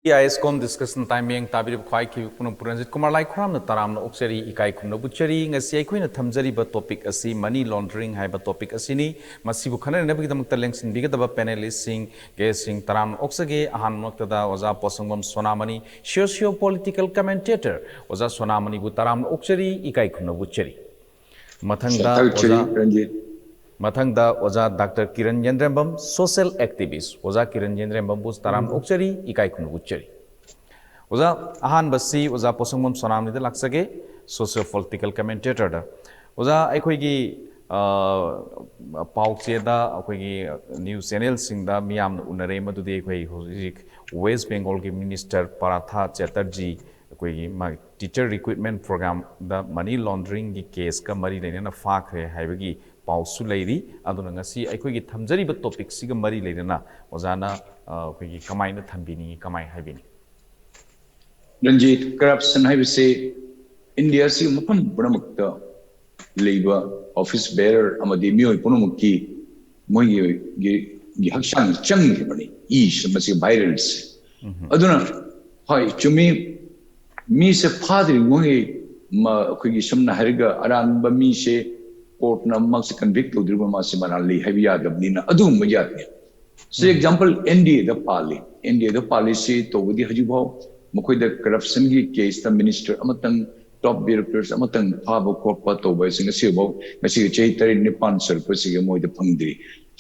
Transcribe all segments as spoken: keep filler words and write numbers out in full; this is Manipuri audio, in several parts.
ꯑꯥꯏ ꯑꯦꯁ ꯀꯣꯝ ꯗꯤꯁꯀꯁꯟ ꯇꯥꯏꯝ ꯃꯤꯠꯌꯦꯡ ꯇꯥꯕꯤꯔꯤꯕ ꯈ꯭ꯋꯥꯏꯈꯤꯕ ꯄꯨꯝꯅꯃꯛꯄꯨ ꯔꯟꯖꯤꯠ ꯀꯨꯃꯥꯔ ꯂꯥꯏꯈꯨꯔꯥꯝꯅ ꯇꯔꯥꯝꯅ ꯑꯣꯛꯆꯔꯤ, ꯏꯀꯥꯏ ꯈꯨꯝꯅꯕ ꯎꯠꯆꯔꯤ꯫ ꯉꯁꯤ ꯑꯩꯈꯣꯏꯅ ꯊꯝꯖꯔꯤꯕ ꯇꯣꯄꯤꯛ ꯑꯁꯤ ꯃꯅꯤ ꯂꯣꯟꯗ꯭ꯔꯤꯡ ꯍꯥꯏꯕ ꯇꯣꯄꯤꯛ ꯑꯁꯤꯅꯤ꯫ ꯃꯁꯤꯕꯨ ꯈꯟꯅꯅꯕꯒꯤꯗꯃꯛꯇ ꯂꯦꯡꯁꯤꯟꯕꯤꯒꯗꯕ ꯄꯦꯅꯦꯂꯤꯁꯁꯤꯡ, ꯒꯦꯁꯁꯤꯡ ꯇꯔꯥꯝꯅ ꯑꯣꯛꯆꯒꯦ꯫ ꯑꯍꯥꯟꯕꯃꯛꯇꯗ ꯑꯣꯖꯥ ꯄꯣꯁꯪꯕꯝ ꯁꯣꯅꯥꯃꯅꯤ, ꯁꯣꯁꯤꯌꯣ ꯄꯣꯂꯤꯇꯤꯀꯦꯜ ꯀꯃꯦꯟꯇꯦꯇꯔ꯫ ꯑꯣꯖꯥ ꯁꯣꯅꯥꯃꯅꯤꯕꯨ ꯇꯔꯥꯝꯅ ꯑꯣꯛꯆꯔꯤ, ꯏꯀꯥꯏ ꯈꯨꯝꯅꯕ ꯎꯠꯆꯔꯤ꯫ ꯃꯊꯪꯗ ꯊꯥꯒꯠꯆꯔꯤ, ꯑꯣꯖꯥ ꯔꯟꯖꯤꯠ꯫ ꯃꯊꯪꯗ ꯑꯣꯖꯥ ꯗꯥꯛꯇꯔ ꯀꯤꯔꯟ ꯌꯦꯟꯗ꯭ꯔꯦꯝꯕꯝ, ꯁꯣꯁꯤꯌꯦꯜ ꯑꯦꯛꯇꯤꯚꯤꯁ꯭ꯠ꯫ ꯑꯣꯖꯥ ꯀꯤꯔꯟ ꯌꯦꯟꯗ꯭ꯔꯦꯝꯕꯝꯕꯨ ꯇꯔꯥꯝꯅ ꯑꯣꯛꯆꯔꯤ, ꯏꯀꯥꯏ ꯈꯨꯝꯅꯕ ꯎꯠꯆꯔꯤ꯫ ꯑꯣꯖꯥ, ꯑꯍꯥꯟꯕꯁꯤ ꯑꯣꯖꯥ ꯄꯣꯁꯪꯕꯝ ꯁꯣꯅꯥꯃꯅꯤꯗ ꯂꯥꯛꯆꯒꯦ, ꯁꯣꯁꯤꯌꯣ ꯄꯣꯂꯤꯇꯤꯀꯦꯜ ꯀꯃꯦꯟꯇꯦꯇꯔꯗ꯫ ꯑꯣꯖꯥ, ꯑꯩꯈꯣꯏꯒꯤ, ꯑ, ꯄꯥꯎꯆꯦꯗ, ꯑꯩꯈꯣꯏꯒꯤ ꯅ꯭ꯌꯨꯁ ꯆꯦꯅꯦꯜꯁꯤꯡꯗ ꯃꯤꯌꯥꯝꯅ ꯎꯅꯔꯦ, ꯃꯗꯨꯗꯤ ꯑꯩꯈꯣꯏ ꯍꯧꯖꯤꯛ ꯋꯦꯁ ꯕꯦꯡꯒꯣꯜꯒꯤ ꯃꯤꯅꯤꯁꯇꯔ ꯄꯥꯔꯊ ꯆꯦꯇꯔꯖꯤ ꯑꯩꯈꯣꯏꯒꯤ ꯃꯥꯒꯤ ꯇꯤꯆꯔ ꯔꯤꯀ꯭ꯔꯨꯠꯃꯦꯟ ꯄ꯭ꯔꯣꯒ꯭ꯔꯥꯝꯗ ꯃꯅꯤ ꯂꯣꯟꯗ꯭ꯔꯤꯡꯒꯤ ꯀꯦꯁꯀ ꯃꯔꯤ ꯂꯩꯅꯅ ꯐꯥꯈ꯭ꯔꯦ ꯍꯥꯏꯕꯒꯤ ꯄꯥꯎꯁꯨ ꯂꯩꯔꯤ꯫ ꯑꯗꯨꯅ ꯉꯁꯤ ꯑꯩꯈꯣꯏꯒꯤ ꯊꯝꯖꯔꯤꯕ ꯇꯣꯄꯤꯛꯁꯤꯒ ꯃꯔꯤ ꯂꯩꯅꯅ ꯑꯣꯖꯥꯅ, ꯑ, ꯑꯩꯈꯣꯏꯒꯤ ꯀꯃꯥꯏꯅ ꯊꯝꯕꯤꯅꯤꯡꯉꯤ, ꯀꯃꯥꯏ ꯍꯥꯏꯕꯤꯅꯤ? ꯔꯟꯖꯤꯠ, ꯀꯔꯞꯁꯟ ꯍꯥꯏꯕꯁꯤ ꯏꯟꯗꯤꯌꯥꯁꯤ ꯃꯐꯝ ꯄꯨꯝꯅꯃꯛꯇ ꯂꯩꯕ ꯑꯣꯐꯤꯁ ꯕꯦꯔꯔ ꯑꯃꯗꯤ ꯃꯤꯑꯣꯏ ꯄꯨꯝꯅꯃꯛꯀꯤ ꯃꯣꯏꯒꯤ ꯒꯤ- ꯒꯤ ꯍꯛꯆꯥꯡ ꯆꯪꯈꯤꯕꯅꯤ꯫ ꯏꯁꯤ ꯃꯁꯤ ꯚꯥꯏꯔꯁꯁꯦ꯫ ꯑꯗꯨꯅ ꯍꯣꯏ, ꯆꯨꯝꯃꯤ, ꯃꯤꯁꯦ ꯐꯥꯗ꯭ꯔꯤꯉꯩ ꯃ- ꯑꯩꯈꯣꯏꯒꯤ ꯁꯝꯅ ꯍꯥꯏꯔꯒ ꯑꯔꯥꯟꯕ ꯃꯤꯁꯦ ꯀꯣꯔꯠꯅ ꯃꯥꯁꯦ ꯀꯟꯚꯤꯛ ꯇꯧꯗ꯭ꯔꯤꯕ ꯃꯥꯁꯦ ꯃꯔꯥꯜꯂꯤ ꯍꯥꯏꯕ ꯌꯥꯗꯕꯅꯤꯅ ꯑꯗꯨꯒꯨꯝꯕ ꯌꯥꯗꯦ꯫ ꯁꯤ ꯑꯦꯛꯖꯥꯝꯄꯜ ꯑꯦꯟ ꯗꯤ ꯑꯦꯗ ꯄꯥꯜꯂꯤ꯫ ꯑꯦꯟ ꯗꯤ ꯑꯦꯗ ꯄꯥꯜꯂꯤꯁꯤ ꯇꯧꯕꯗꯤ ꯍꯧꯖꯤꯛꯐꯥꯎ ꯃꯈꯣꯏꯗ ꯀꯔꯞꯁꯟꯒꯤ ꯀꯦꯁꯇ ꯃꯤꯅꯤꯁꯇꯔ ꯑꯃꯇꯪ, ꯇꯣꯞ ꯕ꯭ꯌꯨꯔꯣꯀ꯭ꯔꯦꯠꯁ ꯑꯃꯇꯪ ꯐꯥꯕ ꯈꯣꯠꯄ ꯇꯧꯕ ꯍꯥꯏꯁꯤ ꯉꯁꯤꯐꯥꯎ, ꯉꯁꯤꯒꯤ ꯆꯍꯤ ꯇꯔꯦꯠ ꯅꯤꯄꯥꯟ ꯁꯨꯔꯛꯄꯁꯤꯒꯤ ꯃꯣꯏꯗ ꯐꯪꯗ꯭ꯔꯤ꯫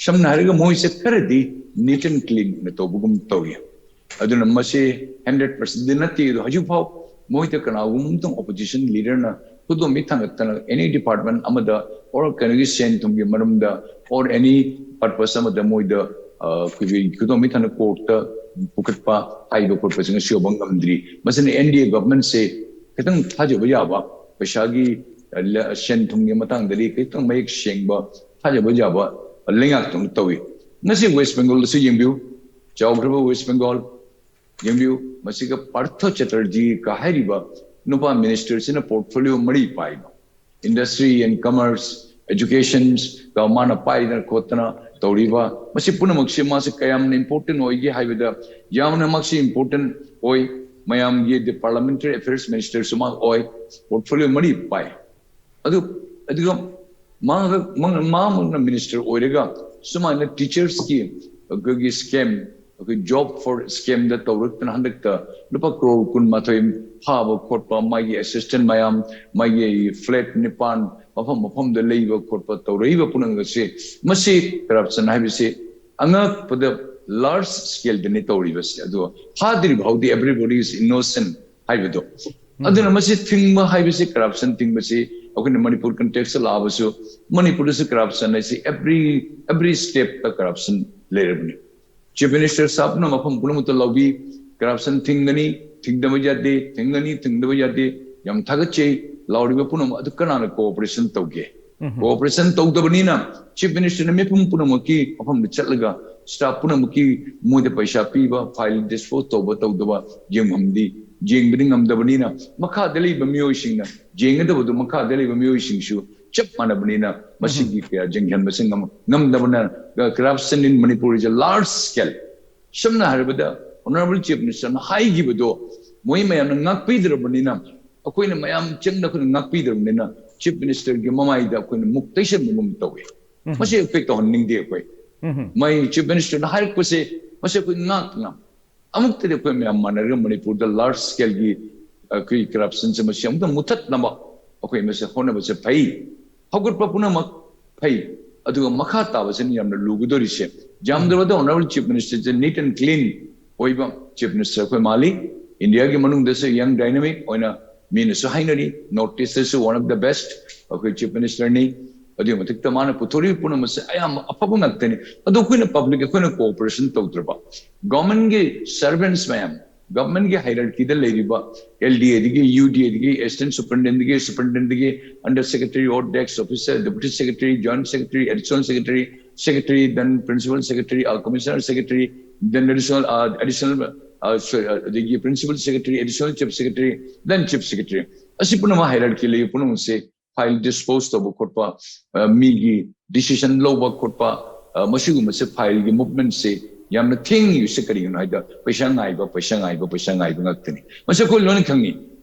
ꯁꯝꯅ ꯍꯥꯏꯔꯒ ꯃꯣꯏꯁꯦ ꯈꯔꯗꯤ ꯅꯤꯠ ꯑꯦꯟ ꯀ꯭ꯂꯤꯟ ꯑꯣꯏꯅ ꯇꯧꯕꯒꯨꯝ ꯇꯧꯏ꯫ ꯑꯗꯨꯅ ꯃꯁꯤ ꯍꯟꯗ꯭ꯔꯦꯠ ꯄꯥꯔꯁꯦꯟꯗꯤ ꯅꯠꯇꯦ, ꯑꯗꯣ ꯍꯧꯖꯤꯛꯐꯥꯎ ꯃꯣꯏꯗ ꯀꯅꯥꯒꯨꯝꯕ ꯑꯃꯇꯪ ꯑꯣꯄꯣꯖꯤꯁꯟ ꯂꯤꯗꯔꯅ ꯈꯨꯗꯣꯝꯕꯤ ꯊꯥꯡꯒꯠꯇꯅ ꯑꯦꯅꯤ ꯗꯤꯄꯥꯔꯠꯃꯦꯟ ꯑꯃꯗ ꯑꯣꯔ ꯀꯩꯅꯣꯒꯤ ꯁꯦꯟ ꯊꯨꯝꯒꯤ ꯃꯔꯝꯗ ꯑꯣꯔ ꯑꯦꯅꯤ ꯄꯔꯄꯁ ꯑꯃꯗ ꯃꯣꯏꯗ, ꯑ, ꯑꯩꯈꯣꯏꯒꯤ ꯈꯨꯗꯣꯝꯕꯤ ꯊꯥꯡꯒꯠ ꯀꯣꯔꯠꯇ ꯄꯨꯈꯠꯄ ꯍꯥꯏꯕ ꯈꯣꯠꯄꯁꯤꯡ ꯑꯁꯤ ꯌꯧꯕ ꯉꯝꯗ꯭ꯔꯤ꯫ ꯃꯁꯤꯅ ꯑꯦꯟ ꯗꯤ ꯑꯦ ꯒꯚꯔꯟꯃꯦꯟꯁꯦ ꯈꯤꯇꯪ ꯊꯥꯖꯕ ꯌꯥꯕ, ꯄꯩꯁꯥꯒꯤ, ꯑ, ꯂ- ꯁꯦꯟ ꯊꯨꯝꯒꯤ ꯃꯇꯥꯡꯗꯗꯤ ꯈꯤꯇꯪ ꯃꯌꯦꯛ ꯁꯦꯡꯕ, ꯊꯥꯖꯕ ꯌꯥꯕ ꯂꯩꯉꯥꯛꯇꯧꯅ ꯇꯧꯏ꯫ ꯉꯁꯤ ꯋꯦꯁ ꯕꯦꯡꯒꯣꯜꯗꯁꯨ ꯌꯦꯡꯕꯤꯌꯨ, ꯆꯥꯎꯈ꯭ꯔꯕ ꯋꯦꯁ ꯕꯦꯡꯒꯣꯜ ꯌꯦꯡꯕꯤꯌꯨ, ꯃꯁꯤꯒ ꯄꯥꯔꯊ ꯆꯦꯇꯔꯖꯤ ꯀ ꯍꯥꯏꯔꯤꯕ ꯅꯨꯄꯥ ꯃꯤꯅꯤꯁꯇꯔꯁꯤꯅ ꯄꯣꯔꯠꯐꯣꯂꯤꯑꯣ ꯃꯔꯤ ꯄꯥꯏꯕ, ꯏꯟꯗꯁꯇ꯭ꯔꯤ ꯑꯦꯟ ꯀꯃꯔꯁ, ꯑꯦꯖꯨꯀꯦꯁꯟꯁ ꯀ ꯃꯥꯅ ꯄꯥꯏꯗꯅ ꯈꯣꯠꯇꯅ ꯇꯧꯔꯤꯕ, ꯃꯁꯤ ꯄꯨꯝꯅꯃꯛꯁꯤ ꯃꯥꯁꯤ ꯀꯌꯥꯝꯅ important ꯑꯣꯏꯒꯦ ꯍꯥꯏꯕꯗ, ꯌꯥꯝꯅ ꯃꯁꯤ important ꯑꯣꯏ꯫ ꯃꯌꯥꯝꯒꯤ the parliamentary affairs ministerꯁꯨ ꯃꯥ ꯑꯣꯏ, portfolio ꯃꯔꯤ ꯄꯥꯏ꯫ ꯑꯗꯨ ꯑꯗꯨꯒ ꯃꯥꯒ ꯃꯥꯅ ꯃꯥꯃꯛꯅ minister ꯑꯣꯏꯔꯒ ꯁꯨꯃꯥꯏꯅ teachersꯀꯤ ꯑꯩꯈꯣꯏꯒꯤ scheme, ꯑꯩꯈꯣꯏ job for schemeꯗ ꯇꯧꯔꯛꯇꯅ ꯍꯟꯗꯛꯇ ꯂꯨꯄꯥ ꯀ꯭ꯔꯣꯔ ꯀꯨꯟꯃꯥꯊꯣꯏ ꯐꯥꯕ ꯈꯣꯠꯄ, ꯃꯥꯒꯤ assistant ꯃꯌꯥꯝ, ꯃꯥꯒꯤ flat ꯅꯤꯄꯥꯟ ꯃꯐꯝ ꯃꯐꯝꯗ ꯂꯩꯕ ꯈꯣꯠꯄ ꯇꯧꯔꯛꯏꯕ ꯄꯨꯝꯅꯃꯛ ꯑꯁꯤ ꯃꯁꯤ corruption ꯍꯥꯏꯕꯁꯤ ꯑꯉꯛꯄꯗ large scaleꯗꯅꯤ ꯇꯧꯔꯤꯕꯁꯦ꯫ ꯑꯗꯨꯒ ꯐꯥꯗ꯭ꯔꯤ ꯐꯥꯎꯗꯤ everybody is innocent ꯍꯥꯏꯕꯗꯣ꯫ ꯑꯗꯨꯅ ꯃꯁꯤ ꯊꯤꯡꯕ ꯍꯥꯏꯕꯁꯤ, corruption ꯊꯤꯡꯕꯁꯤ ꯑꯩꯈꯣꯏꯅ ꯃꯅꯤꯄꯨꯔ contextꯇ ꯂꯥꯛꯑꯕꯁꯨ, ꯃꯅꯤꯄꯨꯔꯗꯁꯨ corruption ꯍꯥꯏꯁꯤ every every stepꯇ corruption ꯂꯩꯔꯕꯅꯤ꯫ Chief minister ꯁꯥꯍꯕꯅ ꯃꯐꯝ ꯄꯨꯝꯅꯃꯛꯇ ꯂꯧꯕꯤ, corruption ꯊꯤꯡꯒꯅꯤ, ꯊꯤꯡꯗꯕ ꯌꯥꯗꯦ, ꯊꯤꯡꯒꯅꯤ, ꯊꯤꯡꯗꯕ ꯌꯥꯗꯦ꯫ ꯌꯥꯝ ꯊꯥꯒꯠꯆꯩ꯫ ꯂꯥꯎꯔꯤꯕ ꯄꯨꯝꯅꯃꯛ ꯑꯗꯨ ꯀꯅꯥꯅ cooperation ꯇꯧꯒꯦ? Cooperation ꯇꯧꯗꯕꯅꯤꯅ Chief ministerꯅ ꯃꯤꯄꯨꯝ ꯄꯨꯝꯅꯃꯛꯀꯤ ꯃꯐꯝꯗ ꯆꯠꯂꯒ staff ꯄꯨꯝꯅꯃꯛꯀꯤ ꯃꯣꯏꯗ ꯄꯩꯁꯥ ꯄꯤꯕ, file dispose ꯇꯧꯕ ꯇꯧꯗꯕ ꯌꯦꯡꯐꯝꯗꯤ ꯌꯦꯡꯕꯗꯤ ꯉꯝꯗꯕꯅꯤꯅ, ꯃꯈꯥꯗ ꯂꯩꯕ ꯃꯤꯑꯣꯏꯁꯤꯡꯅ ꯌꯦꯡꯒꯗꯕꯗꯨ ꯃꯈꯥꯗ ꯂꯩꯕ ꯃꯤꯑꯣꯏꯁꯤꯡꯁꯨ ꯆꯞ ꯃꯥꯟꯅꯕꯅꯤꯅ ꯃꯁꯤꯒꯤ ꯀꯌꯥ ꯌꯦꯡꯁꯤꯟꯕꯁꯤ ꯉꯝ-, ꯉꯝꯗꯕꯅ, corruption in Manipur is a large scale꯫ ꯁꯝꯅ ꯍꯥꯏꯔꯕꯗ Honourable Chief ministerꯅ ꯍꯥꯏꯈꯤꯕꯗꯣ ꯃꯣꯏ ꯃꯌꯥꯝꯅ ꯉꯥꯛꯄꯤꯗ꯭ꯔꯕꯅꯤꯅ, ꯑꯩꯈꯣꯏꯅ ꯃꯌꯥꯝ ꯆꯪꯗ ꯑꯩꯈꯣꯏꯅ ꯉꯥꯛꯄꯤꯗ꯭ꯔꯕꯅꯤꯅ Chief ministerꯒꯤ ꯃꯃꯥꯏꯗ ꯑꯩꯈꯣꯏꯅ ꯃꯨꯛ ꯇꯩꯁꯟꯕꯒꯨꯝ ꯇꯧꯏ꯫ ꯃꯁꯤ ꯑꯩꯈꯣꯏ ꯇꯧꯍꯟꯅꯤꯡꯗꯦ꯫ ꯑꯩꯈꯣꯏ ꯃꯣꯏ Chief ministerꯅ ꯍꯥꯏꯔꯛꯄꯁꯦ, ꯃꯁꯤ ꯑꯩꯈꯣꯏ ꯉꯥꯛꯅ ꯑꯃꯨꯛꯇꯗꯤ ꯑꯩꯈꯣꯏ ꯃꯌꯥꯝ ꯃꯥꯟꯅꯔꯒ ꯃꯅꯤꯄꯨꯔꯗ large scaleꯒꯤ ꯑꯩꯈꯣꯏ corruptionꯁꯦ ꯃꯁꯤ ꯑꯃꯨꯛꯇ ꯃꯨꯊꯠꯅꯕ ꯑꯩꯈꯣꯏ ꯃꯁꯤ ꯍꯣꯠꯅꯕꯁꯦ ꯐꯩ꯫ ꯍꯧꯒꯠꯄ ꯄꯨꯝꯅꯃꯛ ꯐꯩ, ꯑꯗꯨꯒ ꯃꯈꯥ ꯇꯥꯕꯁꯤꯅ ꯌꯥꯝꯅ ꯂꯨꯒꯗꯧꯔꯤꯁꯦ꯫ ꯌꯥꯝꯗ꯭ꯔꯕꯗ Honourable Chief ministerꯁꯦ neat and clean ꯑꯣꯏꯕ Chief minister ꯑꯩꯈꯣꯏ ꯃꯥꯜꯂꯤ꯫ ꯏꯟꯗꯤꯌꯥꯒꯤ ꯃꯅꯨꯡꯗꯁꯨ young dynamic ꯑꯣꯏꯅ ꯃꯤꯅꯁꯨ ꯍꯥꯏꯅꯔꯤ, North Eastꯇꯁꯨ one of the best ꯑꯩꯈꯣꯏ Chief ministerꯅꯤ꯫ ꯑꯗꯨꯒꯤ ꯃꯊꯛꯇ ꯃꯥꯅ ꯄꯨꯊꯣꯔꯛꯏꯕ ꯄꯨꯝꯅꯃꯛꯁꯦ ꯑꯌꯥꯝꯕ ꯑꯐꯕ ꯉꯥꯛꯇꯅꯤ꯫ ꯑꯗꯣ ꯑꯩꯈꯣꯏꯅ public, ꯑꯩꯈꯣꯏꯅ cooperation ꯇꯧꯗ꯭ꯔꯕ, governmentꯀꯤ servants ꯃꯌꯥꯝ, governmentꯀꯤ hierarchyꯗ ꯂꯩꯔꯤꯕ LDAꯗꯒꯤ, UDAꯗꯒꯤ, assistant superintendentꯗꯒꯤ, superintendentꯗꯒꯤ, under secretary or desk officer, deputy secretary, joint secretary, additional secretary, secretary, then principal secretary, uh, commissioner secretary, then additional, uh, additional, uh, sorry, uh, ꯑꯗꯒꯤ principal secretary, additional chief secretary, then chief secretary꯫ ꯑꯁꯤ ꯄꯨꯝꯅꯃꯛ hierarchy ꯂꯩꯕ ꯄꯨꯝꯅꯃꯛꯁꯦ file dispose ꯇꯧꯕ ꯈꯣꯠꯄ, ꯑ, ꯃꯤꯒꯤ decision ꯂꯧꯕ ꯈꯣꯠꯄ, ꯑ, ꯃꯁꯤꯒꯨꯝꯕꯁꯦ ꯐꯥꯏꯜꯒꯤ ꯃꯨꯚꯃꯦꯟꯁꯦ ꯌꯥꯝꯅ ꯊꯦꯡꯉꯤꯕꯁꯦ ꯀꯔꯤꯒꯤꯅꯣ ꯍꯥꯏꯗ, ꯄꯩꯁꯥ ꯉꯥꯏꯕ, ꯄꯩꯁꯥ ꯉꯥꯏꯕ, ꯄꯩꯁꯥ ꯉꯥꯏꯕ ꯉꯥꯛꯇꯅꯤ꯫ ꯃꯁꯤ ꯑꯩꯈꯣꯏ ꯂꯣꯏꯅ ꯈꯪꯉꯤ꯫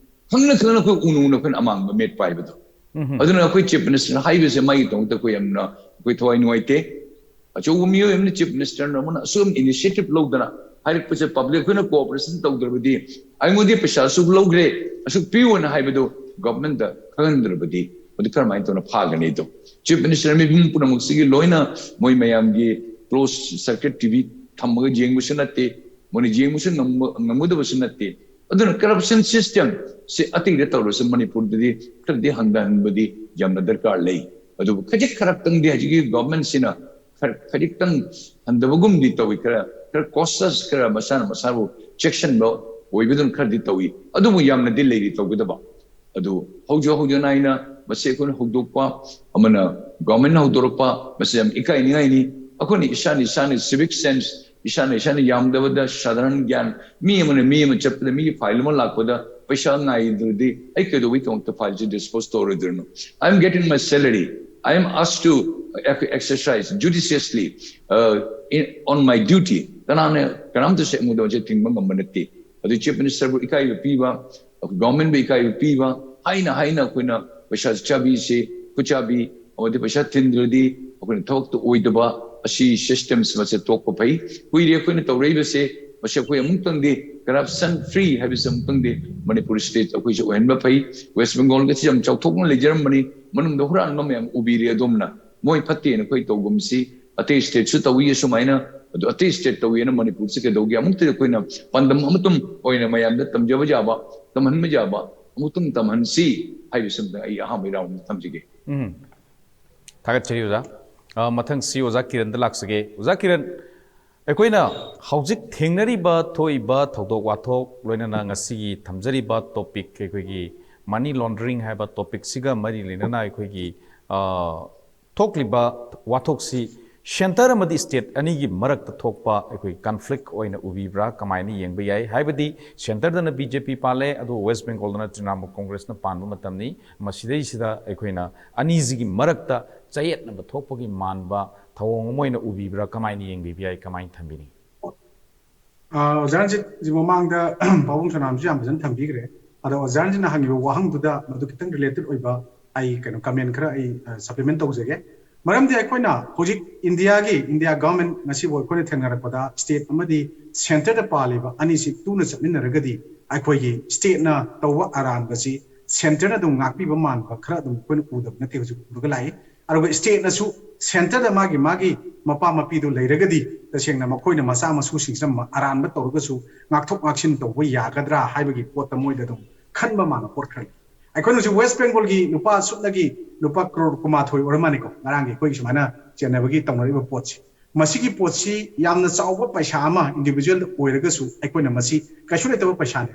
ꯈꯪꯅ ꯈꯪꯅ ꯑꯩꯈꯣꯏ ꯎꯅ ꯎꯅ ꯑꯩꯈꯣꯏꯅ ꯑꯃꯥꯡꯕ ꯃꯦꯠꯄ ꯍꯥꯏꯕꯗꯣ꯫ ꯑꯗꯨꯅ ꯑꯩꯈꯣꯏ ꯆꯤꯐ ꯃꯤꯅꯤꯁꯇꯔ ꯍꯥꯏꯕꯁꯦ ꯃꯥꯒꯤꯗꯃꯛꯇ ꯑꯩꯈꯣꯏ ꯌꯥꯝꯅ, ꯑꯩꯈꯣꯏ ꯊꯋꯥꯏ ꯅꯨꯡꯉꯥꯏꯇꯦ꯫ ꯑꯆꯧꯕ ꯃꯤꯑꯣꯏ ꯑꯃꯅ, ꯆꯤꯐ ꯃꯤꯅꯤꯁꯇꯔ ꯑꯃꯅ ꯑꯁꯨꯝ ꯏꯅꯤꯁꯤꯌꯦꯇꯤꯚ ꯂꯧꯗꯅ ꯍꯥꯏꯔꯛꯄꯁꯦ, ꯄꯕ꯭ꯂꯤꯛ ꯑꯩꯈꯣꯏꯅ ꯀꯣꯑꯣꯄꯔꯦꯁꯟ ꯇꯧꯗ꯭ꯔꯕꯗꯤ, "ꯑꯩꯉꯣꯟꯗ ꯄꯩꯁꯥ ꯑꯁꯨꯛ ꯂꯧꯈ꯭ꯔꯦ, ꯑꯁꯨꯛ ꯄꯤꯌꯨꯅ" ꯍꯥꯏꯕꯗꯨ ꯒꯚꯔꯟꯃꯦꯟꯗ ꯈꯪꯍꯟꯗ꯭ꯔꯕꯗꯤ, ꯃꯗꯨ ꯀꯔꯝꯍꯥꯏꯅ ꯇꯧꯅ ꯐꯥꯒꯅꯤ? ꯑꯗꯣ ꯆꯤꯐ ꯃꯤꯅꯤꯁꯇꯔ ꯃꯤꯄꯨꯝ ꯄꯨꯝꯅꯃꯛꯁꯤꯒꯤ ꯂꯣꯏꯅ ꯃꯣꯏ ꯃꯌꯥꯝꯒꯤ ꯀ꯭ꯂꯣꯖ ꯁꯔꯀ꯭ꯌꯨꯠ ꯇꯤ ꯚꯤ ꯊꯝꯃꯒ ꯌꯦꯡꯕꯁꯨ ꯅꯠꯇꯦ, ꯃꯣꯏꯅ ꯌꯦꯡꯕꯁꯨ ꯉꯝꯕ-, ꯉꯝꯒꯗꯕꯁꯨ ꯅꯠꯇꯦ꯫ ꯑꯗꯨꯅ ꯀꯔꯞꯁꯟ ꯁꯤꯁꯇꯦꯝ ꯁꯤ ꯑꯇꯩꯗ ꯇꯧꯔꯁꯨ ꯃꯅꯤꯄꯨꯔꯗꯗꯤ ꯈꯔꯗꯤ ꯍꯟꯊꯍꯟꯕꯗꯤ ꯌꯥꯝꯅ ꯗꯔꯀꯥꯔ ꯂꯩ꯫ ꯑꯗꯨꯕꯨ ꯈꯖꯤꯛ ꯈꯔꯛꯇꯪꯗꯤ ꯍꯧꯖꯤꯛꯀꯤ ꯒꯚꯔꯟꯃꯦꯟꯁꯤꯅ ꯈꯔ, ꯈꯖꯤꯛꯇꯪ ꯍꯟꯊꯕꯒꯨꯝꯗꯤ ꯇꯧꯏ꯫ ꯈꯔ, ꯈꯔ ꯀꯣꯁꯁ, ꯈꯔ ꯃꯁꯥꯅ ꯃꯁꯥꯕꯨ ꯆꯦꯛꯁꯤꯟꯕ ꯑꯣꯏꯕꯗꯨꯅ ꯈꯔꯗꯤ ꯇꯧꯏ꯫ ꯑꯗꯨꯕꯨ ꯌꯥꯝꯅꯗꯤ ꯂꯩꯔꯤ ꯇꯧꯒꯗꯕ꯫ ꯑꯗꯨ ꯍꯧꯖꯤꯛ ꯍꯧꯖꯤꯛ ꯍꯥꯏꯅ ꯃꯁꯤ ꯑꯩꯈꯣꯏꯅ ꯍꯧꯗꯣꯛꯄ, ꯑꯃꯅ ꯒꯚꯔꯟꯃꯦꯟꯅ ꯍꯧꯗꯣꯔꯛꯄ, ꯃꯁꯤ ꯌꯥꯝ ꯏꯀꯥꯏꯅꯤꯡꯉꯥꯏꯅꯤ꯫ ꯑꯩꯈꯣꯏꯅ ꯏꯁꯥꯅ ꯏꯁꯥꯅ ꯁꯤꯚꯤꯛ ꯁꯦꯟꯁ, ꯏꯁꯥꯅ ꯏꯁꯥꯅ ꯌꯥꯝꯗꯕꯗ ꯁꯥꯙꯥꯔꯟ ꯒ꯭ꯌꯥꯟ, ꯃꯤ ꯑꯃꯅ ꯃꯤ ꯑꯃ ꯆꯠꯄꯗ, ꯃꯤꯒꯤ ꯐꯥꯏꯜ ꯑꯃ ꯂꯥꯛꯄꯗ ꯄꯩꯁꯥ ꯉꯥꯏꯗ꯭ꯔꯗꯤ ꯑꯩ ꯀꯩꯗꯧꯕꯩꯗꯃꯛꯇ ꯐꯥꯏꯜꯁꯦ ꯗꯤꯁꯄꯣꯖ ꯇꯧꯔꯣꯏꯗꯣꯏꯅꯣ? I am getting my salary. I am asked to exercise judiciously, uh, in, on my duty. ꯀꯅꯥꯅ, ꯀꯅꯥꯝꯇꯁꯨ ꯑꯩꯉꯣꯟꯗ ꯍꯧꯖꯤꯛ ꯊꯤꯡꯕ ꯉꯝꯕ ꯅꯠꯇꯦ꯫ ꯑꯗꯨ ꯆꯤꯐ ꯃꯤꯅꯤꯁꯇꯔꯕꯨ ꯏꯀꯥꯏꯕ ꯄꯤꯕ, ꯒꯚꯔꯟꯃꯦꯟꯕꯨ ꯏꯀꯥꯏꯕ ꯄꯤꯕ ꯍꯥꯏꯅ ꯍꯥꯏꯅ ꯑꯩꯈꯣꯏꯅ ꯄꯩꯁꯥ ꯆꯥꯕꯤꯁꯤ, ꯈꯨꯠꯆꯥꯕꯤ, ꯑꯃꯗꯤ ꯄꯩꯁꯥ ꯊꯤꯟꯗ꯭ꯔꯗꯤ ꯑꯩꯈꯣꯏꯅ ꯊꯕꯛꯇ ꯑꯣꯏꯗꯕ ꯑꯁꯤ ꯁꯤꯁꯇꯦꯝꯁꯤ ꯃꯁꯦ ꯇꯣꯛꯄ ꯐꯩ꯫ ꯀꯨꯏꯔꯦ ꯑꯩꯈꯣꯏꯅ ꯇꯧꯔꯛꯏꯕꯁꯦ, ꯃꯁꯤ ꯑꯩꯈꯣꯏ ꯑꯃꯨꯛꯇꯪꯗꯤ ꯀꯔꯞꯁꯟ ꯐ꯭ꯔꯤ ꯍꯥꯏꯕꯁꯤ ꯑꯃꯨꯛꯇꯪꯗꯤ ꯃꯅꯤꯄꯨꯔ ꯁ꯭ꯇꯦꯠ ꯑꯩꯈꯣꯏꯁꯦ ꯑꯣꯏꯍꯟꯕ ꯐꯩ꯫ ꯋꯦꯁ ꯕꯦꯡꯒꯣꯜꯒꯁꯤ ꯌꯥꯝ ꯆꯥꯎꯊꯣꯛꯅ ꯂꯩꯖꯔꯝꯕꯅꯤ, ꯃꯅꯨꯡꯗ ꯍꯨꯔꯥꯟꯕ ꯃꯌꯥꯝ ꯎꯕꯤꯔꯦ꯫ ꯑꯗꯣꯝꯅ ꯃꯣꯏ ꯐꯠꯇꯦꯅ ꯑꯩꯈꯣꯏ ꯇꯧꯒꯨꯝꯁꯤ꯫ ꯑꯇꯩ ꯁ꯭ꯇꯦꯠꯁꯨ ꯇꯧꯏ ꯑꯁꯨꯃꯥꯏꯅ, ꯑꯗꯨ ꯑꯇꯩ ꯁ꯭ꯇꯦꯠ ꯇꯧꯏꯅ ꯃꯅꯤꯄꯨꯔꯁꯤ ꯀꯩꯗꯧꯒꯦ? ꯑꯃꯨꯛꯇꯗꯤ ꯑꯩꯈꯣꯏꯅ ꯄꯥꯟꯗꯝ ꯑꯃꯇꯪ ꯑꯣꯏꯅ ꯃꯌꯥꯝꯗ ꯇꯝꯖꯕ ꯌꯥꯕ, ꯇꯝꯍꯟꯕ ꯌꯥꯕ ꯑꯃꯨꯛꯇꯪ ꯇꯝꯍꯟꯁꯤ ꯍꯥꯏꯕꯁꯤꯃꯇꯪ ꯑꯩ ꯑꯍꯥꯟꯕ ꯏꯔꯥꯎ ꯑꯃ ꯊꯝꯖꯒꯦ꯫ ꯎꯝ꯫ ꯊꯥꯒꯠꯆꯔꯤ ꯑꯣꯖꯥ꯫ ꯑ, ꯃꯊꯪꯁꯤ ꯑꯣꯖꯥ ꯀꯤꯔꯟꯗ ꯂꯥꯛꯆꯒꯦ꯫ ꯑꯣꯖꯥ ꯀꯤꯔꯟ, ꯑꯩꯈꯣꯏꯅ ꯍꯧꯖꯤꯛ ꯊꯦꯡꯅꯔꯤꯕ, ꯊꯣꯛꯏꯕ ꯊꯧꯗꯣꯛ ꯋꯥꯊꯣꯛ, ꯂꯣꯏꯅꯅ ꯉꯁꯤꯒꯤ ꯊꯝꯖꯔꯤꯕ ꯇꯣꯄꯤꯛ, ꯑꯩꯈꯣꯏꯒꯤ ꯃꯅꯤ ꯂꯣꯟꯗ꯭ꯔꯤꯡ ꯍꯥꯏꯕ ꯇꯣꯄꯤꯛꯁꯤꯒ ꯃꯔꯤ ꯂꯩꯅꯅ ꯑꯩꯈꯣꯏꯒꯤ, ꯑ, ꯊꯣꯛꯂꯤꯕ ꯋꯥꯊꯣꯛꯁꯤ ꯁꯦꯟꯇꯔ ꯑꯃꯗꯤ ꯁ꯭ꯇꯦꯠ ꯑꯅꯤꯒꯤ ꯃꯔꯛꯇ ꯊꯣꯛꯄ ꯑꯩꯈꯣꯏ ꯀꯟꯐ꯭ꯂꯤꯛ ꯑꯣꯏꯅ ꯎꯕꯤꯕ꯭ꯔꯥ? ꯀꯃꯥꯏꯅ ꯌꯦꯡꯕ ꯌꯥꯏ? ꯍꯥꯏꯕꯗꯤ ꯁꯦꯟꯇꯔꯗꯅ ꯕꯤ ꯖꯦ ꯄꯤ ꯄꯥꯜꯂꯦ, ꯑꯗꯨꯒ ꯋꯦꯁ ꯕꯦꯡꯒꯣꯜꯗꯅ ꯇ꯭ꯔꯤꯅꯥꯃꯨꯜ ꯀꯣꯡꯒ꯭ꯔꯦꯁꯅ ꯄꯥꯟꯕ ꯃꯇꯝꯅꯤ꯫ ꯃꯁꯤꯗꯩꯁꯤꯗ ꯑꯩꯈꯣꯏꯅ ꯑꯅꯤꯁꯤꯒꯤ ꯃꯔꯛꯇ ꯆꯌꯦꯠꯅꯕ ꯊꯣꯛꯄꯒꯤ ꯃꯥꯟꯕ ꯊꯧꯑꯣꯡ ꯑꯃ ꯑꯣꯏꯅ ꯎꯕꯤꯕ꯭ꯔꯥ? ꯀꯃꯥꯏꯅ ꯌꯦꯡꯕꯤꯕ ꯌꯥꯏ? ꯀꯃꯥꯏꯅ ꯊꯝꯕꯤꯅꯤ? ꯑ, ꯑꯣꯖꯥ ꯔꯟꯖꯤꯠ, ꯁꯤ ꯃꯃꯥꯡꯗ ꯄꯥꯕꯨꯡ ꯁꯅꯥꯝꯁꯨ ꯌꯥꯝ ꯐꯖꯅ ꯊꯝꯕꯤꯈ꯭ꯔꯦ꯫ ꯑꯗꯣ ꯑꯣꯖꯥ ꯔꯟꯖꯤꯠꯅ ꯍꯪꯉꯤꯕ ꯋꯥꯍꯪꯗꯨꯗ ꯃꯗꯨ ꯈꯤꯇꯪ ꯔꯤꯂꯦꯇꯦꯠ ꯑꯣꯏꯕ ꯑꯩ ꯀꯩꯅꯣ ꯀꯃꯦꯟ ꯈꯔ ꯑꯩ ꯁꯄ꯭ꯂꯤꯃꯦꯟ ꯇꯧꯖꯒꯦ꯫ ꯃꯔꯝꯗꯤ ꯑꯩꯈꯣꯏꯅ ꯍꯧꯖꯤꯛ ꯏꯟꯗꯤꯌꯥꯒꯤ, ꯏꯟꯗꯤꯌꯥ ꯒꯚꯔꯟꯃꯦꯟ ꯉꯁꯤꯕꯨ ꯑꯩꯈꯣꯏꯅ ꯊꯦꯡꯅꯔꯛꯄꯗ ꯁ꯭ꯇꯦꯠ ꯑꯃꯗꯤ ꯁꯦꯟꯇꯔꯗ ꯄꯥꯜꯂꯤꯕ ꯑꯅꯤꯁꯤ ꯇꯨꯅ ꯆꯠꯃꯤꯟꯅꯔꯒꯗꯤ ꯑꯩꯈꯣꯏꯒꯤ ꯁ꯭ꯇꯦꯠꯅ ꯇꯧꯕ ꯑꯔꯥꯟꯕꯁꯤ ꯁꯦꯟꯇꯔꯅ ꯑꯗꯨꯝ ꯉꯥꯛꯄꯤꯕ ꯃꯥꯟꯕ ꯈꯔ ꯑꯗꯨꯝ ꯑꯩꯈꯣꯏꯅ ꯎꯗꯕ ꯅꯠꯇꯦ, ꯍꯧꯖꯤꯛ ꯎꯔꯒ ꯂꯥꯛꯏ꯫ ꯑꯗꯨꯒ ꯁ꯭ꯇꯦꯠꯅꯁꯨ ꯁꯦꯟꯇꯔꯗ ꯃꯥꯒꯤ ꯃꯥꯒꯤ ꯃꯄꯥ ꯃꯄꯤꯗꯨ ꯂꯩꯔꯒꯗꯤ ꯇꯁꯦꯡꯅ ꯃꯈꯣꯏꯅ ꯃꯆꯥ ꯃꯁꯨꯁꯤꯡꯁꯤꯅ ꯑꯔꯥꯟꯕ ꯇꯧꯔꯒꯁꯨ ꯉꯥꯛꯊꯣꯛ ꯉꯥꯛꯁꯤꯟ ꯇꯧꯕ ꯌꯥꯒꯗ꯭ꯔꯥ ꯍꯥꯏꯕꯒꯤ ꯄꯣꯠꯇ ꯃꯣꯏꯗ ꯑꯗꯨꯝ ꯈꯟꯕ ꯃꯥꯟꯕ ꯄꯣꯠ ꯈꯔ ꯂꯩ꯫ ꯑꯩꯈꯣꯏꯅ ꯍꯧꯖꯤꯛ ꯋꯦꯁ ꯕꯦꯡꯒꯣꯜꯒꯤ ꯂꯨꯄꯥ ꯁꯨꯞꯅꯒꯤ ꯂꯨꯄꯥ ꯀ꯭ꯔꯣꯔ ꯀꯨꯟꯃꯥꯊꯣꯏ ꯑꯣꯏꯔ ꯃꯥꯜꯂꯦꯀꯣ, ꯉꯔꯥꯡꯒꯤ ꯑꯩꯈꯣꯏꯒꯤ ꯁꯨꯃꯥꯏꯅ ꯆꯦꯟꯅꯕꯒꯤ ꯇꯧꯅꯔꯤꯕ ꯄꯣꯠꯁꯦ, ꯃꯁꯤꯒꯤ ꯄꯣꯠꯁꯤ ꯌꯥꯝꯅ ꯆꯥꯎꯕ ꯄꯩꯁꯥ ꯑꯃ ꯏꯟꯗꯤꯚꯤꯖꯨꯋꯦꯜꯗ ꯑꯣꯏꯔꯒꯁꯨ ꯑꯩꯈꯣꯏꯅ ꯃꯁꯤ ꯀꯩꯁꯨ ꯂꯩꯇꯕ ꯄꯩꯁꯥꯅꯦ꯫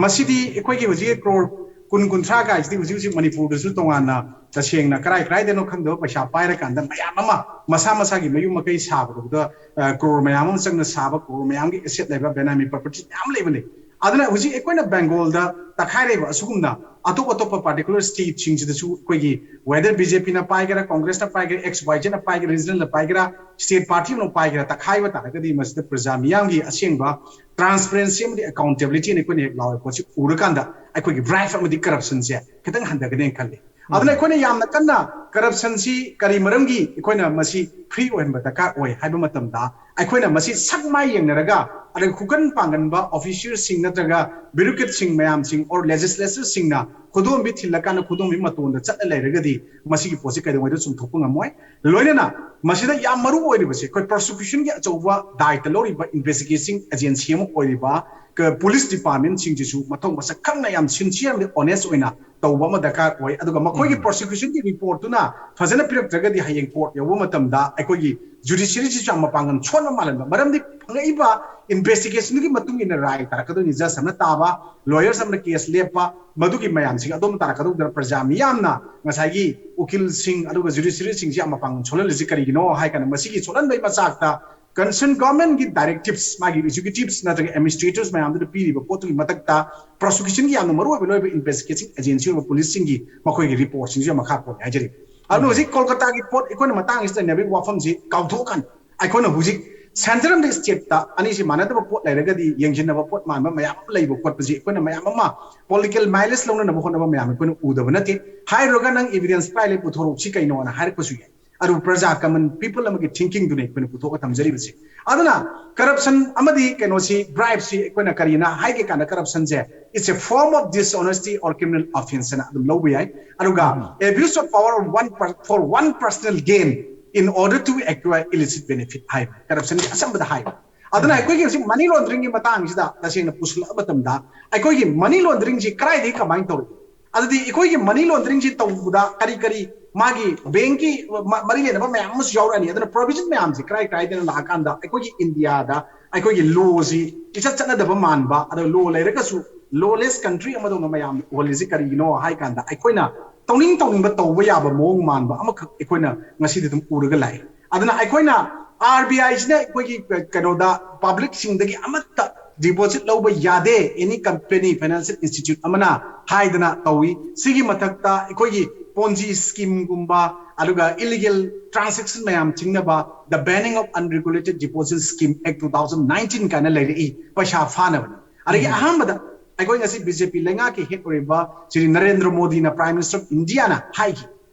ꯃꯁꯤꯗꯤ ꯑꯩꯈꯣꯏꯒꯤ ꯍꯧꯖꯤꯛ ꯀ꯭ꯔꯣꯔ ꯀꯨꯟ ꯀꯨꯟꯊ꯭ꯔꯥ ꯀꯥꯏꯁꯤꯗꯤ ꯍꯧꯖꯤꯛ ꯍꯧꯖꯤꯛ ꯃꯅꯤꯄꯨꯔꯗꯁꯨ ꯇꯣꯉꯥꯟꯅ ꯇꯁꯦꯡꯅ ꯀꯔꯥꯏ ꯀꯔꯥꯏꯗꯅꯣ ꯈꯪꯗꯕ ꯄꯩꯁꯥ ꯄꯥꯏꯔꯀꯥꯟꯗ ꯃꯌꯥꯝ ꯑꯃ ꯃꯁꯥ ꯃꯁꯥꯒꯤ ꯃꯌꯨꯝ ꯃꯀꯩ ꯁꯥꯕꯗꯨꯗ, ꯑ, ꯀ꯭ꯔꯣꯔ ꯃꯌꯥꯝ ꯑꯃ ꯆꯪꯅ ꯁꯥꯕ, ꯀ꯭ꯔꯣꯔ ꯃꯌꯥꯝꯒꯤ ꯑꯦꯁꯦꯠ ꯂꯩꯕ, ꯕꯦꯅꯥꯃꯤ ꯄ꯭ꯔꯣꯄꯔꯇꯤ ꯃꯌꯥꯝ ꯂꯩꯕꯅꯤ꯫ ꯑꯗꯨꯅ ꯍꯧꯖꯤꯛ ꯑꯩꯈꯣꯏꯅ ꯕꯦꯡꯒꯣꯜꯗ ꯇꯛꯈꯥꯏꯔꯛꯏꯕ ꯑꯁꯤꯒꯨꯝꯅ ꯑꯇꯣꯞ ꯑꯇꯣꯞꯄ ꯄꯥꯔꯇꯤꯀꯨꯂꯔ ꯁ꯭ꯇꯦꯠꯁꯤꯡꯁꯤꯗꯁꯨ ꯑꯩꯈꯣꯏꯒꯤ whether ꯕꯤ ꯖꯦ ꯄꯤꯅ ꯄꯥꯏꯒꯦꯔꯥ, ꯀꯣꯡꯒ꯭ꯔꯦꯁꯅ ꯄꯥꯏꯒꯦꯔꯥ, ꯑꯦꯛꯁ ꯋꯥꯏ ꯖꯦꯠꯅ ꯄꯥꯏꯒꯦꯔꯥ, ꯔꯤꯖꯅꯦꯜꯅ ꯄꯥꯏꯒꯦꯔꯥ, ꯁ꯭ꯇꯦꯠ ꯄꯥꯔꯇꯤ ꯑꯃꯅ ꯄꯥꯏꯒꯦꯔꯥ, ꯇꯛꯈꯥꯏꯕ ꯇꯥꯔꯒꯗꯤ ꯃꯁꯤꯗ ꯄ꯭ꯔꯖꯥ ꯃꯤꯌꯥꯝꯒꯤ ꯑꯁꯦꯡꯕ ꯇ꯭ꯔꯥꯟꯁꯄꯦꯔꯦꯟꯁꯤ ꯑꯃꯗꯤ ꯑꯦꯀꯥꯎꯟꯇꯦꯕꯤꯂꯤꯇꯤ ꯑꯩꯈꯣꯏꯅ ꯍꯦꯛ ꯂꯥꯎꯔꯦ ꯄꯣꯠꯁꯤ ꯎꯔꯀꯥꯟꯗ ꯑꯩꯈꯣꯏꯒꯤ ꯕ꯭ꯔꯥꯏꯕ ꯑꯃꯗꯤ ꯀꯔꯞꯁꯟꯁꯦ ꯈꯤꯇꯪ ꯍꯟꯊꯒꯅꯦꯅ ꯈꯜꯂꯤ꯫ ꯑꯗꯨꯅ ꯑꯩꯈꯣꯏꯅ ꯌꯥꯝꯅ ꯀꯟꯅ ꯀꯔꯞꯁꯟꯁꯤ ꯀꯔꯤ ꯃꯔꯝꯒꯤ ꯑꯩꯈꯣꯏꯅ ꯃꯁꯤ ꯐ꯭ꯔꯤ ꯑꯣꯏꯍꯟꯕ ꯗꯔꯀꯥꯔ ꯑꯣꯏ ꯍꯥꯏꯕ ꯃꯇꯝꯗ, ꯑꯩꯈꯣꯏꯅ ꯃꯁꯤ ꯁꯛ ꯃꯥꯏ ꯌꯦꯡꯅꯔꯒ, ꯑꯗꯒꯤ ꯈꯨꯀꯟ ꯄꯥꯡꯒꯟꯕ ꯑꯣꯐꯤꯁꯤꯌꯦꯜꯁꯤꯡ ꯅꯠꯇ꯭ꯔꯒ ꯕ꯭ꯌꯨꯔꯣꯀ꯭ꯔꯦꯠꯁꯤꯡ ꯃꯌꯥꯝꯁꯤꯡ or ꯂꯦꯖꯤꯁꯂꯦꯆꯔꯁꯤꯡꯅ ꯈꯨꯗꯣꯝꯕꯤ ꯊꯤꯜꯂꯀꯥꯟꯗ ꯈꯨꯗꯣꯝꯕꯤ ꯃꯇꯣꯟꯗ ꯆꯠꯂ ꯂꯩꯔꯒꯗꯤ ꯃꯁꯤꯒꯤ ꯄꯣꯠꯁꯤ ꯀꯩꯗꯧꯉꯩꯗ ꯆꯨꯝꯊꯣꯛꯄ ꯉꯝꯃꯣꯏ꯫ ꯂꯣꯏꯅꯅ ꯃꯁꯤꯗ ꯌꯥꯝ ꯃꯔꯨ ꯑꯣꯏꯔꯤꯕꯁꯤ ꯑꯩꯈꯣꯏ ꯄ꯭ꯔꯣꯁꯤꯀ꯭ꯌꯨꯁꯟꯒꯤ ꯑꯆꯧꯕ ꯗꯥꯏꯇ ꯂꯧꯔꯤꯕ ꯏꯟꯚꯦꯁꯇꯤꯒꯦꯁꯟ ꯑꯦꯖꯦꯟꯁꯤ ꯑꯃ ꯑꯣꯏꯔꯤꯕ ꯄꯨꯂꯤꯁ ꯗꯤꯄꯥꯔꯠꯃꯦꯟꯁꯤꯡꯁꯤꯁꯨ ꯃꯊꯧ ꯃꯁꯛ ꯈꯪꯅ ꯌꯥꯝ ꯁꯤꯟꯁꯤꯌꯔꯂꯤ ꯑꯣꯅꯦꯁ ꯑꯣꯏꯅ ꯇꯧꯕ ꯑꯃ ꯗꯔꯀꯥꯔ ꯑꯣꯏ꯫ ꯑꯗꯨꯒ ꯃꯈꯣꯏꯒꯤ ꯎꯝ꯫ ꯄ꯭ꯔꯣꯁꯤꯀ꯭ꯌꯨꯁꯟꯒꯤ ꯔꯤꯄꯣꯔꯠꯇꯨꯅ ꯐꯖꯅ ꯄꯤꯔꯛꯇ꯭ꯔꯒꯗꯤ ꯍꯌꯦꯡ ꯀꯣꯔꯠ ꯌꯧꯕ ꯃꯇꯝꯗ ꯑꯩꯈꯣꯏꯒꯤ ꯖꯨꯗꯤꯁꯤꯌꯔꯤꯁꯤꯁꯨ ꯌꯥꯝ ꯃꯄꯥꯡꯒꯜ ꯁꯣꯟꯕ ꯃꯥꯜꯍꯟꯕ꯫ ꯃꯔꯝꯗꯤ ꯐꯪꯉꯛꯏꯕ ꯏꯟꯚꯦꯁꯇꯤꯒꯦꯁꯟꯗꯨꯒꯤ ꯃꯇꯨꯡ ꯏꯟꯅ ꯔꯥꯏ ꯇꯥꯔꯛꯀꯗꯣꯏꯅꯤ, ꯖꯁ ꯑꯃꯅ ꯇꯥꯕ, ꯂꯣꯌꯔꯁ ꯑꯃꯅ ꯀꯦꯁ ꯂꯦꯞꯄ, ꯃꯗꯨꯒꯤ ꯃꯌꯥꯝꯁꯤꯡ ꯑꯗꯣꯝ ꯇꯥꯔꯛꯀꯗꯧꯗꯅ ꯄ꯭ꯔꯖꯥ ꯃꯤꯌꯥꯝꯅ ꯉꯁꯥꯏꯒꯤ ꯎꯀꯤꯜꯁꯤꯡ ꯑꯗꯨꯒ ꯖꯨꯗꯤꯁꯤꯌꯔꯤꯁꯤꯡꯁꯤ ꯌꯥꯝ ꯃꯄꯥꯡꯒꯜ ꯁꯣꯜꯍꯜꯂꯤꯁꯤ ꯀꯔꯤꯒꯤꯅꯣ ꯍꯥꯏ ꯀꯥꯟꯗ ꯃꯁꯤꯒꯤ ꯁꯣꯜꯍꯟꯕꯒꯤ ꯃꯆꯥꯛꯇ ꯀꯟꯁꯔꯟ ꯒꯚꯔꯟꯃꯦꯟꯒꯤ ꯗꯥꯏꯔꯦꯛꯇꯤꯞꯁ, ꯃꯥꯒꯤ ꯑꯦꯛꯖꯤꯀ꯭ꯌꯨꯇꯤꯞꯁ ꯅꯠꯇ꯭ꯔꯒ ꯑꯦꯗꯃꯤꯅꯤꯁꯇ꯭ꯔꯦꯇꯔꯁ ꯃꯌꯥꯝꯗꯨꯅ ꯄꯤꯔꯤꯕ ꯄꯣꯠꯇꯨꯒꯤ ꯃꯊꯛꯇ ꯄ꯭ꯔꯣꯁꯤꯀ꯭ꯌꯨꯁꯟꯒꯤ ꯌꯥꯝꯅ ꯃꯔꯨꯑꯣꯏꯕ ꯂꯣꯏꯕ ꯏꯟꯚꯦꯁꯇꯤꯒꯦꯁꯟ ꯑꯦꯖꯦꯟꯁꯤ ꯑꯣꯏꯕ ꯄꯨꯂꯤꯁꯁꯤꯡꯒꯤ ꯃꯈꯣꯏꯒꯤ ꯔꯤꯄꯣꯔꯠꯁꯤꯡꯁꯨ ꯌꯥꯝ ꯃꯈꯥ ꯄꯣꯜꯂꯦ ꯍꯥꯏꯖꯔꯤ꯫ ꯑꯗꯨꯅ ꯍꯧꯖꯤꯛ ꯀꯣꯜꯀꯇꯥꯒꯤ ꯄꯣꯠ ꯑꯩꯈꯣꯏꯅ ꯃꯇꯥꯡ ꯑꯁꯤꯗ ꯅꯩꯅꯕꯒꯤ ꯋꯥꯐꯝꯁꯤ ꯀꯥꯎꯊꯣꯛꯑꯀꯥꯟꯗ ꯑꯩꯈꯣꯏꯅ ꯍꯧꯖꯤꯛ ꯁꯦꯟꯇꯔ ꯑꯃꯗꯤ ꯁ꯭ꯇꯦꯠꯇ ꯑꯅꯤꯁꯤ ꯃꯥꯟꯅꯗꯕ ꯄꯣꯠ ꯂꯩꯔꯒꯗꯤ ꯌꯦꯡꯁꯤꯟꯅꯕ ꯄꯣꯠ ꯃꯥꯟꯕ ꯃꯌꯥꯝ ꯑꯃ ꯂꯩꯕ ꯈꯣꯠꯄꯁꯤ ꯑꯩꯈꯣꯏꯅ ꯃꯌꯥꯝ ꯑꯃ ꯄꯣꯂꯤꯇꯤꯀꯦꯜ ꯃꯥꯏꯂꯦꯖ ꯂꯧꯅꯅꯕ ꯍꯣꯠꯅꯕ ꯃꯌꯥꯝ ꯑꯩꯈꯣꯏꯅ ꯎꯗꯕ ꯅꯠꯇꯦ꯫ ꯍꯥꯏꯔꯨꯔꯒ ꯅꯪ ꯏꯚꯤꯗꯦꯟꯁ ꯀꯥꯏ ꯂꯩ ꯄꯨꯊꯣꯔꯛꯁꯤ ꯀꯩꯅꯣꯅ ꯍꯥꯏꯔꯛꯄꯁꯨ ꯌꯥꯏ꯫ ꯑꯗꯨ ꯄ꯭ꯔꯖꯥ ꯀꯃꯟ ꯄꯤꯄꯜ ꯑꯃꯒꯤ ꯊꯤꯡꯀꯤꯡꯗꯨꯅꯤ ꯑꯩꯈꯣꯏꯅ ꯄꯨꯊꯣꯛꯑ ꯊꯝꯖꯔꯤꯕꯁꯤ꯫ ꯑꯗꯨꯅ ꯀꯔꯞꯁꯟ ꯑꯃꯗꯤ ꯀꯩꯅꯣꯁꯤ ꯕ꯭ꯔꯥꯏꯕꯁꯤ ꯑꯩꯈꯣꯏꯅ ꯀꯔꯤꯅ ꯍꯥꯏꯒꯦ ꯀꯥꯟꯗ ꯀꯔꯞꯁꯟꯁꯦ it's a form of dishonesty or criminal offence ꯍꯥꯏꯅ ꯑꯗꯨꯝ ꯂꯧꯕ ꯌꯥꯏ꯫ ꯑꯗꯨꯒ abuse of power of one per- for one personal gain in order to acquire illicit benefit ꯍꯥꯏꯕ ꯀꯔꯞꯁꯟꯒꯤ ꯑꯆꯝꯕꯗ ꯍꯥꯏꯕ꯫ ꯑꯗꯨꯅ ꯑꯩꯈꯣꯏꯒꯤ ꯍꯧꯖꯤꯛ ꯃꯅꯤ ꯂꯣꯟꯗ꯭ꯔꯤꯡꯒꯤ ꯃꯇꯥꯡꯁꯤꯗ ꯇꯁꯦꯡꯅ ꯄꯨꯁꯤꯜꯂꯛꯄ ꯃꯇꯝꯗ ꯑꯩꯈꯣꯏꯒꯤ ꯃꯅꯤ ꯂꯣꯟꯗ꯭ꯔꯤꯡꯁꯤ ꯀꯗꯥꯏꯗꯒꯤ ꯀꯃꯥꯏꯅ ꯇꯧꯔꯛꯏ? ꯑꯗꯨꯗꯤ ꯑꯩꯈꯣꯏꯒꯤ ꯃꯅꯤ ꯂꯣꯟꯗ꯭ꯔꯤꯡꯁꯤ ꯇꯧꯕꯗ ꯀꯔꯤ ꯀꯔꯤ ꯃꯥꯒꯤ ꯕꯦꯡꯀꯤ ꯃ- ꯃꯔꯤ ꯂꯩꯅꯕ ꯃꯌꯥꯝ ꯑꯃꯁꯨ ꯌꯥꯎꯔꯛꯑꯅꯤ꯫ ꯑꯗꯨꯅ ꯄ꯭ꯔꯣꯚꯤꯖꯟ ꯃꯌꯥꯝꯁꯤ ꯀꯔꯥꯏ ꯀꯔꯥꯏꯗꯅ ꯂꯥꯛꯑꯀꯥꯟꯗ ꯑꯩꯈꯣꯏꯒꯤ ꯏꯟꯗꯤꯌꯥꯗ ꯑꯩꯈꯣꯏꯒꯤ ꯂꯣꯁꯤ ꯏꯆꯠ ꯆꯠꯅꯗꯕ ꯃꯥꯟꯕ, ꯑꯗꯣ ꯂꯣ ꯂꯩꯔꯒꯁꯨ ꯂꯣꯂꯦꯁ ꯀꯟꯇ꯭ꯔꯤ ꯑꯃꯗꯧꯅ ꯃꯌꯥꯝꯅ ꯎꯍꯜꯂꯤꯁꯤ ꯀꯔꯤꯒꯤꯅꯣ ꯍꯥꯏ ꯀꯥꯟꯗ ꯑꯩꯈꯣꯏꯅ ꯇꯧꯅꯤꯡ ꯇꯧꯅꯤꯡꯕ ꯇꯧꯕ ꯌꯥꯕ ꯃꯑꯣꯡ ꯃꯥꯟꯕ ꯑꯃꯈꯛ ꯑꯩꯈꯣꯏꯅ ꯉꯁꯤꯗꯤ ꯑꯗꯨꯝ ꯎꯔꯒ ꯂꯥꯛꯑꯦ꯫ ꯑꯗꯨꯅ ꯑꯩꯈꯣꯏꯅ ꯑꯥꯔ ꯕꯤ ꯑꯥꯏꯁꯤꯅ ꯑꯩꯈꯣꯏꯒꯤ ꯀꯩꯅꯣꯗ ꯄꯕ꯭ꯂꯤꯛꯁꯤꯡꯗꯒꯤ ꯑꯃꯠꯇ ꯗꯤꯄꯣꯖꯤꯠ ꯂꯧꯕ ꯌꯥꯗꯦ ꯑꯦꯅꯤ ꯀꯝꯄꯦꯅꯤ ꯐꯥꯏꯅꯥꯟꯁꯤꯌꯦꯜ ꯏꯟꯁꯇꯤꯇ꯭ꯌꯨꯠ ꯑꯃꯅ ꯍꯥꯏꯗꯅ ꯇꯧꯏ꯫ ꯁꯤꯒꯤ ꯃꯊꯛꯇ ꯑꯩꯈꯣꯏꯒꯤ ꯄꯣꯟꯖꯤ ꯁ꯭ꯀꯤꯝꯒꯨꯝꯕ ꯑꯗꯨꯒ ꯏꯂꯤꯒꯦꯜ ꯇ꯭ꯔꯥꯟꯁꯦꯛꯁꯟ ꯃꯌꯥꯝ ꯊꯤꯡꯅꯕ the Banning of Unregulated Deposit Scheme Act two thousand nineteen ꯀꯥꯏꯅ ꯂꯩꯔꯛꯏ ꯄꯩꯁꯥ ꯐꯥꯅꯕꯅꯤ꯫ ꯑꯗꯒꯤ ꯑꯍꯥꯟꯕꯗ ꯑꯩꯈꯣꯏ ꯉꯁꯤ ꯕꯤ ꯖꯦ ꯄꯤ ꯂꯩꯉꯥꯛꯀꯤ ꯍꯦꯠ ꯑꯣꯏꯔꯤꯕ ꯁ꯭ꯔꯤ ꯅꯔꯦꯟꯗ꯭ꯔ ꯃꯣꯗꯤꯅ ꯄ꯭ꯔꯥꯏꯝ ꯃꯤꯅꯤꯁꯇꯔ ꯑꯣꯐ ꯏꯟꯗꯤꯌꯥꯅ ꯍꯥꯏꯈꯤ,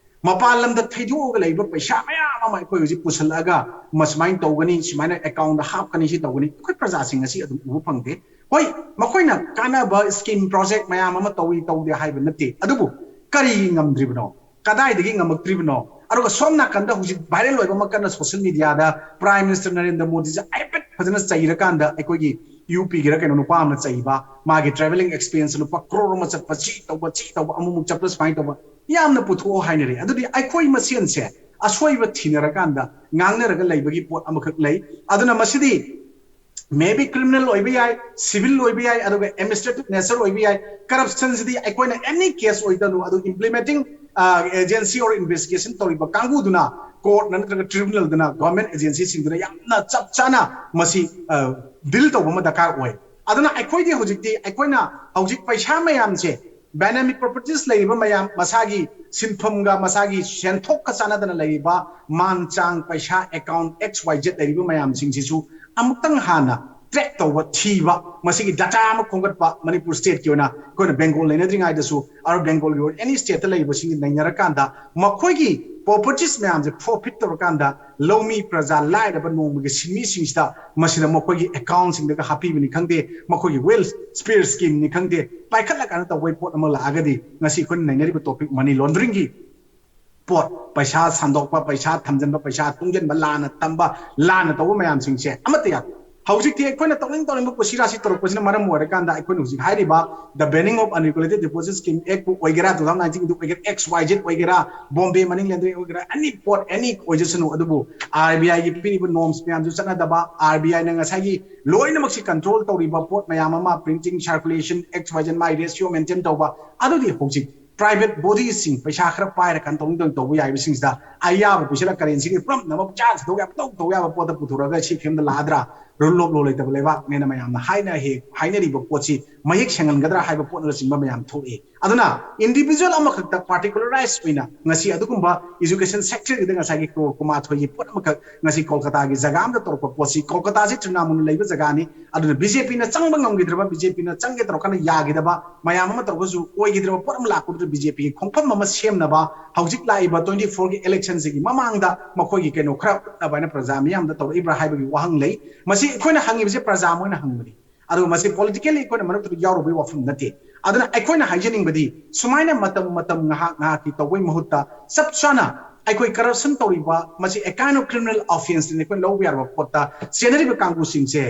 ꯃꯄꯥꯟ ꯂꯝꯗ ꯊꯩꯗꯣꯛꯑꯒ ꯂꯩꯕ ꯄꯩꯁꯥ ꯃꯌꯥꯝ ꯑꯃ ꯑꯩꯈꯣꯏ ꯍꯧꯖꯤꯛ ꯄꯨꯁꯤꯜꯂꯛꯑꯒ ꯃꯁꯨꯃꯥꯏꯅ ꯇꯧꯒꯅꯤ, ꯁꯨꯃꯥꯏꯅ ꯑꯦꯀꯥꯎꯟꯗ ꯍꯥꯞꯀꯅꯤ, ꯁꯤ ꯇꯧꯒꯅꯤ꯫ ꯑꯩꯈꯣꯏ ꯄ꯭ꯔꯖꯥꯁꯤꯡ ꯑꯁꯤ ꯑꯗꯨꯝ ꯎꯕ ꯐꯪꯗꯦ꯫ ꯍꯣꯏ, ꯃꯈꯣꯏꯅ ꯀꯥꯟꯅꯕ ꯁ꯭ꯀꯤꯝ ꯄ꯭ꯔꯣꯖꯦꯛ ꯃꯌꯥꯝ ꯑꯃ ꯇꯧꯏ ꯇꯧꯗꯦ ꯍꯥꯏꯕ ꯅꯠꯇꯦ, ꯑꯗꯨꯕꯨ ꯀꯔꯤ ꯉꯝꯗ꯭ꯔꯤꯕꯅꯣ? ꯀꯗꯥꯏꯗꯒꯤ ꯉꯝꯃꯛꯇ꯭ꯔꯤꯕꯅꯣ? ꯑꯗꯨꯒ ꯁꯣꯝ ꯅꯥꯀꯟꯗ ꯍꯧꯖꯤꯛ ꯚꯥꯏꯔꯦꯜ ꯑꯣꯏꯕ ꯑꯃ ꯀꯟꯅ ꯁꯣꯁꯤꯌꯦꯜ ꯃꯤꯗꯤꯌꯥꯗ ꯄ꯭ꯔꯥꯏꯝ ꯃꯤꯅꯤꯁꯇꯔ ꯅꯔꯦꯟꯗ꯭ꯔ ꯃꯣꯗꯤꯁꯦ ꯍꯥꯏꯐꯦꯠ ꯐꯖꯅ ꯆꯩꯔꯀꯥꯟꯗ ꯑꯩꯈꯣꯏꯒꯤ ꯌꯨ ꯄꯤꯒꯤꯔ ꯀꯩꯅꯣ, ꯅꯨꯄꯥ ꯑꯃꯅ ꯆꯩꯕ, ꯃꯥꯒꯤ travelling expense ꯂꯨꯄꯥ ꯀ꯭ꯔꯣꯔ ꯑꯃ ꯆꯠꯄ, ꯁꯤ ꯇꯧꯕ, ꯁꯤ ꯇꯧꯕ, ꯑꯃꯨꯛꯃꯨꯛ ꯆꯠꯄ, ꯁꯨꯃꯥꯏꯅ ꯇꯧꯕ, ꯌꯥꯝꯅ ꯄꯨꯊꯣꯛꯑꯣ ꯍꯥꯏꯅꯔꯦ꯫ ꯑꯗꯨꯗꯤ ꯑꯩꯈꯣꯏ ꯃꯁꯦꯟꯁꯦ ꯑꯁꯣꯏꯕ ꯊꯤꯅꯔꯀꯥꯟꯗ ꯉꯥꯡꯅꯔꯒ ꯂꯩꯕꯒꯤ ꯄꯣꯠ ꯑꯃꯈꯛ ꯂꯩ꯫ ꯑꯗꯨꯅ ꯃꯁꯤꯗꯤ maybe criminal ꯑꯣꯏꯕ ꯌꯥꯏ, civil ꯑꯣꯏꯕ ꯌꯥꯏ, ꯑꯗꯨꯒ administrative nature ꯑꯣꯏꯕ ꯌꯥꯏ꯫ Corruption ꯁꯤꯗꯤ ꯑꯩꯈꯣꯏꯅ any case ꯑꯣꯏꯗꯅꯨ, ꯑꯗꯨ implementing agency or investigation ꯇꯧꯔꯤꯕ ꯀꯥꯡꯕꯨꯗꯨꯅ, court ꯅ ꯅꯠꯇ꯭ꯔꯒ tribunal ꯗꯨꯅ, government agency ꯁꯤꯡꯗꯨꯅ ꯌꯥꯝꯅ ꯆꯞ ꯆꯥꯅ ꯃꯁꯤ deal ꯇꯧꯕ ꯑꯃ ꯗꯔꯀꯥꯔ ꯑꯣꯏ꯫ ꯑꯗꯨꯅ ꯑꯩꯈꯣꯏꯗꯤ ꯍꯧꯖꯤꯛꯇꯤ, ꯑꯩꯈꯣꯏꯅ ꯍꯧꯖꯤꯛ ꯄꯩꯁꯥ ꯃꯌꯥꯝꯁꯦ, ꯕꯥꯏꯅꯥꯃꯤ ꯄ꯭ꯔꯣꯄꯔꯇꯤꯁ ꯂꯩꯔꯤꯕ ꯃꯌꯥꯝ, ꯃꯁꯥꯒꯤ ꯁꯤꯟꯐꯝꯒ ꯃꯁꯥꯒꯤ ꯁꯦꯟꯊꯣꯛꯀ ꯆꯥꯟꯅꯗꯅ ꯂꯩꯔꯤꯕ ꯃꯥꯟ ꯆꯥꯡ ꯄꯩꯁꯥ ꯑꯦꯀꯥꯎꯟ ꯑꯦꯛꯁ ꯋꯥꯏ ꯖꯦꯠ ꯂꯩꯔꯤꯕ ꯃꯌꯥꯝꯁꯤꯡꯁꯤꯁꯨ ꯑꯃꯨꯛꯇꯪ ꯍꯥꯟꯅ track ꯇꯧꯕ, ꯊꯤꯕ, ꯃꯁꯤꯒꯤ data ꯑꯃ ꯈꯣꯝꯒꯠꯄ, ꯃꯅꯤꯄꯨꯔ state ꯀꯤ ꯑꯣꯏꯅ ꯑꯩꯈꯣꯏꯅ ꯕꯦꯡꯒꯣꯜ ꯂꯩꯅꯗ꯭ꯔꯤꯉꯩꯗꯁꯨ, ꯑꯥꯔ ꯕꯦꯡꯒꯣꯜꯒꯤ ꯑꯣꯏꯔꯣ, any state ꯇ ꯂꯩꯔꯤꯕꯁꯤꯡꯒꯤ ꯅꯩꯅꯔꯀꯥꯟꯗ ꯃꯈꯣꯏꯒꯤ ꯄ꯭ꯔꯣꯄꯔꯇꯤꯁ ꯃꯌꯥꯝꯁꯦ forfeit ꯇꯧꯔꯀꯥꯟꯗ ꯂꯧꯃꯤ ꯄ꯭ꯔꯖꯥ ꯂꯥꯏꯔꯕ ꯅꯣꯡꯃꯒꯤ ꯁꯤꯟꯃꯤꯁꯤꯡꯁꯤꯗ ꯃꯁꯤꯗ ꯃꯈꯣꯏꯒꯤ ꯑꯦꯀꯥꯎꯟꯁꯤꯡꯗ ꯍꯥꯞꯄꯤꯕꯅꯤ ꯈꯪꯗꯦ, ꯃꯈꯣꯏꯒꯤ welfare scheme ꯅꯤ ꯈꯪꯗꯦ, ꯄꯥꯏꯈꯠꯂꯀꯥꯟꯗ ꯇꯧꯕꯒꯤ ꯄꯣꯠ ꯑꯃ ꯂꯥꯛꯑꯒꯗꯤ ꯉꯁꯤ ꯑꯩꯈꯣꯏꯅ ꯅꯩꯅꯔꯤꯕ topic money laundering ꯒꯤ ꯄꯣꯠ, ꯄꯩꯁꯥ ꯁꯟꯗꯣꯛꯄ, ꯄꯩꯁꯥ ꯊꯝꯖꯤꯟꯕ, ꯄꯩꯁꯥ ꯇꯨꯡꯁꯤꯟꯕ, ꯂꯥꯟꯅ ꯇꯝꯕ, ꯂꯥꯟꯅ ꯇꯧꯕ ꯃꯌꯥꯝꯁꯤꯡꯁꯦ ꯑꯃꯠꯇ ꯌꯥꯗꯦ꯫ ꯍꯧꯖꯤꯛꯇꯤ ꯑꯩꯈꯣꯏꯅ ꯇꯧꯅꯤꯡ ꯇꯧꯅꯤꯡꯕ ꯀꯨꯁꯤ ꯔꯥꯁꯤ ꯇꯧꯔꯛꯄꯁꯤꯅ ꯃꯔꯝ ꯑꯣꯏꯔꯀꯥꯟꯗ ꯑꯩꯈꯣꯏꯅ ꯍꯧꯖꯤꯛ ꯍꯥꯏꯔꯤꯕ the Banning of Unregulated Deposits Scheme Act ꯄꯨ ꯑꯣꯏꯒꯦꯔꯥ, two thousand nineteen ꯗꯨ ꯑꯣꯏꯒꯦꯔꯥ, X Y Z ꯑꯣꯏꯒꯦꯔꯥ, ꯕꯣꯝꯕꯦ ꯃꯅꯤ ꯂꯦꯟꯗ꯭ꯔꯤꯡ ꯑꯣꯏꯒꯦꯔꯥ, any ꯄꯣꯠ, any ꯑꯣꯏꯖꯁꯅꯨ, ꯑꯗꯨꯕꯨ ꯑꯥꯔ ꯕꯤ ꯑꯥꯏꯒꯤ ꯄꯤꯔꯤꯕ ꯅꯣꯔꯝꯁ ꯃꯌꯥꯝꯁꯨ ꯆꯠꯅꯗꯕ, ꯑꯥꯔ ꯕꯤ ꯑꯥꯏꯅ ꯉꯁꯥꯏꯒꯤ ꯂꯣꯏꯅꯃꯛꯁꯤ ꯀꯟꯇ꯭ꯔꯣꯜ ꯇꯧꯔꯤꯕ ꯄꯣꯠ ꯃꯌꯥꯝ ꯑꯃ, printing, circulation, X Y Z, ꯃꯥꯏ ꯔꯦꯁꯤꯑꯣ ꯃꯦꯟꯇꯦꯟ ꯇꯧꯕ, ꯑꯗꯨꯗꯤ ꯍꯧꯖꯤꯛ private body ꯁꯤꯡ, ꯄꯩꯁꯥ ꯈꯔ ꯄꯥꯏꯔ ꯀꯟꯇ꯭ꯔꯣꯜ ꯇꯧꯕ ꯌꯥꯏꯕꯁꯤꯡꯁꯤꯗ ꯑꯌꯥꯕ ꯄꯤꯁꯤꯜꯂ ꯀꯔꯦꯟꯁꯤꯒꯤ ꯄꯨꯂꯞꯅꯃꯛ ꯆꯥ ꯊꯥꯗꯣꯛ ꯌꯥꯕ, ꯇꯧ ꯇꯧ ꯌꯥꯕ ꯄꯣꯠꯇ ꯄꯨꯊꯣꯔꯛꯑꯒ ꯁꯤ ꯐꯤꯕꯝꯗ ꯂꯥꯛꯑꯗ꯭ꯔꯥ? ꯔꯨꯜ ꯑꯣꯐ ꯂꯣ ꯂꯩꯇꯕ ꯂꯩꯕꯥꯛꯅꯦꯅ ꯃꯌꯥꯝꯅ ꯍꯥꯏꯅ ꯍꯦꯛ ꯍꯥꯏꯅꯔꯤꯕ ꯄꯣꯠꯁꯤ ꯃꯌꯦꯛ ꯁꯦꯡꯍꯟꯒꯗ꯭ꯔꯥ ꯍꯥꯏꯕ ꯄꯣꯠꯅꯆꯤꯡꯕ ꯃꯌꯥꯝ ꯊꯣꯛꯏ꯫ ꯑꯗꯨꯅ individual ꯑꯃꯈꯛꯇ particularize ꯑꯣꯏꯅ ꯉꯁꯤ ꯑꯗꯨꯒꯨꯝꯕ education sector ꯒꯤꯗ ꯉꯁꯥꯏꯒꯤ ꯀ꯭ꯔꯣꯔ ꯀꯨꯟꯃꯥꯊꯣꯏꯒꯤ ꯄꯣꯠ ꯑꯃꯈꯛ ꯉꯁꯤ ꯀꯣꯜꯀꯇꯥꯒꯤ ꯖꯒꯥ ꯑꯃꯗ ꯇꯧꯔꯛꯄ ꯄꯣꯠꯁꯤ, ꯀꯣꯜꯀꯇꯥꯁꯤ ꯇ꯭ꯔꯤꯅꯥꯃꯨꯜꯅ ꯂꯩꯕ ꯖꯒꯥꯅꯤ, ꯑꯗꯨꯅ ꯕꯤ ꯖꯦ ꯄꯤꯅ ꯆꯪꯕ ꯉꯝꯈꯤꯗ꯭ꯔꯕ, ꯕꯤ ꯖꯦ ꯄꯤꯅ ꯆꯪꯒꯦ ꯇꯧꯔꯀꯥꯟꯗ ꯌꯥꯈꯤꯗꯕ ꯃꯌꯥꯝ ꯑꯃ ꯇꯧꯔꯒꯁꯨ ꯑꯣꯏꯈꯤꯗ꯭ꯔꯕ ꯄꯣꯠ ꯑꯃ ꯂꯥꯛꯄꯗꯨꯗ ꯕꯤ ꯖꯦ ꯄꯤꯒꯤ ꯈꯣꯡꯐꯝ ꯑꯃ ꯁꯦꯝꯅꯕ ꯍꯧꯖꯤꯛ ꯂꯥꯛꯏꯕ twenty four ꯒꯤ election ꯁꯤꯒꯤ ꯃꯃꯥꯡꯗ ꯃꯈꯣꯏꯒꯤ ꯀꯩꯅꯣ ꯈꯔ ꯎꯠꯅꯕ ꯍꯥꯏꯅ ꯄ꯭ꯔꯖꯥ ꯃꯤꯌꯥꯝꯗ ꯇꯧꯔꯛꯏꯕ꯭ꯔꯥ ꯍꯥꯏꯕꯒꯤ ꯋꯥꯍꯪ ꯂꯩ꯫ ꯃꯁꯤ ꯑꯩꯈꯣꯏꯅ ꯍꯪꯉꯤꯕꯁꯦ ꯄ꯭ꯔꯖꯥ ꯃꯣꯏꯅ ꯍꯪꯕꯅꯤ꯫ ꯑꯗꯨꯒ ꯃꯁꯤ politically ꯑꯩꯈꯣꯏꯅ ꯃꯔꯛꯇꯨꯗ ꯌꯥꯎꯔꯨꯕꯒꯤ ꯋꯥꯐꯝ ꯅꯠꯇꯦ꯫ ꯑꯗꯨꯅ ꯑꯩꯈꯣꯏꯅ ꯍꯥꯏꯖꯅꯤꯡꯕꯗꯤ ꯁꯨꯃꯥꯏꯅ ꯃꯇꯝ ꯃꯇꯝ ꯉꯥꯏꯍꯥꯛ ꯉꯥꯏꯍꯥꯛꯀꯤ ꯇꯧꯕꯒꯤ ꯃꯍꯨꯠꯇ ꯆꯞ ꯆꯥꯅ ꯑꯩꯈꯣꯏ ꯀꯔꯞꯁꯟ ꯇꯧꯔꯤꯕ ꯃꯁꯤ a kind of criminal offence ꯅꯤ꯫ ꯑꯩꯈꯣꯏꯅ ꯂꯧꯕ ꯌꯥꯔꯕ ꯄꯣꯠꯇ ꯆꯦꯟꯅꯔꯤꯕ ꯀꯥꯡꯕꯨꯁꯤꯡꯁꯦ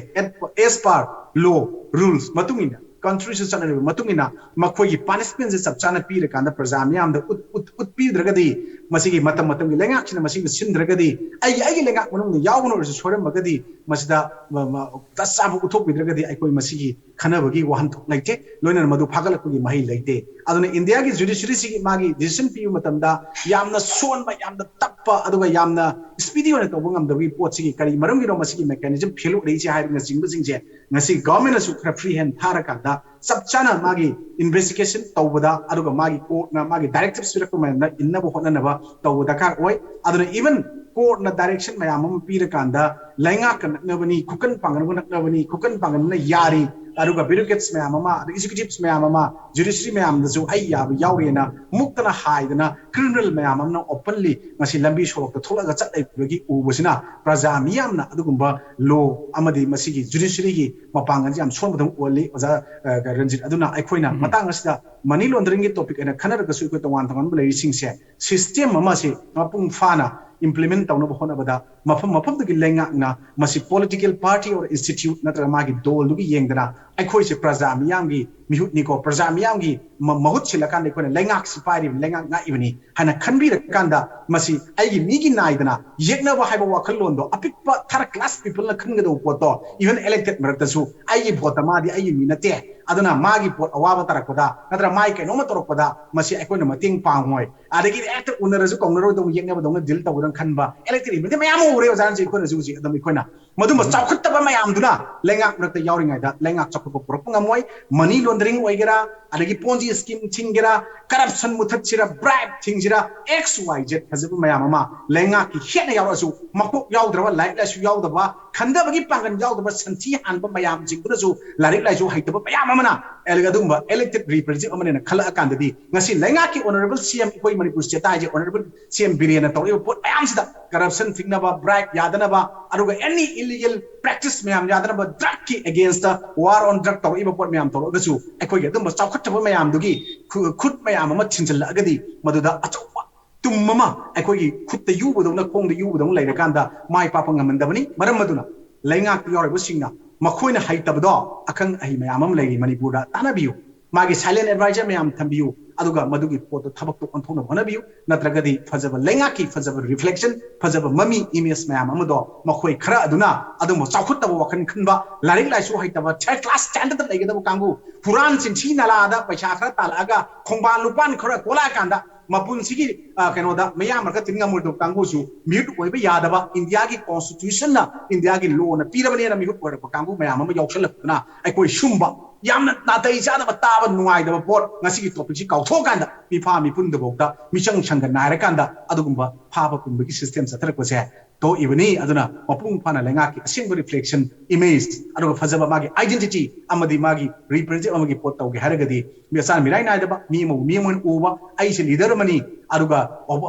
as per law rules ꯃꯇꯨꯡ ꯏꯟꯅ, constitution ꯆꯠꯅꯔꯤꯕ ꯃꯇꯨꯡ ꯏꯟꯅ ꯃꯈꯣꯏꯒꯤ ꯄꯥꯅꯤꯁꯃꯦꯟꯁꯦ ꯆꯞ ꯆꯥꯅ ꯄꯤꯔꯀꯥꯟꯗ ꯄ꯭ꯔꯖꯥ ꯃꯤꯌꯥꯝꯗ ꯎꯠ- ꯎꯠ- ꯎꯠꯄꯤꯗ꯭ꯔꯒꯗꯤ, ꯃꯁꯤꯒꯤ ꯃꯇꯝ ꯃꯇꯝꯒꯤ ꯂꯩꯉꯥꯛꯁꯤꯅ ꯃꯁꯤꯕꯨ ꯁꯤꯟꯗ꯭ꯔꯒꯗꯤ, ꯑꯩꯒꯤ ꯑꯩꯒꯤ ꯂꯩꯉꯥꯛ ꯃꯅꯨꯡꯗ ꯌꯥꯎꯕꯅ ꯑꯣꯏꯔꯁꯨ ꯁꯣꯏꯔꯝꯃꯒꯗꯤ ꯃꯁꯤꯗ ꯃ- ꯃ- ꯇꯁ ꯆꯥꯕ ꯎꯠꯊꯣꯛꯄꯤꯗ꯭ꯔꯒꯗꯤ ꯑꯩꯈꯣꯏ ꯃꯁꯤꯒꯤ ꯈꯟꯅꯕꯒꯤ ꯋꯥꯍꯟꯊꯣꯛ ꯂꯩꯇꯦ, ꯂꯣꯏꯅꯅ ꯃꯗꯨ ꯐꯥꯒꯠꯂꯛꯄꯒꯤ ꯃꯍꯩ ꯂꯩꯇꯦ꯫ ꯑꯗꯨꯅ ꯏꯟꯗꯤꯌꯥꯒꯤ ꯖꯨꯗꯤꯁꯔꯤꯁꯤꯒꯤ ꯃꯥꯒꯤ ꯗꯤꯁꯤꯖꯟ ꯄꯤꯕ ꯃꯇꯝꯗ ꯌꯥꯝꯅ ꯁꯣꯟꯕ, ꯌꯥꯝꯅ ꯇꯞꯄ, ꯑꯗꯨꯒ ꯌꯥꯝꯅ ꯁ꯭ꯄꯤꯗꯤ ꯑꯣꯏꯅ ꯇꯧꯕ ꯉꯝꯗꯕꯒꯤ ꯄꯣꯠꯁꯤꯒꯤ ꯀꯔꯤ ꯃꯔꯝꯒꯤꯅꯣ ꯃꯁꯤꯒꯤ ꯃꯦꯀꯥꯅꯤꯖꯝ ꯐꯦꯜ ꯑꯣꯏꯔꯛꯏꯁꯦ ꯍꯥꯏꯕꯅꯆꯤꯡꯕꯁꯤꯡꯁꯦ ꯉꯁꯤ ꯒꯚꯔꯟꯃꯦꯟꯅꯁꯨ ꯈꯔ ꯐ꯭ꯔꯤ ꯍꯦꯟ ꯊꯥꯔꯀꯥꯟꯗ ꯆꯞ ꯆꯥꯅ ꯃꯥꯒꯤ ꯏꯟꯚꯦꯁꯇꯤꯒꯦꯁꯟ ꯇꯧꯕꯗ, ꯑꯗꯨꯒ ꯃꯥꯒꯤ ꯀꯣꯔꯠꯅ ꯃꯥꯒꯤ ꯗꯥꯏꯔꯦꯛꯇꯤꯞꯁ ꯄꯤꯔꯛꯄ ꯃꯌꯥꯝꯗ ꯏꯟꯅꯕ ꯍꯣꯠꯅꯅꯕ ꯇꯧꯕ ꯗꯔꯀꯥꯔ ꯑꯣꯏ꯫ ꯑꯗꯨꯅ ꯏꯚꯟ ꯀꯣꯔꯠꯅ ꯗꯥꯏꯔꯦꯛꯁꯟ ꯃꯌꯥꯝ ꯑꯃ ꯄꯤꯔꯀꯥꯟꯗ ꯂꯩꯉꯥꯛꯀ ꯅꯛꯅꯕꯅꯤ, ꯈꯨꯀꯟ ꯄꯥꯡꯒꯟꯒ ꯅꯛꯅꯕꯅꯤ, ꯈꯨꯀꯟ ꯄꯥꯡꯒꯟꯅ ꯌꯥꯔꯤ, ꯑꯗꯨꯒ ꯕ꯭ꯌꯨꯔꯣꯀ꯭ꯔꯦꯠꯁ ꯃꯌꯥꯝ ꯑꯃ, ꯑꯗ ꯑꯦꯛꯖꯤꯀ꯭ꯌꯨꯇꯤꯚꯁ ꯃꯌꯥꯝ ꯑꯃ, ꯖꯨꯗꯤꯁꯔꯤ ꯃꯌꯥꯝꯗꯁꯨ ꯑꯩ ꯌꯥꯕ ꯌꯥꯎꯔꯦꯅ ꯃꯨꯛꯇꯅ ꯍꯥꯏꯗꯅ ꯀ꯭ꯔꯤꯃꯤꯅꯦꯜ ꯃꯌꯥꯝ ꯑꯃꯅ ꯑꯣꯄꯟꯂꯤ ꯉꯁꯤ ꯂꯝꯕꯤ ꯁꯣꯔꯣꯛꯇ ꯊꯣꯛꯂꯛꯑꯒ ꯆꯠꯂꯤꯕꯒꯤ ꯎꯕꯁꯤꯅ ꯄ꯭ꯔꯖꯥ ꯃꯤꯌꯥꯝꯅ ꯑꯗꯨꯒꯨꯝꯕ ꯂꯣ ꯑꯃꯗꯤ ꯃꯁꯤꯒꯤ ꯖꯨꯗꯤꯁꯔꯤꯒꯤ ꯃꯄꯥꯡꯒꯜꯁꯤ ꯌꯥꯝ ꯁꯣꯟꯕꯗꯧꯅ ꯎꯍꯜꯂꯤ, ꯑꯣꯖꯥ ꯑ, ꯔꯟꯖꯤꯠ꯫ ꯑꯗꯨꯅ ꯑꯩꯈꯣꯏꯅ ꯎꯝ꯫ ꯃꯇꯥꯡ ꯑꯁꯤꯗ ꯃꯅꯤ ꯂꯣꯟꯗꯔꯤꯡꯒꯤ ꯇꯣꯄꯤꯛ ꯑꯣꯏꯅ ꯈꯟꯅꯔꯒꯁꯨ ꯑꯩꯈꯣꯏ ꯇꯣꯉꯥꯟ ꯇꯣꯉꯥꯟꯕ ꯂꯩꯔꯤꯁꯤꯡꯁꯦ ꯁꯤꯁꯇꯦꯝ ꯑꯃꯁꯤ ꯃꯄꯨꯡ ꯐꯥꯅ ꯏꯝꯄ꯭ꯂꯤꯃꯦꯟ ꯇꯧꯅꯕ ꯍꯣꯠꯅꯕꯗ ꯃꯐꯝ ꯃꯐꯝꯗꯨꯒꯤ ꯂꯩꯉꯥꯛꯅ ꯃꯁꯤ ꯄꯣꯂꯤꯇꯤꯀꯦꯜ ꯄꯥꯔꯇꯤ ꯑꯣꯔ ꯏꯟꯁꯇꯤꯇ꯭ꯌꯨꯠ ꯅꯠꯇ꯭ꯔꯒ ꯃꯥꯒꯤ ꯗꯣꯜꯗꯨꯒꯤ ꯌꯦꯡꯗꯅ ꯑꯩꯈꯣꯏꯁꯦ ꯄ꯭ꯔꯖꯥ ꯃꯤꯌꯥꯝꯒꯤ ꯃꯤꯍꯨꯠꯅꯤꯀꯣ, ꯄ꯭ꯔꯖꯥ ꯃꯤꯌꯥꯝꯒꯤ ꯃ- ꯃꯍꯨꯠ ꯁꯤꯜꯂꯀꯥꯟꯗ ꯑꯩꯈꯣꯏꯅ ꯂꯩꯉꯥꯛꯁꯤ ꯄꯥꯏꯔꯤꯕ, ꯂꯩꯉꯥꯛ ꯉꯥꯛꯏꯕꯅꯤ ꯍꯥꯏꯅ ꯈꯟꯕꯤꯔꯀꯥꯟꯗ ꯃꯁꯤ ꯑꯩꯒꯤ ꯃꯤꯒꯤ ꯅꯥꯏꯗꯅ ꯌꯦꯛꯅꯕ ꯍꯥꯏꯕ ꯋꯥꯈꯜꯂꯣꯟꯗꯣ ꯑꯄꯤꯛꯄ ꯊꯥꯔꯠ ꯀ꯭ꯂꯥꯁ ꯄꯤꯄꯜꯅ ꯈꯟꯒꯗꯧꯕ ꯄꯣꯠꯇꯣ, ꯏꯚꯟ ꯏꯂꯦꯛꯇꯦꯠ ꯃꯔꯛꯇꯁꯨ ꯑꯩꯒꯤ ꯚꯣꯠꯇ ꯃꯥꯗꯤ ꯑꯩꯒꯤ ꯃꯤ ꯅꯠꯇꯦ, ꯑꯗꯨꯅ ꯃꯥꯒꯤ ꯚꯣꯠ ꯑꯋꯥꯕ ꯇꯥꯔꯛꯄꯗ ꯅꯠꯇ꯭ꯔꯒ ꯃꯥꯒꯤ ꯀꯩꯅꯣꯝꯃ ꯇꯧꯔꯛꯄꯗ ꯃꯁꯤ ꯑꯩꯈꯣꯏꯅ ꯃꯇꯦꯡ ꯄꯥꯡꯉꯣꯏ꯫ ꯑꯗꯒꯤꯗꯤ ꯍꯦꯛꯇ ꯎꯅꯔꯁꯨ ꯀꯧꯅꯔꯣꯏꯗꯧꯅ ꯌꯦꯛꯅꯕꯗꯧꯅ ꯗꯤꯜ ꯇꯧꯒꯗꯧꯅ ꯈꯟꯕ ꯏꯂꯦꯛꯇꯦꯠ ꯃꯌꯥꯝ ꯑꯃ ꯎꯔꯦ ꯑꯣꯖꯥꯅꯁꯨ꯫ ꯑꯩꯈꯣꯏꯅꯁꯨ ꯍꯧꯖꯤꯛ ꯑꯗꯨꯝ ꯑꯩꯈꯣꯏꯅ ꯃꯗꯨꯝꯕ ꯎꯝ꯫ ꯆꯥꯎꯈꯠꯇꯕ ꯃꯌꯥꯝꯗꯨꯅ ꯂꯩꯉꯥꯛ ꯃꯔꯛꯇ ꯌꯥꯎꯔꯤꯉꯩꯗ ꯂꯩꯉꯥꯛ ꯆꯥꯎꯈꯠꯄ ꯄꯨꯔꯛꯄ ꯉꯝꯃꯣꯏ꯫ ꯃꯅꯤ ꯂꯣꯟꯗꯔꯤꯡ ꯑꯣꯏꯒꯦꯔꯥ, ꯑꯗꯒꯤ ꯄꯣꯟꯖꯤ ꯁ꯭ꯀꯤꯝ ꯊꯤꯡꯒꯦꯔꯥ, ꯀꯔꯞꯁꯟ ꯃꯨꯊꯠꯁꯤꯔꯥ, ꯕ꯭ꯔꯥꯏꯕ ꯊꯤꯡꯁꯤꯔꯥ, ꯑꯦꯛꯁ ꯋꯥꯏ ꯖꯦꯠ ꯐꯖꯕ ꯃꯌꯥꯝ ꯑꯃ ꯂꯩꯉꯥꯛꯀꯤ ꯍꯦꯟꯅ ꯌꯥꯎꯔꯛꯑꯁꯨ, ꯃꯀꯣꯛ ꯌꯥꯎꯗ꯭ꯔꯕ, ꯂꯥꯏꯔꯤꯛ ꯂꯥꯏꯁꯨ ꯌꯥꯎꯗꯕ, ꯈꯟꯊꯕꯒꯤ ꯄꯥꯡꯒꯜ ꯌꯥꯎꯗꯕ, ꯁꯟꯊꯤ ꯍꯥꯟꯕ ꯃꯌꯥꯝꯁꯤꯡꯗꯨꯅꯁꯨ ꯂꯥꯏꯔꯤꯛ ꯂꯥꯏꯁꯨ ꯍꯩꯇꯕ ꯃꯌꯥꯝ ꯑꯃꯅ ꯑꯗꯨꯒꯨꯝꯕ ꯏꯂꯦꯛꯇꯦꯠ ꯔꯤꯄ꯭ꯔꯖꯦꯟꯇꯦꯇꯤꯚ ꯑꯃꯅꯦꯅ ꯈꯜꯂꯛꯑꯀꯥꯟꯗꯗꯤ ꯉꯁꯤ ꯂꯩꯉꯥꯛꯀꯤ ꯑꯣꯅꯔꯦꯕꯜ ꯁꯤ ꯑꯦꯝ, ꯑꯩꯈꯣꯏ ꯃꯅꯤꯄꯨꯔ ꯁ꯭ꯇꯦꯠꯇ ꯍꯥꯏꯁꯦ ꯑꯣꯅꯔꯦꯕꯜ ꯁꯤ ꯑꯦꯝ ꯕꯤꯔꯦꯟꯅ ꯇꯧꯔꯛꯏꯕ ꯄꯣꯠ ꯃꯌꯥꯝꯁꯤꯗ, ꯀꯔꯞꯁꯟ ꯊꯤꯡꯅꯕ, ꯕ꯭ꯔꯥꯏꯕ ꯌꯥꯗꯅꯕ, ꯑꯗꯨꯒ ꯑꯦꯅꯤ ꯏꯂꯤꯒꯦꯜ ꯄ꯭ꯔꯦꯛꯇꯤꯁ ꯃꯌꯥꯝ ꯌꯥꯗꯅꯕ, ꯗ꯭ꯔꯒꯀꯤ ꯑꯦꯒꯦꯟꯁꯇ ꯋꯥꯔ ꯑꯣꯟ ꯗ꯭ꯔꯒ ꯇꯧꯔꯛꯏꯕ ꯄꯣꯠ ꯃꯌꯥꯝ ꯇꯧꯔꯛꯑꯒꯁꯨ, ꯑꯩꯈꯣꯏꯒꯤ ꯑꯗꯨꯝꯕ ꯆꯥꯎꯈꯠꯇꯕ ꯃꯌꯥꯝꯗꯨꯒꯤ ꯈꯨ- ꯈꯨꯠ ꯃꯌꯥꯝ ꯑꯃ ꯊꯤꯟꯖꯤꯜꯂꯛꯑꯒꯗꯤ ꯃꯗꯨꯗ ꯑꯆꯧꯕ ꯇꯨꯝ ꯑꯃ ꯑꯩꯈꯣꯏꯒꯤ ꯈꯨꯠꯇ ꯌꯨꯕꯗꯧꯅ, ꯈꯣꯡꯗ ꯌꯨꯕꯗꯧꯅ ꯂꯩꯔꯀꯥꯟꯗ ꯃꯥꯏ ꯄꯥꯛꯄ ꯉꯝꯍꯟꯗꯕꯅꯤ꯫ ꯃꯔꯝ ꯑꯗꯨꯅ ꯂꯩꯉꯥꯛꯇ ꯌꯥꯎꯔꯤꯕꯁꯤꯡꯅ ꯃꯈꯣꯏꯅ ꯍꯩꯇꯕꯗꯣ ꯑꯈꯪ ꯑꯍꯩ ꯃꯌꯥꯝ ꯑꯃ ꯂꯩꯔꯤ ꯃꯅꯤꯄꯨꯔꯗ, ꯇꯥꯟꯅꯕꯤꯌꯨ꯫ ꯃꯥꯒꯤ silent advisor ꯃꯌꯥꯝ ꯊꯝꯕꯤꯌꯨ, ꯑꯗꯨꯒ ꯃꯗꯨꯒꯤ ꯄꯣꯠꯇꯣ ꯊꯕꯛꯇꯣ ꯑꯣꯟꯊꯣꯛꯅꯕ ꯍꯣꯠꯅꯕꯤꯌꯨ꯫ ꯅꯠꯇ꯭ꯔꯒꯗꯤ ꯐꯖꯕ ꯂꯩꯉꯥꯛꯀꯤ ꯐꯖꯕ reflection, ꯐꯖꯕ ꯃꯃꯤ, image ꯃꯌꯥꯝ ꯑꯃꯗꯣ ꯃꯈꯣꯏ ꯈꯔ ꯑꯗꯨꯅ ꯑꯗꯨꯝꯕ ꯆꯥꯎꯈꯠꯇꯕ ꯋꯥꯈꯜ ꯈꯟꯕ, ꯂꯥꯏꯔꯤꯛ ꯂꯥꯏꯁꯨ ꯍꯩꯇꯕ, third class standard ꯂꯩꯒꯗꯕ ꯀꯥꯡꯕꯨ, ꯍꯨꯔꯥꯟ ꯆꯤꯟꯊꯤ ꯅꯂꯥꯗ ꯄꯩꯁꯥ ꯈꯔ ꯇꯥꯜꯂꯛꯑꯒ ꯈꯣꯡꯕꯥꯟ ꯂꯨꯄꯥꯟ ꯈꯔ ꯀꯣꯜꯂꯛꯑꯀꯥꯟꯗ ꯃꯄꯨꯟꯁꯤꯒꯤ, ꯑ, ꯀꯩꯅꯣꯗ ꯃꯤꯌꯥꯝ ꯃꯔꯛꯇ ꯇꯤꯟ ꯉꯝꯃꯣꯏꯗꯕ ꯀꯥꯡꯕꯨꯁꯨ mute ꯑꯣꯏꯕ ꯌꯥꯗꯕ, ꯏꯟꯗꯤꯌꯥꯒꯤ constitutionꯅ, ꯏꯟꯗꯤꯌꯥꯒꯤ lawꯅ ꯄꯤꯔꯕꯅꯦꯅ ꯃꯤꯍꯨꯠ ꯑꯣꯏꯔꯛꯄ ꯀꯥꯡꯕꯨ ꯃꯌꯥꯝ ꯑꯃ ꯌꯥꯎꯁꯜꯂꯛꯇꯨꯅ ꯑꯩꯈꯣꯏ ꯁꯨꯝꯕ ꯌꯥꯝꯅ ꯅꯥꯇꯩ ꯆꯥꯗꯕ, ꯇꯥꯕ ꯅꯨꯡꯉꯥꯏꯗꯕ ꯄꯣꯠ, ꯉꯁꯤꯒꯤ topicꯁꯤ ꯀꯥꯎꯊꯣꯛꯑꯀꯥꯟꯗ ꯃꯤꯐꯥ ꯃꯤꯄꯨꯟꯗꯐꯥꯎꯗ ꯃꯤꯆꯪ ꯁꯪꯒ ꯅꯥꯏꯔꯀꯥꯟꯗ ꯑꯗꯨꯒꯨꯝꯕ ꯐꯥꯕ ꯄꯨꯟꯕꯒꯤ system ꯆꯠꯊꯔꯛꯄꯁꯦ ꯊꯣꯛꯏꯕꯅꯤ꯫ ꯑꯗꯨꯅ ꯃꯄꯨꯡ ꯐꯥꯅ ꯂꯩꯉꯥꯛꯀꯤ ꯑꯁꯦꯡꯕ reflection, image, ꯑꯗꯨꯒ ꯐꯖꯕ ꯃꯥꯒꯤ identity ꯑꯃꯗꯤ ꯃꯥꯒꯤ representative ꯑꯃꯒꯤ ꯄꯣꯠ ꯇꯧꯒꯦ ꯍꯥꯏꯔꯒꯗꯤ ꯃꯆꯥ ꯃꯤꯔꯥꯏ ꯅꯥꯏꯗꯕ, ꯃꯤ ꯑꯃꯕꯨ ꯃꯤ ꯑꯃ ꯑꯣꯏꯅ ꯎꯕ, ꯑꯩꯁꯦ leader ꯑꯃꯅꯤ, ꯑꯗꯨꯒ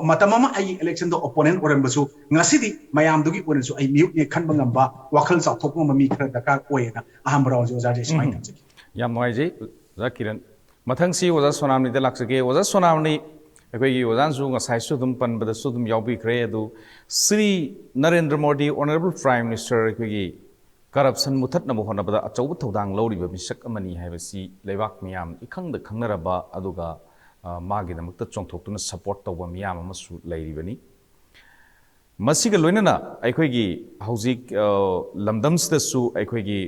ꯃꯇꯝ ꯑꯃ ꯑꯩꯒꯤ electionꯗ opponent ꯑꯣꯏꯔꯝꯕꯁꯨ ꯉꯁꯤꯗꯤ ꯃꯌꯥꯝꯗꯨꯒꯤ ꯑꯣꯏꯅꯁꯨ ꯑꯩ ꯃꯤꯍꯨꯠꯅꯦ ꯈꯟꯕ ꯉꯝꯕ, ꯋꯥꯈꯜ ꯆꯥꯎꯊꯣꯛꯄ ꯉꯝꯕ ꯃꯤ ꯈꯔ ꯗꯔꯀꯥꯔ ꯑꯣꯏꯌꯦꯅ ꯑꯍꯥꯟꯕ roundꯁꯦ ꯑꯣꯖꯥꯁꯦ ꯁꯨꯃꯥꯏꯅ ꯎꯝ꯫ ꯊꯝꯖꯒꯦ꯫ ꯌꯥꯝ ꯅꯨꯡꯉꯥꯏꯖꯩ ꯑꯣꯖꯥ ꯀꯤꯔꯟ꯫ ꯃꯊꯪꯁꯤ ꯑꯣꯖꯥ ꯁꯣꯅꯥꯃꯅꯤꯗ ꯂꯥꯛꯆꯒꯦ꯫ ꯑꯣꯖꯥ ꯁꯣꯅꯥꯃꯅꯤ, ꯑꯩꯈꯣꯏꯒꯤ ꯑꯣꯖꯥꯅꯁꯨ ꯉꯁꯥꯏꯁꯨ ꯑꯗꯨꯝ ꯄꯟꯕꯗꯁꯨ ꯑꯗꯨꯝ ꯌꯥꯎꯕꯤꯈ꯭ꯔꯦ, ꯑꯗꯨ Shri Narendra Modi, Honourable Prime Minister, ꯑꯩꯈꯣꯏꯒꯤ corruption ꯃꯨꯊꯠꯅꯕ ꯍꯣꯠꯅꯕꯗ ꯑꯆꯧꯕ ꯊꯧꯗꯥꯡ ꯂꯧꯔꯤꯕ ꯃꯤꯁꯛ ꯑꯃꯅꯤ ꯍꯥꯏꯕꯁꯤ ꯂꯩꯕꯥꯛ ꯃꯤꯌꯥꯝ ꯏꯈꯪꯗ ꯈꯪꯅꯔꯕ, ꯑꯗꯨꯒ, ꯑ, ꯃꯥꯒꯤꯗꯃꯛꯇ ꯆꯣꯡꯊꯣꯛꯇꯨꯅ support ꯇꯧꯕ ꯃꯤꯌꯥꯝ ꯑꯃꯁꯨ ꯂꯩꯔꯤꯕꯅꯤ꯫ ꯃꯁꯤꯒ ꯂꯣꯏꯅꯅ ꯑꯩꯈꯣꯏꯒꯤ ꯍꯧꯖꯤꯛ, ꯑ, ꯂꯝꯗꯝꯁꯤꯗꯁꯨ ꯑꯩꯈꯣꯏꯒꯤ,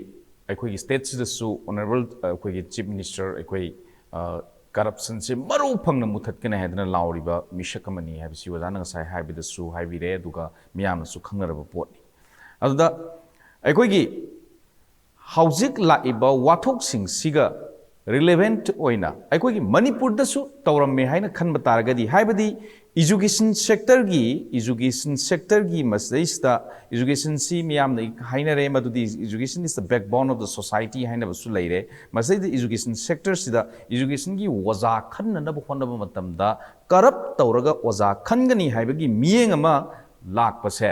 ꯑꯩꯈꯣꯏꯒꯤ stateꯁꯤꯗꯁꯨ Honourable, ꯑ, ꯑꯩꯈꯣꯏꯒꯤ Chief Minister, ꯑꯩꯈꯣꯏ, ꯑ, corruptionꯁꯦ ꯃꯔꯧ ꯐꯪꯅ ꯃꯨꯊꯠꯀꯅꯤ ꯍꯥꯏꯗꯅ ꯂꯥꯎꯔꯤꯕ ꯃꯤꯁꯛ ꯑꯃꯅꯤ ꯍꯥꯏꯕꯁꯤ ꯑꯣꯖꯥꯅ ꯉꯁꯥꯏ ꯍꯥꯏꯕꯗꯁꯨ ꯍꯥꯏꯕꯤꯔꯦ, ꯑꯗꯨꯒ ꯃꯤꯌꯥꯝꯅꯁꯨ ꯈꯪꯅꯔꯕ ꯄꯣꯠꯅꯤ꯫ ꯑꯗꯨꯗ ꯑꯩꯈꯣꯏꯒꯤ ꯍꯧꯖꯤꯛ ꯂꯥꯛꯏꯕ ꯋꯥꯊꯣꯛꯁꯤꯡꯁꯤꯒ relevant ꯑꯣꯏꯅ ꯑꯩꯈꯣꯏꯒꯤ ꯃꯅꯤꯄꯨꯔꯗꯁꯨ ꯇꯧꯔꯝꯃꯦ ꯍꯥꯏꯅ ꯈꯟꯕ ꯇꯥꯔꯒꯗꯤ, ꯍꯥꯏꯕꯗꯤ education sectorꯒꯤ, education sectorꯒꯤ ꯃꯁꯤꯗꯩꯁꯤꯗ educationꯁꯤ ꯃꯤꯌꯥꯝꯅ ꯍꯥꯏꯅꯔꯦ, ꯃꯗꯨꯗꯤ education is the backbone of the society ꯍꯥꯏꯅꯕꯁꯨ ꯂꯩꯔꯦ꯫ ꯃꯁꯤꯗꯩꯗ education sectorꯁꯤꯗ educationꯒꯤ ꯑꯣꯖꯥ ꯈꯟꯅꯅꯕ ꯍꯣꯠꯅꯕ ꯃꯇꯝꯗ corrupt ꯇꯧꯔꯒ ꯑꯣꯖꯥ ꯈꯟꯒꯅꯤ ꯍꯥꯏꯕꯒꯤ ꯃꯤꯠꯌꯦꯡ ꯑꯃ ꯂꯥꯛꯄꯁꯦ,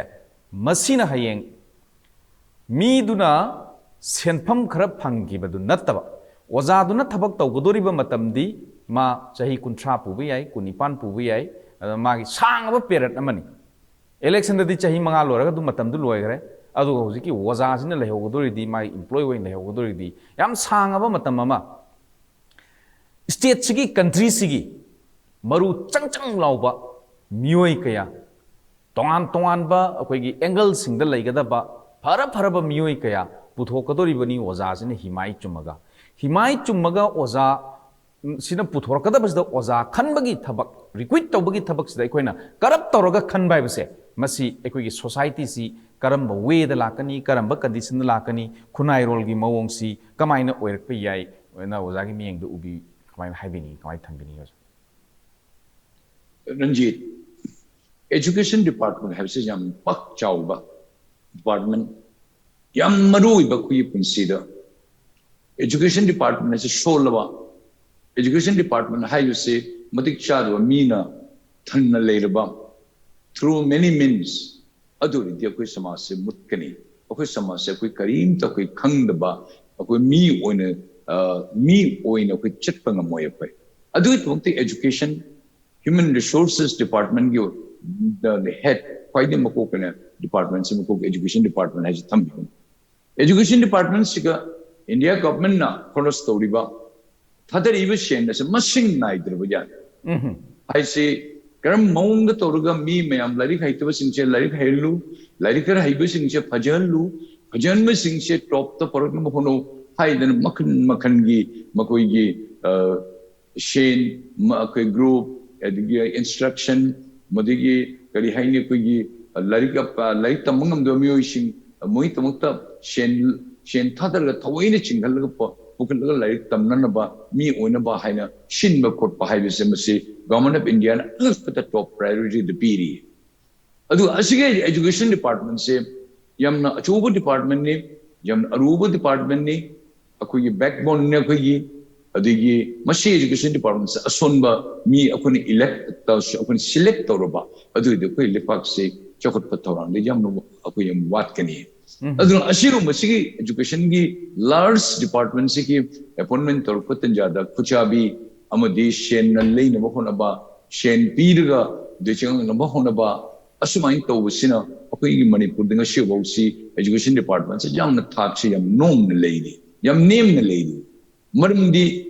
ꯃꯁꯤꯅ ꯍꯌꯦꯡ ꯃꯤꯗꯨꯅ ꯁꯦꯟꯐꯝ ꯈꯔ ꯐꯪꯈꯤꯕꯗꯨ ꯅꯠꯇꯕ, ꯑꯣꯖꯥꯗꯨꯅ ꯊꯕꯛ ꯇꯧꯒꯗꯧꯔꯤꯕ ꯃꯇꯝꯗꯤ ꯃꯥ ꯆꯍꯤ ꯀꯨꯟꯊ꯭ꯔꯥ ꯄꯨꯕ ꯌꯥꯏ, ꯀꯨꯟꯅꯤꯄꯥꯟ ꯄꯨꯕ ꯌꯥꯏ, ꯑꯗ ꯃꯥꯒꯤ ꯁꯥꯡꯉꯕ ꯄꯦꯔꯦꯠ ꯑꯃꯅꯤ꯫ ꯏꯂꯦꯛꯁꯟꯗꯗꯤ ꯆꯍꯤ ꯃꯉꯥ ꯂꯣꯏꯔꯒ ꯑꯗꯨꯝ ꯃꯇꯝꯗꯨ ꯂꯣꯏꯈ꯭ꯔꯦ꯫ ꯑꯗꯨꯒ ꯍꯧꯖꯤꯛꯀꯤ ꯑꯣꯖꯥꯁꯤꯅ ꯂꯩꯍꯧꯒꯗꯣꯔꯤꯗꯤ, ꯃꯥꯒꯤ ꯏꯝꯄ꯭ꯂꯣꯏ ꯑꯣꯏꯅ ꯂꯩꯍꯧꯒꯗꯣꯔꯤꯗꯤ ꯌꯥꯝ ꯁꯥꯡꯉꯕ ꯃꯇꯝ ꯑꯃ꯫ ꯁ꯭ꯇꯦꯠꯁꯤꯒꯤ, ꯀꯟꯇ꯭ꯔꯤꯁꯤꯒꯤ ꯃꯔꯨ ꯆꯪ ꯆꯪ ꯂꯥꯎꯕ ꯃꯤꯑꯣꯏ ꯀꯌꯥ, ꯇꯣꯉꯥꯟ ꯇꯣꯉꯥꯟꯕ ꯑꯩꯈꯣꯏꯒꯤ ꯑꯦꯡꯒꯜꯁꯤꯡꯗ ꯂꯩꯒꯗꯕ ꯐꯔ ꯐꯔꯕ ꯃꯤꯑꯣꯏ ꯀꯌꯥ ꯄꯨꯊꯣꯛꯀꯗꯧꯔꯤꯕꯅꯤ ꯑꯣꯖꯥꯁꯤꯅ ꯍꯤꯃꯥꯏ ꯆꯨꯝꯃꯒ꯫ ꯍꯤꯃꯥꯏ ꯆꯨꯝꯃꯒ ꯑꯣꯖꯥ ꯁꯤꯅ ꯄꯨꯊꯣꯔꯛꯀꯗꯕꯁꯤꯗ ꯑꯣꯖꯥ ꯈꯟꯕꯒꯤ ꯊꯕꯛ, ꯔꯤꯀ꯭ꯔꯨꯏꯠ ꯇꯧꯕꯒꯤ ꯊꯕꯛꯁꯤꯗ ꯑꯩꯈꯣꯏꯅ ꯀꯔꯞ ꯇꯧꯔꯒ ꯈꯟꯕ ꯍꯥꯏꯕꯁꯦ, ꯃꯁꯤ ꯑꯩꯈꯣꯏꯒꯤ ꯁꯣꯁꯥꯏꯇꯤꯁꯤ ꯀꯔꯝꯕ ꯋꯦꯗ ꯂꯥꯛꯀꯅꯤ, ꯀꯔꯝꯕ ꯀꯟꯗꯤꯁꯟꯗ ꯂꯥꯛꯀꯅꯤ, ꯈꯨꯟꯅꯥꯏꯔꯣꯜꯒꯤ ꯃꯑꯣꯡꯁꯤ ꯀꯃꯥꯏꯅ ꯑꯣꯏꯔꯛꯄ ꯌꯥꯏ? ꯑꯣꯏꯅ ꯑꯣꯖꯥꯒꯤ ꯃꯤꯠꯌꯦꯡꯗ ꯎꯕꯤ, ꯀꯃꯥꯏꯅ ꯍꯥꯏꯕꯤꯅꯤꯡꯉꯤ, ꯀꯃꯥꯏꯅ ꯊꯝꯕꯤꯅꯤꯡꯉꯤ ꯑꯣꯖꯥ? ꯔꯟꯖꯤꯠ, ꯑꯦꯖꯨꯀꯦꯁꯟ ꯗꯤꯄꯥꯔꯠꯃꯦꯟ ꯍꯥꯏꯕꯁꯤ ꯌꯥꯝ ꯄꯥꯛ ꯆꯥꯎꯕ ꯗꯤꯄꯥꯔꯠꯃꯦꯟ, ꯌꯥꯝ ꯃꯔꯨ ꯑꯣꯏꯕ ꯑꯩꯈꯣꯏꯒꯤ ꯄꯨꯟꯁꯤꯗ꯫ ꯑꯦꯖꯨꯀꯦꯁꯟ ꯗꯤꯄꯥꯔꯠꯃꯦꯟ ꯑꯁꯤ ꯁꯣꯜꯂꯕ, ꯑꯦꯖꯨꯀꯦꯁꯟ ꯗꯤꯄꯥꯔꯠꯃꯦꯟ ꯍꯥꯏꯕꯁꯤ ꯃꯇꯤꯛ ꯆꯥꯗꯕ ꯃꯤꯅ ꯊꯟꯅ ꯂꯩꯔꯕ, through many means, ꯑꯗꯨ ꯑꯣꯏꯔꯗꯤ ꯑꯩꯈꯣꯏ ꯁꯃꯥꯖꯁꯦ ꯃꯨꯠꯀꯅꯤ꯫ ꯑꯩꯈꯣꯏ ꯁꯃꯥꯖꯁꯦ ꯑꯩꯈꯣꯏ ꯀꯔꯤꯝꯇ ꯑꯩꯈꯣꯏ ꯈꯪꯗꯕ, ꯑꯩꯈꯣꯏ ꯃꯤ ꯑꯣꯏꯅ, ꯑ, ꯃꯤ ꯑꯣꯏꯅ ꯑꯩꯈꯣꯏ ꯆꯠꯄ ꯉꯝꯃꯣꯏ ꯑꯩꯈꯣꯏ꯫ ꯑꯗꯨꯒꯤꯗꯃꯛꯇ ꯑꯦꯖꯨꯀꯦꯁꯟ, ꯍ꯭ꯌꯨꯃꯦꯟ ꯔꯤꯁꯣꯔꯁꯦꯁ ꯗꯤꯄꯥꯔꯠꯃꯦꯟꯒꯤ ꯍꯦꯗ, ꯈ꯭ꯋꯥꯏꯗꯒꯤ ꯃꯀꯣꯛ ꯑꯣꯏꯅ ꯗꯤꯄꯥꯔꯠꯃꯦꯟꯁꯤ ꯃꯀꯣꯛ ꯑꯦꯖꯨꯀꯦꯁꯟ ꯗꯤꯄꯥꯔꯠꯃꯦꯟ ꯍꯥꯏꯁꯤ ꯊꯝꯕꯤꯕꯅꯤ꯫ ꯑꯦꯖꯨꯀꯦꯁꯟ ꯗꯤꯄꯥꯔꯠꯃꯦꯟꯁꯤꯒ ꯏꯟꯗꯤꯌꯥ ꯒꯚꯔꯟꯃꯦꯟꯠꯅ ꯈꯣꯔꯁ ꯇꯧꯔꯤꯕ, ꯊꯥꯗꯔꯤꯕ ꯁꯦꯟ ꯑꯁꯤ ꯃꯁꯤꯡ ꯅꯥꯏꯗ꯭ꯔꯕ ꯖꯥꯠꯅꯤ꯫ ꯍꯥꯏꯁꯤ ꯀꯔꯝꯕ ꯃꯑꯣꯡꯗ ꯇꯧꯔꯒ ꯃꯤ ꯃꯌꯥꯝ ꯂꯥꯏꯔꯤꯛ ꯍꯩꯇꯕꯁꯤꯡꯁꯦ ꯂꯥꯏꯔꯤꯛ ꯍꯩꯍꯜꯂꯨ, ꯂꯥꯏꯔꯤꯛ ꯈꯔ ꯍꯩꯕꯁꯤꯡꯁꯦ ꯐꯖꯍꯜꯂꯨ, ꯐꯖꯍꯟꯕꯁꯤꯡꯁꯦ ꯇꯣꯞꯇ ꯄꯨꯔꯛꯅꯕ ꯍꯣꯠꯅꯧ ꯍꯥꯏꯗꯅ ꯃꯈꯜ ꯃꯈꯜꯒꯤ ꯃꯈꯣꯏꯒꯤ, ꯑ, ꯁꯦꯟ, ꯃ-, ꯑꯩꯈꯣꯏ ꯒ꯭ꯔꯨꯞ, ꯑꯗꯒꯤ ꯏꯟꯁꯇ꯭ꯔꯛꯁꯟ, ꯃꯗꯒꯤ ꯀꯔꯤ ꯍꯥꯏꯅꯤ, ꯑꯩꯈꯣꯏꯒꯤ ꯂꯥꯏꯔꯤꯛ, ꯂꯥꯏꯔꯤꯛ ꯇꯝꯕ ꯉꯝꯗꯕ ꯃꯤꯑꯣꯏꯁꯤꯡ, ꯃꯣꯏꯒꯤꯗꯃꯛꯇ ꯁꯦꯟ, ꯁꯦꯟ ꯊꯥꯗꯔꯒ ꯊꯑꯣꯏꯅ ꯆꯤꯡꯈꯠꯂꯒ ꯄ-, ꯄꯨꯈꯠꯂꯒ ꯂꯥꯏꯔꯤꯛ ꯇꯝꯅꯅꯕ ꯃꯤ ꯑꯣꯏꯅꯕ ꯍꯥꯏꯅ ꯁꯤꯟꯕ ꯈꯣꯠꯄ ꯍꯥꯏꯕꯁꯦ, ꯃꯁꯤ ꯒꯚꯔꯟꯃꯦꯟꯠ ꯑꯣꯐ ꯏꯟꯗꯤꯌꯥꯅ ꯑꯉꯛꯄꯗ ꯇꯣꯞ ꯄ꯭ꯔꯥꯏꯌꯣꯔꯤꯇꯤꯗ ꯄꯤꯔꯤ꯫ ꯑꯗꯨꯒ ꯑꯁꯤꯒꯤ ꯑꯦꯖꯨꯀꯦꯁꯟ ꯗꯤꯄꯥꯔꯠꯃꯦꯟꯁꯦ ꯌꯥꯝꯅ ꯑꯆꯧꯕ ꯗꯤꯄꯥꯔꯠꯃꯦꯟꯅꯤ, ꯌꯥꯝꯅ ꯑꯔꯨꯕ ꯗꯤꯄꯥꯔꯠꯃꯦꯟꯅꯤ, ꯑꯩꯈꯣꯏꯒꯤ ꯕꯦꯛꯕꯣꯟꯅꯤ ꯑꯩꯈꯣꯏꯒꯤ꯫ ꯑꯗꯒꯤ ꯃꯁꯤ ꯑꯦꯖꯨꯀꯦꯁꯟ ꯗꯤꯄꯥꯔꯠꯃꯦꯟꯁꯦ ꯑꯁꯣꯟꯕ ꯃꯤ ꯑꯩꯈꯣꯏꯅ ꯏꯂꯦꯛ ꯇꯧꯔꯁꯨ, ꯑꯩꯈꯣꯏꯅ ꯁꯤꯂꯦꯛ ꯇꯧꯔꯕ, ꯑꯗꯨ ꯑꯣꯏꯔꯗꯤ ꯑꯩꯈꯣꯏ ꯂꯩꯄꯥꯛꯁꯤ ꯆꯥꯎꯈꯠꯄ ꯊꯧꯔꯥꯡꯗ ꯌꯥꯝꯅ ꯑꯩꯈꯣꯏ ꯌꯥꯝ ꯋꯥꯠꯀꯅꯤ꯫ ꯑꯗꯨꯅ ꯑꯁꯤꯒꯨꯝꯕꯁꯤꯒꯤ ꯑꯦꯖꯨꯀꯦꯁꯟꯒꯤ ꯂꯥꯔꯖ ꯗꯤꯄꯥꯔꯠꯃꯦꯟꯁꯤꯒꯤ ꯑꯦꯄꯣꯏꯟꯃꯦꯟ ꯇꯧꯔꯛꯄ ꯇꯟꯖꯥꯗ ꯈꯨꯠꯆꯥꯕꯤ ꯑꯃꯗꯤ ꯁꯦꯟꯅ ꯂꯩꯅꯕ ꯍꯣꯠꯅꯕ, ꯁꯦꯟ ꯄꯤꯔꯒ ꯑꯗꯨ ꯆꯪꯉꯛꯅꯕ ꯍꯣꯠꯅꯕ, ꯑꯁꯨꯃꯥꯏꯅ ꯇꯧꯕꯁꯤꯅ ꯑꯩꯈꯣꯏꯒꯤ ꯃꯅꯤꯄꯨꯔꯗ ꯉꯁꯤ ꯐꯥꯎꯁꯤ education departmentꯁꯦ ꯌꯥꯝꯅ ꯊꯥꯛꯁꯤ ꯌꯥꯝ ꯅꯣꯝꯅ ꯂꯩꯔꯤ, ꯌꯥꯝ ꯅꯦꯝꯅ ꯂꯩꯔꯤ꯫ ꯃꯔꯝꯗꯤ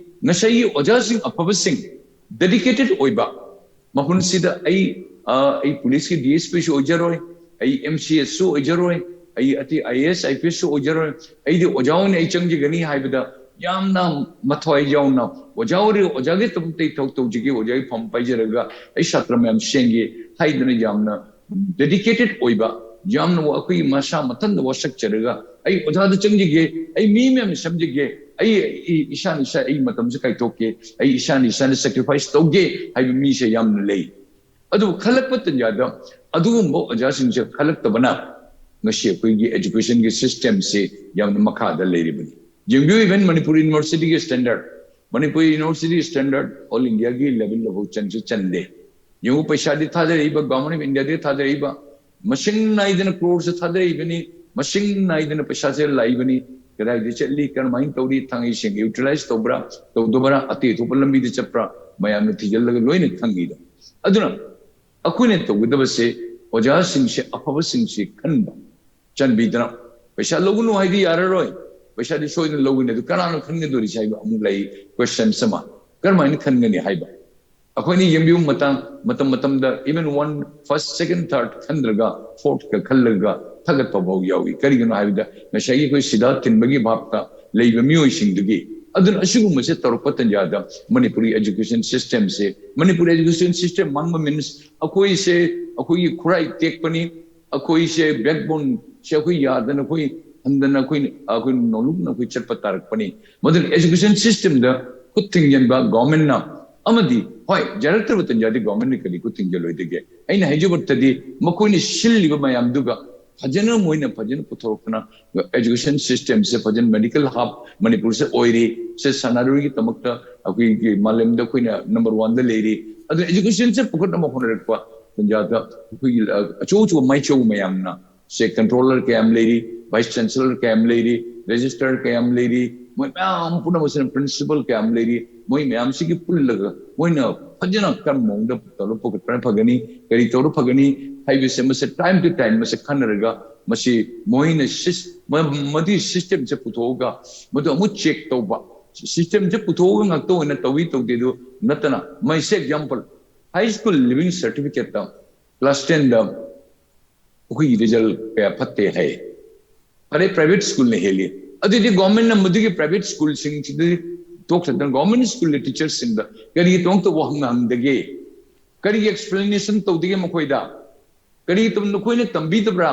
ꯉꯁꯥꯏꯒꯤ ꯑꯣꯖꯥꯁꯤꯡ ꯑꯐꯕꯁꯤꯡ, dedicated ꯑꯣꯏꯕ, ꯃꯐꯝꯁꯤꯗ ꯑꯩ ꯑ, ꯑꯩ policeꯀꯤ DSPꯁꯨ ꯑꯣꯏꯖꯔꯣꯏ, ꯑꯩ MCSꯁꯨ ꯑꯣꯏꯖꯔꯣꯏ, ꯑꯩ ꯑꯇꯩ IAS IPSꯁꯨ ꯑꯣꯏꯖꯔꯣꯏ, ꯑꯩꯗꯤ ꯑꯣꯖꯥ ꯑꯣꯏꯅ ꯑꯩ ꯆꯪꯖꯒꯅꯤ ꯍꯥꯏꯕꯗ ꯌꯥꯝꯅ ꯃꯊ꯭ꯋꯥꯏ ꯌꯥꯎꯅ ꯑꯣꯖꯥ ꯑꯣꯏꯔꯒ ꯑꯣꯖꯥꯒꯤ ꯊꯕꯛꯇ ꯑꯩ ꯊꯕꯛ ꯇꯧꯖꯒꯦ, ꯑꯣꯖꯥꯒꯤ ꯐꯝ ꯄꯥꯏꯖꯔꯒ ꯑꯩ ꯁꯥꯇ꯭ꯔ ꯃꯌꯥꯝ ꯁꯦꯝꯒꯦ ꯍꯥꯏꯗꯅ ꯌꯥꯝꯅ dedicated ꯑꯣꯏꯕ, ꯌꯥꯝꯅ ꯑꯩꯈꯣꯏꯒꯤ ꯃꯁꯥ ꯃꯊꯟꯇ ꯋꯥꯁꯛꯆꯔꯒ ꯑꯩ ꯑꯣꯖꯥꯗ ꯆꯪꯖꯒꯦ, ꯑꯩ ꯃꯤ ꯃꯌꯥꯝ ꯁꯦꯝꯖꯒꯦ, ꯑꯩ, ꯑꯩ ꯏꯁꯥꯅ ꯏꯁꯥ ꯑꯩ ꯃꯇꯝꯁꯦ ꯀꯥꯏꯊꯣꯛꯀꯦ, ꯑꯩ ꯏꯁꯥꯅ ꯏꯁꯥꯅ sacrifice ꯇꯧꯒꯦ ꯍꯥꯏꯕ ꯃꯤꯁꯦ ꯌꯥꯝꯅ ꯂꯩ꯫ ꯑꯗꯨꯕꯨ ꯈꯜꯂꯛꯄ ꯇꯥꯟꯖꯥꯗ ꯑꯗꯨꯒꯨꯝꯕ ꯑꯣꯖꯥꯁꯤꯡꯁꯦ ꯈꯜꯂꯛꯇꯕꯅ ꯉꯁꯤ ꯑꯩꯈꯣꯏꯒꯤ educationꯒꯤ systemꯁꯤ ꯌꯥꯝꯅ ꯃꯈꯥꯗ ꯂꯩꯔꯤꯕꯅꯤ꯫ ꯌꯦꯡꯕꯤꯌꯨ, even Manipur universityꯒꯤ standard, Manipur university standard all Indiaꯒꯤ levelꯗꯐꯥꯎ ꯆꯟꯁꯨ ꯆꯟꯗꯦ꯫ ꯌꯦꯡꯉꯨ, ꯄꯩꯁꯥꯗꯤ ꯊꯥꯗꯔꯛꯏꯕ, Government of Indiaꯗꯒꯤ ꯊꯥꯗꯔꯛꯏꯕ, ꯃꯁꯤꯡ ꯅꯥꯏꯗꯅ crores ꯊꯥꯗꯔꯛꯏꯕꯅꯤ, ꯃꯁꯤꯡ ꯅꯥꯏꯗꯅ ꯄꯩꯁꯥꯁꯦ ꯂꯥꯛꯏꯕꯅꯤ꯫ ꯀꯗꯥꯏꯗ ꯆꯠꯂꯤ, ꯀꯔꯝꯍꯥꯏꯅ ꯇꯧꯔꯤ, ꯊꯥꯡꯉꯩꯁꯦꯡ utilize ꯇꯧꯕ꯭ꯔꯥ, ꯇꯧꯗꯕ꯭ꯔꯥ, ꯑꯇꯩ ꯑꯊꯣꯛꯄ ꯂꯝꯕꯤꯗ ꯆꯠꯄ꯭ꯔꯥ, ꯃꯌꯥꯝꯅ ꯊꯤꯖꯤꯜꯂꯒ ꯂꯣꯏꯅ ꯈꯪꯉꯤꯗꯣ꯫ ꯑꯗꯨꯅ ꯑꯩꯈꯣꯏꯅ ꯇꯧꯒꯗꯕꯁꯦ ꯑꯣꯖꯥꯁꯤꯡꯁꯦ ꯑꯐꯕꯁꯤꯡꯁꯦ ꯈꯟꯕ, ꯆꯥꯟꯕꯤꯗꯅ꯫ ꯄꯩꯁꯥ ꯂꯧꯒꯅꯨ ꯍꯥꯏꯗꯤ ꯌꯥꯔꯔꯣꯏ, ꯄꯩꯁꯥꯗꯤ ꯁꯣꯏꯗꯅ ꯂꯧꯒꯅꯤ꯫ ꯑꯗꯨ ꯀꯅꯥꯅ ꯈꯟꯒꯗꯧꯔꯤꯁꯦ ꯍꯥꯏꯕ ꯑꯃꯨꯛ ꯂꯩ, questions ꯑꯃ꯫ ꯀꯔꯝꯍꯥꯏꯅ ꯈꯟꯒꯅꯤ ꯍꯥꯏꯕ? ꯑꯩꯈꯣꯏꯅ ꯌꯦꯡꯕꯤꯌꯨ, ꯃꯇꯥꯡ ꯃꯇꯝ ꯃꯇꯝꯗ even one, first, second, third ꯈꯟꯗ꯭ꯔꯒ fourthꯀ ꯈꯜꯂꯒ ꯊꯥꯒꯠꯄ ꯐꯥꯎ ꯌꯥꯎꯏ꯫ ꯀꯔꯤꯒꯤꯅꯣ ꯍꯥꯏꯕꯗ ꯉꯁꯥꯏꯒꯤ ꯑꯩꯈꯣꯏ ꯁꯤꯗꯥ ꯊꯤꯟꯕꯒꯤ ꯚꯥꯞꯇ ꯂꯩꯕ ꯃꯤꯑꯣꯏꯁꯤꯡꯗꯨꯒꯤ꯫ ꯑꯗꯨꯅ ꯑꯁꯤꯒꯨꯝꯕꯁꯦ ꯇꯧꯔꯛꯄ ꯇꯥꯟꯖꯥꯗ Manipuri education systemꯁꯦ, Manipuri education system ꯃꯥꯡꯕ means ꯑꯩꯈꯣꯏꯁꯦ, ꯑꯩꯈꯣꯏꯒꯤ ꯈꯨꯔꯥꯏ ꯇꯦꯛꯄꯅꯤ, ꯑꯩꯈꯣꯏꯁꯦ backboneꯁꯦ ꯑꯩꯈꯣꯏ ꯌꯥꯗꯅ, ꯑꯩꯈꯣꯏ ꯍꯟꯗꯅ, ꯑꯩꯈꯣꯏ, ꯑꯩꯈꯣꯏ ꯅꯣꯂꯨꯛꯅ ꯑꯩꯈꯣꯏ ꯆꯠꯄ ꯇꯥꯔꯛꯄꯅꯤ꯫ ꯃꯗꯨꯅ education systemꯗ ꯈꯨꯠ ꯊꯤꯡꯖꯤꯟꯕ governmentꯅ ꯑꯃꯗꯤ, ꯍꯣꯏ, ꯌꯥꯔꯛꯇ꯭ꯔꯕ ꯇꯥꯟꯖꯥꯗꯤ governmentꯅ ꯀꯔꯤ ꯈꯨꯠ ꯊꯤꯡꯖꯤꯜꯂꯣꯏꯗꯒꯦ? ꯑꯩꯅ ꯍꯥꯏꯖꯕꯗꯗꯤ ꯃꯈꯣꯏꯅ ꯁꯤꯜꯂꯤꯕ ꯃꯌꯥꯝꯗꯨꯒ ꯐꯖꯅ ꯃꯣꯏꯅ ꯐꯖꯅ ꯄꯨꯊꯣꯔꯛꯇꯅ education systemꯁꯦ ꯐꯖꯅ medical hub ꯃꯅꯤꯄꯨꯔꯁꯦ ꯑꯣꯏꯔꯤ, ꯁꯦ ꯁꯥꯟꯅꯔꯣꯏꯒꯤꯗꯃꯛꯇ ꯑꯩꯈꯣꯏꯒꯤ ꯃꯥꯂꯦꯝꯗ ꯑꯩꯈꯣꯏꯅ number oneꯗ ꯂꯩꯔꯤ꯫ ꯑꯗꯨꯅ educationꯁꯦ ꯄꯨꯈꯠꯅꯕ ꯍꯣꯠꯅꯔꯛꯄ ꯇꯥꯟꯖꯥꯗ ꯑꯩꯈꯣꯏꯒꯤ, ꯑ, ꯑꯆꯧ ꯑꯆꯧꯕ ꯃꯥꯏꯆꯧ ꯃꯌꯥꯝꯅ ꯁꯦ controller ꯀꯌꯥꯝ ꯂꯩꯔꯤ, vice chancellor ꯀꯌꯥꯝ ꯂꯩꯔꯤ, registrar ꯀꯌꯥꯝ ꯂꯩꯔꯤ, ꯃꯣꯏ ꯃꯌꯥꯝ ꯄꯨꯝꯅꯃꯛꯁꯤꯅ ꯄ꯭ꯔꯤꯟꯁꯤꯄꯜ ꯀꯌꯥꯝ ꯂꯩꯔꯤ, ꯃꯣꯏ ꯃꯌꯥꯝꯁꯤꯒꯤ ꯄꯨꯜꯂꯒ ꯃꯣꯏꯅ ꯐꯖꯅ ꯀꯔꯝꯕ ꯃꯑꯣꯡꯗ ꯇꯧꯔ ꯄꯨꯈꯠꯄꯅ ꯐꯒꯅꯤ, ꯀꯔꯤ ꯇꯧꯔ ꯐꯒꯅꯤ ꯍꯥꯏꯕꯁꯦ ꯃꯁꯤ ꯇꯥꯏꯝ ꯇꯨ ꯇꯥꯏꯝ ꯃꯁꯤ ꯈꯟꯅꯔꯒ ꯃꯁꯤ ꯃꯣꯏꯅ ꯁꯤꯁ-, ꯃ-, ꯃꯗꯨꯒꯤ ꯁꯤꯁꯇꯦꯝꯁꯦ ꯄꯨꯊꯣꯛꯑꯒ ꯃꯗꯨ ꯑꯃꯨꯛ ꯆꯦꯛ ꯇꯧꯕ, ꯁꯤꯁꯇꯦꯝꯁꯦ ꯄꯨꯊꯣꯛꯑꯒ ꯉꯥꯛꯇ ꯑꯣꯏꯅ ꯇꯧꯏ ꯇꯧꯗꯦ ꯑꯗꯨ ꯅꯠꯇꯅ, ꯃꯩꯁꯦ ꯑꯦꯛꯖꯥꯝꯄꯜ, ꯍꯥꯏ ꯁ꯭ꯀꯨꯜ ꯂꯤꯚꯤꯡ ꯁꯥꯔꯇꯤꯐꯤꯀꯦꯠꯇ ꯀ꯭ꯂꯥꯁ ꯇꯦꯟꯗ ꯑꯩꯈꯣꯏꯒꯤ ꯔꯤꯖꯜ ꯀꯌꯥ ꯐꯠꯇꯦ ꯍꯥꯏ꯫ ꯐꯔꯦ, ꯄ꯭ꯔꯥꯏꯚꯦꯠ ꯁ꯭ꯀꯨꯜꯅ ꯍꯦꯜꯂꯤ꯫ ꯑꯗꯨꯗꯤ ꯒꯣꯔꯃꯦꯟꯅ ꯃꯗꯨꯒꯤ ꯄ꯭ꯔꯥꯏꯚꯦꯠ ꯁ꯭ꯀꯨꯜꯁꯤꯡꯁꯤꯗꯤ ꯇꯣꯛꯈ꯭ꯔꯗꯅ ꯒꯣꯔꯃꯦꯟ ꯁ꯭ꯀꯨꯜꯒꯤ ꯇꯤꯆꯔꯁꯤꯡꯗ ꯀꯔꯤꯒꯤꯗꯃꯛꯇ ꯋꯥꯍꯪ ꯍꯪꯗꯒꯦ? ꯀꯔꯤꯒꯤ ꯑꯦꯛꯁꯄ꯭ꯂꯦꯅꯦꯁꯟ ꯇꯧꯗꯒꯦ ꯃꯈꯣꯏꯗ? ꯀꯔꯤ ꯇꯧ-, ꯅꯈꯣꯏꯅ ꯇꯝꯕꯤꯗꯕ꯭ꯔꯥ?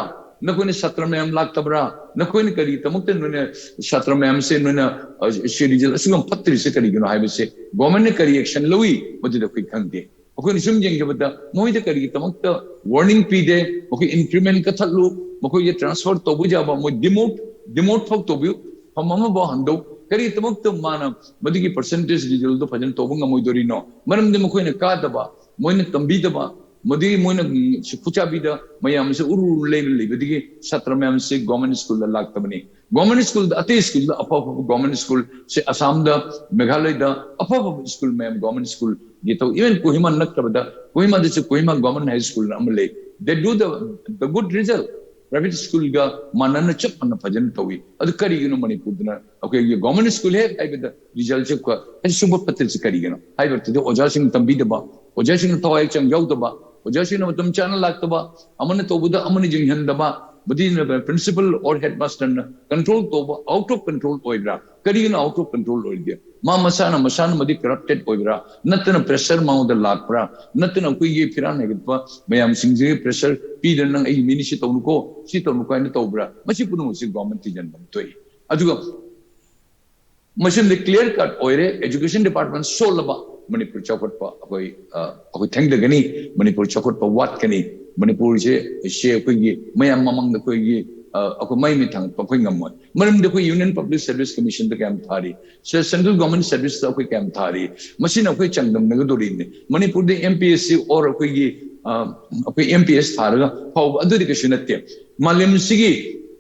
ꯅꯈꯣꯏꯅ ꯁꯥꯇ꯭ꯔ ꯃꯌꯥꯝ ꯂꯥꯛꯇꯕ꯭ꯔꯥ? ꯅꯈꯣꯏꯅ ꯀꯔꯤꯒꯤꯗꯃꯛꯇ ꯅꯣꯏꯅ ꯁꯥꯇ꯭ꯔ ꯃꯌꯥꯝꯁꯦ ꯅꯣꯏꯅ, ꯑ, ꯁꯤ ꯔꯤꯖꯜ ꯑꯁꯨꯛ ꯌꯥꯝ ꯐꯠꯇ꯭ꯔꯤꯁꯦ ꯀꯔꯤꯒꯤꯅꯣ ꯍꯥꯏꯕꯁꯦ ꯒꯣꯔꯃꯦꯟꯅ ꯀꯔꯤ ꯑꯦꯛꯁꯟ ꯂꯧꯏ, ꯃꯗꯨꯗ ꯑꯩꯈꯣꯏ ꯈꯪꯗꯦ꯫ ꯑꯩꯈꯣꯏꯅ ꯁꯨꯝ ꯌꯦꯡꯖꯕꯗ ꯃꯣꯏꯗ ꯀꯔꯤꯒꯤꯗꯃꯛꯇ ꯋꯥꯔꯅꯤꯡ ꯄꯤꯗꯦ? ꯃꯈꯣꯏ ꯏꯟꯀ꯭ꯔꯤꯃꯦꯟ ꯀꯛꯊꯠꯂꯨ, ꯃꯈꯣꯏꯒꯤ ꯇ꯭ꯔꯥꯟꯁꯐꯔ ꯇꯧꯕ ꯌꯥꯕ, ꯃꯣꯏ ꯗꯤꯃꯣꯠ, ꯗꯤꯃꯣꯠ ꯐꯥꯎ ꯇꯧꯕꯤꯌꯨ, ꯐꯝ ꯑꯃꯐꯥꯎ ꯍꯟꯗꯧ꯫ ꯀꯔꯤꯒꯤꯗꯃꯛꯇ ꯃꯥꯅ ꯃꯗꯨꯒꯤ ꯄꯔꯁꯦꯟꯇꯦꯖ ꯔꯤꯖꯜꯗꯣ ꯐꯖꯅ ꯇꯧꯕ ꯉꯝꯃꯣꯏꯗꯣꯔꯤꯅꯣ? ꯃꯔꯝꯗꯤ ꯃꯈꯣꯏꯅ ꯀꯥꯗꯕ, ꯃꯣꯏꯅ ꯇꯝꯕꯤꯗꯕ, ꯃꯗꯨꯒꯤ ꯃꯣꯏꯅ, ꯎꯝ, ꯈꯨꯠꯆꯥꯕꯤꯗ ꯃꯌꯥꯝꯁꯦ ꯎꯔꯨ ꯎꯔꯨ ꯂꯩꯅ ꯂꯩꯕꯗꯒꯤ ꯁꯥꯇ꯭ꯔ ꯃꯌꯥꯝꯁꯦ ꯒꯣꯔꯃꯦꯟ ꯁ꯭ꯀꯨꯜꯗ ꯂꯥꯛꯇꯕꯅꯤ꯫ ꯒꯣꯔꯃꯦꯟ ꯁ꯭ꯀꯨꯜꯗ, ꯑꯇꯩ ꯁ꯭ꯀꯨꯜꯗ ꯑꯐ ꯑꯐꯕ ꯒꯣꯔꯃꯦꯟ ꯁ꯭ꯀꯨꯜꯁꯦ ꯑꯁꯥꯝꯗ, ꯃꯦꯘꯥꯂꯌꯗ ꯑꯐ ꯑꯐꯕ ꯁ꯭ꯀꯨꯜ ꯃꯌꯥꯝ ꯒꯣꯔꯃꯦꯟ ꯁ꯭ꯀꯨꯜꯒꯤ ꯇꯧ, ꯏꯚꯟ ꯀꯣꯍꯤꯃꯥ ꯅꯠꯇꯕꯗ, ꯀꯣꯍꯤꯃꯥꯗꯁꯨ ꯀꯣꯍꯤꯃꯥ ꯒꯣꯔꯃꯦꯟ ꯍꯥꯏ ꯁ꯭ꯀꯨꯜꯅ ꯑꯃ ꯂꯩ꯫ They do the, the good result. Private ꯁ꯭ꯀꯨꯜꯒ ꯃꯥꯟꯅꯅ ꯆꯞ ꯃꯥꯟꯅ ꯐꯖꯅ ꯇꯧꯏ꯫ ꯑꯗꯨ ꯀꯔꯤꯒꯤꯅꯣ ꯃꯅꯤꯄꯨꯔꯗꯅ ꯑꯩꯈꯣꯏꯒꯤ ꯒꯣꯔꯃꯦꯟ ꯁ꯭ꯀꯨꯜ ꯍꯦꯛ ꯍꯥꯏꯕꯗ ꯔꯤꯖꯜꯁꯦ ꯀ-, ꯍꯥꯏꯗꯤ ꯁꯨꯡꯐ ꯐꯠꯇ꯭ꯔꯤꯁꯦ ꯀꯔꯤꯒꯤꯅꯣ ꯍꯥꯏꯕ ꯃꯇꯝꯗ ꯑꯣꯖꯥꯁꯤꯡꯅ ꯇꯝꯕꯤꯗꯕ, ꯑꯣꯖꯥꯁꯤꯡꯅ ꯊꯋꯥꯏ ꯍꯛꯆꯥꯡ ꯌꯥꯎꯗꯕ, ꯑꯣꯖꯥꯁꯤꯡꯅ ꯃꯇꯝ ꯆꯥꯅ ꯂꯥꯛꯇꯕ, ꯑꯃꯅ ꯇꯧꯕꯗ ꯑꯃꯅ ꯌꯦꯡꯍꯟꯗꯕ, ꯃꯗꯨꯅ ꯄ꯭ꯔꯤꯟꯁꯤꯄꯜ ꯑꯣꯔ ꯍꯦꯗ ꯃꯥꯁꯇꯔꯅ ꯀꯟꯇ꯭ꯔꯣꯜ ꯇꯧꯕ, ꯑꯥꯎꯠ ꯑꯣꯐ ꯀꯟꯇ꯭ꯔꯣꯜ ꯑꯣꯏꯕ꯭ꯔꯥ? ꯀꯔꯤꯒꯤꯅꯣ ꯑꯥꯎꯠ ꯑꯣꯐ ꯀꯟꯇ꯭ꯔꯣꯜ ꯑꯣꯏꯔꯤꯗꯤ? ꯃꯥ ꯃꯁꯥꯅ, ꯃꯁꯥꯅ ꯃꯗꯤ ꯀꯔꯞꯇꯦꯠ ꯑꯣꯏꯕ꯭ꯔꯥ? ꯅꯠꯇꯅ ꯄ꯭ꯔꯦꯁꯔ ꯃꯉꯣꯟꯗ ꯂꯥꯛꯄ꯭ꯔꯥ? ꯅꯠꯇꯅ ꯑꯩꯈꯣꯏꯒꯤ ꯐꯤꯔꯥꯟ ꯍꯦꯟꯒꯠꯄ ꯃꯌꯥꯝꯁꯤꯡꯁꯤꯒꯤ ꯄ꯭ꯔꯦꯁꯔ ꯄꯤꯗꯅ ꯅꯪ ꯑꯩꯒꯤ ꯃꯤꯅꯤ ꯁꯤ ꯇꯧꯅꯨꯀꯣ, ꯁꯤ ꯇꯧꯅꯨꯀꯣ ꯍꯥꯏꯅ ꯇꯧꯕ꯭ꯔꯥ? ꯃꯁꯤ ꯄꯨꯝꯅꯃꯛꯁꯤ ꯒꯣꯔꯃꯦꯟ ꯊꯤꯖꯤꯟꯕ ꯑꯃ ꯊꯣꯛꯏ꯫ ꯑꯗꯨꯒ ꯃꯁꯤꯃꯗꯤ ꯀ꯭ꯂꯤꯌꯥꯔ ꯀꯠ ꯑꯣꯏꯔꯦ, ꯑꯦꯖꯨꯀꯦꯁꯟ ꯗꯤꯄꯥꯔꯠꯃꯦꯟ ꯁꯣꯜꯂꯕ ꯃꯅꯤꯄꯨꯔ ꯆꯥꯎꯈꯠꯄ ꯑꯩꯈꯣꯏ, ꯑ, ꯑꯩꯈꯣꯏ ꯊꯦꯡꯊꯒꯅꯤ, ꯃꯅꯤꯄꯨꯔ ꯆꯥꯎꯈꯠꯄ ꯋꯥꯠꯀꯅꯤ꯫ ꯃꯅꯤꯄꯨꯔꯁꯦ, ꯁꯦ ꯑꯩꯈꯣꯏꯒꯤ ꯃꯌꯥꯝ ꯃꯃꯥꯡꯗ ꯑꯩꯈꯣꯏꯒꯤ, ꯑ, ꯑꯩꯈꯣꯏ ꯃꯩ ꯃꯩ ꯊꯥꯡꯒꯠꯄ ꯑꯩꯈꯣꯏ ꯉꯝꯃꯣꯏ꯫ ꯃꯔꯝꯗꯤ ꯑꯩꯈꯣꯏ ꯌꯨꯅꯤꯌꯟ ꯄꯕ꯭ꯂꯤꯛ ꯁꯔꯚꯤꯁ ꯀꯃꯤꯁꯟꯗ ꯀꯌꯥꯝ ꯊꯥꯔꯤ, ꯁꯦ-, ꯁꯦꯟꯇ꯭ꯔꯦꯜ ꯒꯣꯔꯃꯦꯟ ꯁꯔꯚꯤꯁꯇ ꯑꯩꯈꯣꯏ ꯀꯌꯥꯝ ꯊꯥꯔꯤ, ꯃꯁꯤꯅ ꯑꯩꯈꯣꯏ ꯆꯥꯡꯗꯝꯅꯒꯗꯧꯔꯤꯕꯅꯤ꯫ ꯃꯅꯤꯄꯨꯔꯗ M P S C or ꯑꯩꯈꯣꯏꯒꯤ, ꯑ, ꯑꯩꯈꯣꯏ ꯑꯦꯝ ꯄꯤ ꯑꯦꯁ ꯊꯥꯔꯒ ꯐꯥꯎꯕ ꯑꯗꯨꯗꯤ ꯀꯩꯁꯨ ꯅꯠꯇꯦ꯫ ꯃꯥꯂꯦꯝꯁꯤꯒꯤ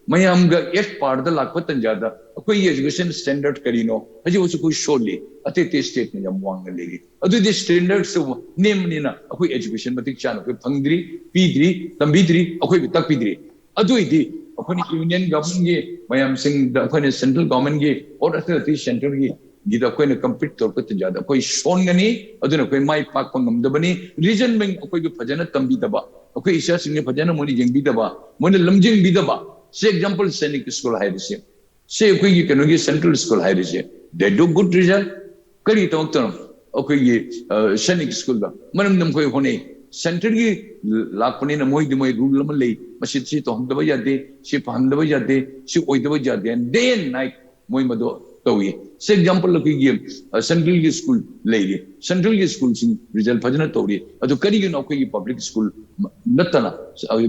ꯃꯌꯥꯝꯒ ꯑꯦꯠ ꯄꯥꯔꯗ ꯂꯥꯛꯄ ꯇꯟꯖꯥꯗ ꯑꯩꯈꯣꯏꯒꯤ ꯑꯦꯖꯨꯀꯦꯁꯟ ꯁ꯭ꯇꯦꯟꯗꯔꯗ ꯀꯔꯤꯅꯣ? ꯍꯧꯖꯤꯛ ꯍꯧꯖꯤꯛ ꯑꯩꯈꯣꯏ ꯁꯣꯜꯂꯤ, ꯑꯇꯩ ꯑꯇꯩ ꯁ꯭ꯇꯦꯠꯅ ꯌꯥꯝ ꯋꯥꯡꯅ ꯂꯩꯔꯤ꯫ ꯑꯗꯨꯗꯤ ꯁ꯭ꯇꯦꯟꯗꯔꯗꯁꯨ ꯅꯦꯝꯕꯅꯤꯅ ꯑꯩꯈꯣꯏ ꯑꯦꯖꯨꯀꯦꯁꯟ ꯃꯇꯤꯛ ꯆꯥꯅ ꯑꯩꯈꯣꯏ ꯐꯪꯗ꯭ꯔꯤ, ꯄꯤꯗ꯭ꯔꯤ, ꯇꯝꯕꯤꯗ꯭ꯔꯤ, ꯑꯩꯈꯣꯏꯕꯨ ꯇꯥꯛꯄꯤꯗ꯭ꯔꯤ꯫ ꯑꯗꯨ ꯑꯣꯏꯗꯤ ꯑꯩꯈꯣꯏꯅ ꯌꯨꯅꯤꯌꯟ ꯒꯚꯔꯟꯃꯦꯟꯒꯤ ꯃꯌꯥꯝꯁꯤꯡꯗ, ꯑꯩꯈꯣꯏꯅ ꯁꯦꯟꯇ꯭ꯔꯦꯜ ꯒꯚꯔꯟꯃꯦꯟꯒꯤ ꯑꯣꯔ ꯑꯇꯩ ꯑꯇꯩ ꯁꯦꯟꯇ꯭ꯔꯦꯜꯒꯤ ꯒꯤꯗ ꯑꯩꯈꯣꯏꯅ ꯀꯝꯄꯤꯠ ꯇꯧꯔꯛꯄ ꯇꯟꯖꯥꯗ ꯑꯩꯈꯣꯏ ꯁꯣꯟꯒꯅꯤ꯫ ꯑꯗꯨꯅ ꯑꯩꯈꯣꯏ ꯃꯥꯏ ꯄꯥꯛꯄ ꯉꯝꯗꯕꯅꯤ꯫ ꯔꯤꯖꯟ ꯃꯤꯡ ꯑꯩꯈꯣꯏꯕꯨ ꯐꯖꯅ ꯇꯝꯕꯤꯗꯕ, ꯑꯩꯈꯣꯏ ꯏꯆꯥꯁꯤꯡꯁꯦ ꯐꯖꯅ ꯃꯣꯏꯅ ꯌꯦꯡꯕꯤꯗꯕ, ꯃꯣꯏꯅ ꯂꯝꯖꯤꯡꯕꯤꯗꯕ꯫ ꯁꯤ ꯑꯦꯛꯖꯥꯝꯄꯜ ꯁꯦꯅꯤꯛ ꯁ꯭ꯀꯨꯜ ꯍꯥꯏꯕꯁꯦ, ꯁꯤ ꯑꯩꯈꯣꯏꯒꯤ ꯀꯩꯅꯣꯒꯤ ꯁꯦꯟꯇ꯭ꯔꯦꯜ ꯁ꯭ꯀꯨꯜ ꯍꯥꯏꯕꯁꯦ, they do good result꯫ ꯀꯔꯤ ꯇꯧꯔꯛꯇꯅꯣ? ꯑꯩꯈꯣꯏꯒꯤ ꯑ, ꯁꯦꯅꯤꯛ ꯁ꯭ꯀꯨꯜꯗ ꯃꯔꯝꯗꯤ ꯃꯈꯣꯏ ꯍꯣꯠꯅꯩ꯫ ꯁꯦꯟꯇ꯭ꯔꯦꯜꯒꯤ ꯂꯥꯛꯄꯅꯤꯅ ꯃꯣꯏꯗꯤ ꯃꯣꯏ ꯔꯨꯜ ꯑꯃ ꯂꯩ, ꯃꯁꯤ ꯁꯤ ꯇꯧꯍꯟꯗꯕ ꯌꯥꯗꯦ, ꯁꯤ ꯐꯍꯟꯗꯕ ꯌꯥꯗꯦ, ꯁꯤ ꯑꯣꯏꯗꯕ ꯌꯥꯗꯦ꯫ ꯗꯦ ꯑꯦꯟ ꯅꯥꯏꯠ ꯃꯣꯏ ꯃꯗꯨ ꯇꯧꯏ꯫ ꯁꯤ ꯑꯦꯛꯖꯥꯝꯄꯜ ꯑꯩꯈꯣꯏꯒꯤ ꯁꯦꯟꯇ꯭ꯔꯦꯜꯒꯤ ꯁ꯭ꯀꯨꯜ ꯂꯩꯔꯤ, ꯁꯦꯟꯇ꯭ꯔꯦꯜꯒꯤ ꯁ꯭ꯀꯨꯜꯁꯤꯡ ꯔꯤꯖꯜ ꯐꯖꯅ ꯇꯧꯔꯤ꯫ ꯑꯗꯨ ꯀꯔꯤꯒꯤꯅꯣ ꯑꯩꯈꯣꯏꯒꯤ ꯄꯕ꯭ꯂꯤꯛ ꯁ꯭ꯀꯨꯜ ꯅꯠꯇꯅ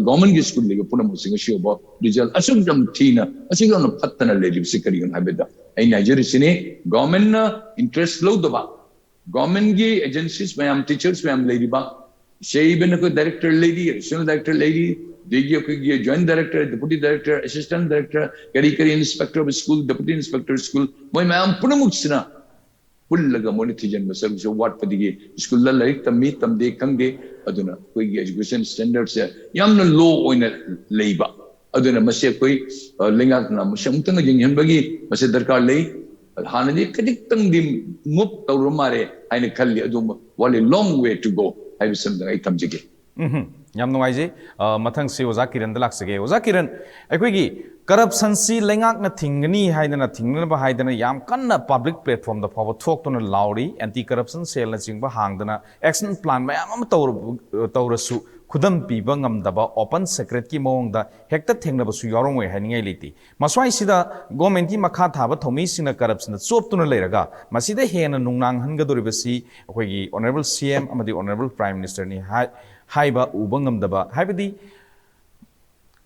ꯒꯣꯔꯃꯦꯟꯒꯤ ꯁ꯭ꯀꯨꯜ ꯂꯩꯕ ꯄꯨꯝꯅꯃꯛꯁꯤꯡ ꯑꯁꯤꯒꯨꯝꯕ ꯔꯤꯖꯜ ꯑꯁꯨꯛ ꯌꯥꯝ ꯊꯤꯅ, ꯑꯁꯨꯛ ꯌꯥꯝꯅ ꯐꯠꯇꯅ ꯂꯩꯔꯤꯕꯁꯤ ꯀꯔꯤꯒꯤꯅꯣ ꯍꯥꯏꯕꯗ, ꯑꯩꯅ ꯍꯥꯏꯖꯔꯤꯁꯤꯅꯤ, ꯒꯣꯔꯃꯦꯟꯅ ꯏꯟꯇꯔꯦꯁ ꯂꯧꯗꯕ, ꯒꯣꯔꯃꯦꯟꯒꯤ ꯑꯦꯖꯦꯟꯁꯤꯁ ꯃꯌꯥꯝ, ꯇꯤꯆꯔꯁ ꯃꯌꯥꯝ ꯂꯩꯔꯤꯕ, ꯁꯦ ꯏꯚꯟ ꯑꯩꯈꯣꯏ ꯗꯥꯏꯔꯦꯛꯇꯔ ꯂꯩꯔꯤ, ꯑꯦꯗꯤꯁꯅꯦꯜ ꯗꯥꯏꯔꯦꯛꯇꯔ ꯂꯩꯔꯤ, ꯑꯗꯒꯤ ꯑꯩꯈꯣꯏꯒꯤ joint director, deputy director, assistant director, ꯀꯔꯤ ꯀꯔꯤ, inspector of school, deputy inspector school, ꯃꯣꯏ ꯃꯌꯥꯝ ꯄꯨꯝꯅꯃꯛꯁꯤꯅ ꯄꯨꯜꯂꯒ ꯃꯣꯏꯅ ꯊꯤꯖꯤꯟꯕ ꯆꯪꯕꯁꯦ ꯋꯥꯠꯄꯗꯒꯤ ꯁ꯭ꯀꯨꯜꯗ ꯂꯥꯏꯔꯤꯛ ꯇꯝꯃꯤ ꯇꯝꯗꯦ ꯈꯪꯗꯦ꯫ ꯑꯗꯨꯅ ꯑꯩꯈꯣꯏꯒꯤ ꯑꯦꯖꯨꯀꯦꯁꯟ ꯁ꯭ꯇꯦꯟꯗꯔꯗꯁꯦ ꯌꯥꯝꯅ ꯂꯣ ꯑꯣꯏꯅ ꯂꯩꯕ꯫ ꯑꯗꯨꯅ ꯃꯁꯤ ꯑꯩꯈꯣꯏ, ꯑ, ꯂꯩꯉꯥꯛꯅ ꯃꯁꯤ ꯑꯃꯨꯛꯇꯪ ꯌꯦꯡꯁꯤꯟꯕꯒꯤ ꯃꯁꯤ ꯗꯔꯀꯥꯔ ꯂꯩ꯫ ꯍꯥꯟꯅꯗꯤ ꯈꯖꯤꯛꯇꯪꯗꯤ ꯃꯨꯚ ꯇꯧꯔꯕ ꯃꯥꯜꯂꯦ ꯍꯥꯏꯅ ꯈꯜꯂꯤ, ꯑꯗꯨꯕꯨ ꯋꯥꯠꯂꯤ, ꯂꯣꯡ ꯋꯦ ꯇꯨ ꯒꯣ ꯍꯥꯏꯕꯁꯤꯃꯇꯪ ꯑꯩ ꯊꯝꯖꯒꯦ꯫ ꯎꯝ, ꯌꯥꯝ ꯅꯨꯡꯉꯥꯏꯖꯩ꯫ ꯑ, ꯃꯊꯪꯁꯤ ꯑꯣꯖꯥ ꯀꯤꯔꯟꯗ ꯂꯥꯛꯆꯒꯦ꯫ ꯑꯣꯖꯥ ꯀꯤꯔꯟ, ꯑꯩꯈꯣꯏꯒꯤ ꯀꯔꯞꯁꯟꯁꯤ ꯂꯩꯉꯥꯛꯅ ꯊꯤꯡꯒꯅꯤ ꯍꯥꯏꯗꯅ, ꯊꯤꯡꯅꯅꯕ ꯍꯥꯏꯗꯅ ꯌꯥꯝ ꯀꯟꯅ ꯄꯕ꯭ꯂꯤꯛ ꯄ꯭ꯂꯦꯠꯐꯣꯝꯗ ꯐꯥꯎꯕ ꯊꯣꯛꯇꯨꯅ ꯂꯥꯎꯔꯤ, ꯑꯦꯟꯇꯤ ꯀꯔꯞꯁꯟ ꯁꯦꯜꯅꯆꯤꯡꯕ ꯍꯥꯡꯗꯅ ꯑꯦꯛꯁꯟ ꯄ꯭ꯂꯥꯟ ꯃꯌꯥꯝ ꯑꯃ ꯇꯧꯔꯕ-, ꯇꯧꯔꯁꯨ ꯈꯨꯗꯝ ꯄꯤꯕ ꯉꯝꯗꯕ, ꯑꯣꯄꯟ ꯁꯦꯀ꯭ꯔꯦꯠꯀꯤ ꯃꯑꯣꯡꯗ ꯍꯦꯛꯇ ꯊꯦꯡꯅꯕꯁꯨ ꯌꯥꯎꯔꯝꯃꯣꯏ ꯍꯥꯏꯅꯤꯡꯉꯥꯏ ꯂꯩꯇꯦ꯫ ꯃꯁ꯭ꯋꯥꯏꯁꯤꯗ ꯒꯣꯔꯃꯦꯟꯒꯤ ꯃꯈꯥ ꯊꯥꯕ ꯊꯧꯃꯤꯁꯤꯡꯅ ꯀꯔꯞꯁꯟꯗ ꯆꯣꯞꯇꯨꯅ ꯂꯩꯔꯒ ꯃꯁꯤꯗ ꯍꯦꯟꯅ ꯅꯨꯡꯅꯥꯡꯍꯟꯒꯗꯧꯔꯤꯕꯁꯤ ꯑꯩꯈꯣꯏꯒꯤ ꯑꯣꯅꯔꯦꯕꯜ ꯁꯤ ꯑꯦꯝ ꯑꯃꯗꯤ ꯑꯣꯅꯔꯦꯕꯜ ꯄ꯭ꯔꯥꯏꯝ ꯃꯤꯅꯤꯁꯇꯔꯅꯤ ꯍꯥꯏ-, ꯍꯥꯏꯕ ꯎꯕ ꯉꯝꯗꯕ, ꯍꯥꯏꯕꯗꯤ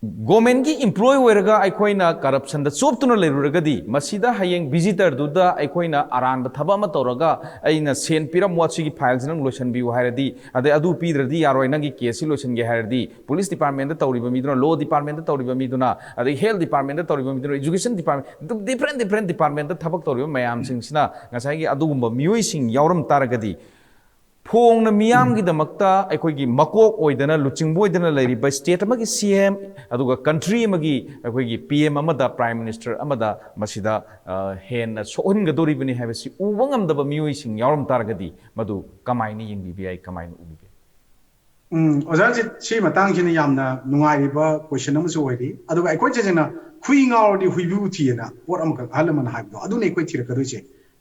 ꯒꯣꯔꯃꯦꯟꯒꯤ ꯏꯝꯄ꯭ꯂꯣꯏ ꯑꯣꯏꯔꯒ ꯑꯩꯈꯣꯏꯅ ꯀꯔꯞꯁꯟꯗ ꯆꯣꯞꯇꯨꯅ ꯂꯩꯔꯨꯔꯒꯗꯤ, ꯃꯁꯤꯗ ꯍꯌꯦꯡ ꯚꯤꯖꯤꯇꯔꯗꯨꯗ ꯑꯩꯈꯣꯏꯅ ꯑꯔꯥꯟꯕ ꯊꯕꯛ ꯑꯃ ꯇꯧꯔꯒ, "ꯑꯩꯅ ꯁꯦꯟ ꯄꯤꯔꯝꯃꯣ, ꯁꯤꯒꯤ ꯐꯥꯏꯜꯁꯤ ꯅꯪ ꯂꯣꯏꯁꯤꯟꯕꯤꯌꯨ" ꯍꯥꯏꯔꯗꯤ, ꯑꯗꯩ "ꯑꯗꯨ ꯄꯤꯗ꯭ꯔꯗꯤ ꯌꯥꯔꯣꯏ, ꯅꯪꯒꯤ ꯀꯦꯁꯁꯤ ꯂꯣꯏꯁꯤꯟꯒꯦ" ꯍꯥꯏꯔꯗꯤ, ꯄꯨꯂꯤꯁ ꯗꯤꯄꯥꯔꯠꯃꯦꯟꯗ ꯇꯧꯔꯤꯕ ꯃꯤꯗꯨꯅ, ꯂꯣ ꯗꯤꯄꯥꯔꯠꯃꯦꯟꯗ ꯇꯧꯔꯤꯕ ꯃꯤꯗꯨꯅ, ꯑꯗꯩ ꯍꯦꯜꯊ ꯗꯤꯄꯥꯔꯠꯃꯦꯟꯗ ꯇꯧꯔꯤꯕ ꯃꯤꯗꯨꯅ, ꯏꯖꯨꯀꯦꯁꯟ ꯗꯤꯄꯥꯔꯠꯃꯦꯟ, ꯗꯤꯐ꯭ꯔꯦꯟ ꯗꯤꯐ꯭ꯔꯦꯟ ꯗꯤꯄꯥꯔꯠꯃꯦꯟꯗ ꯊꯕꯛ ꯇꯧꯔꯤꯕ ꯃꯌꯥꯝꯁꯤꯡꯁꯤꯅ ꯉꯁꯥꯏꯒꯤ ꯑꯗꯨꯒꯨꯝꯕ ꯃꯤꯑꯣꯏꯁꯤꯡ ꯌꯥꯎꯔꯝ ꯇꯥꯔꯒꯗꯤ, ꯐꯣꯡꯅ ꯃꯤꯌꯥꯝꯒꯤꯗꯃꯛꯇ ꯑꯩꯈꯣꯏꯒꯤ ꯃꯀꯣꯛ ꯑꯣꯏꯗꯅ, ꯂꯨꯆꯤꯡꯕ ꯑꯣꯏꯗꯅ ꯂꯩꯔꯤꯕ ꯁ꯭ꯇꯦꯠ ꯑꯃꯒꯤ ꯁꯤ ꯑꯦꯝ, ꯑꯗꯨꯒ ꯀꯟꯇ꯭ꯔꯤ ꯑꯃꯒꯤ ꯑꯩꯈꯣꯏꯒꯤ ꯄꯤ ꯑꯦꯝ ꯑꯃꯗ, ꯄ꯭ꯔꯥꯏꯝ ꯃꯤꯅꯤꯁꯇꯔ ꯑꯃꯗ ꯃꯁꯤꯗ, ꯑ, ꯍꯦꯟꯅ ꯁꯣꯛꯍꯟꯒꯗꯧꯔꯤꯕꯅꯤ ꯍꯥꯏꯕꯁꯤ ꯎꯕ ꯉꯝꯗꯕ ꯃꯤꯑꯣꯏꯁꯤꯡ ꯌꯥꯎꯔꯝ ꯇꯥꯔꯒꯗꯤ, ꯃꯗꯨ ꯀꯃꯥꯏꯅ ꯌꯦꯡꯕꯤꯕ ꯌꯥꯏ, ꯀꯃꯥꯏꯅ ꯎꯕꯤꯕ ꯌꯥꯏ? ꯎꯝ, ꯑꯣꯖꯥ ꯔꯟꯖꯤꯠ, ꯁꯤ ꯃꯇꯥꯡꯁꯤꯅ ꯌꯥꯝꯅ ꯅꯨꯡꯉꯥꯏꯔꯤꯕ ꯀꯣꯏꯁꯟ ꯑꯃꯁꯨ ꯑꯣꯏꯔꯤ꯫ ꯑꯗꯨꯒ ꯑꯩꯈꯣꯏ ꯇꯁꯦꯡꯅ "ꯍꯨꯏ ꯉꯥꯎꯔꯗꯤ ꯍꯨꯏꯕꯨ ꯊꯤꯑꯅ" ꯄꯣꯠ ꯑꯃꯈꯛ ꯑꯍꯜ ꯂꯃꯟꯅ ꯍꯥꯏꯕꯗꯣ, ꯑꯗꯨꯅꯤ ꯑꯩꯈꯣꯏ ꯊꯤꯔꯛꯀꯗꯣꯏꯁꯦ꯫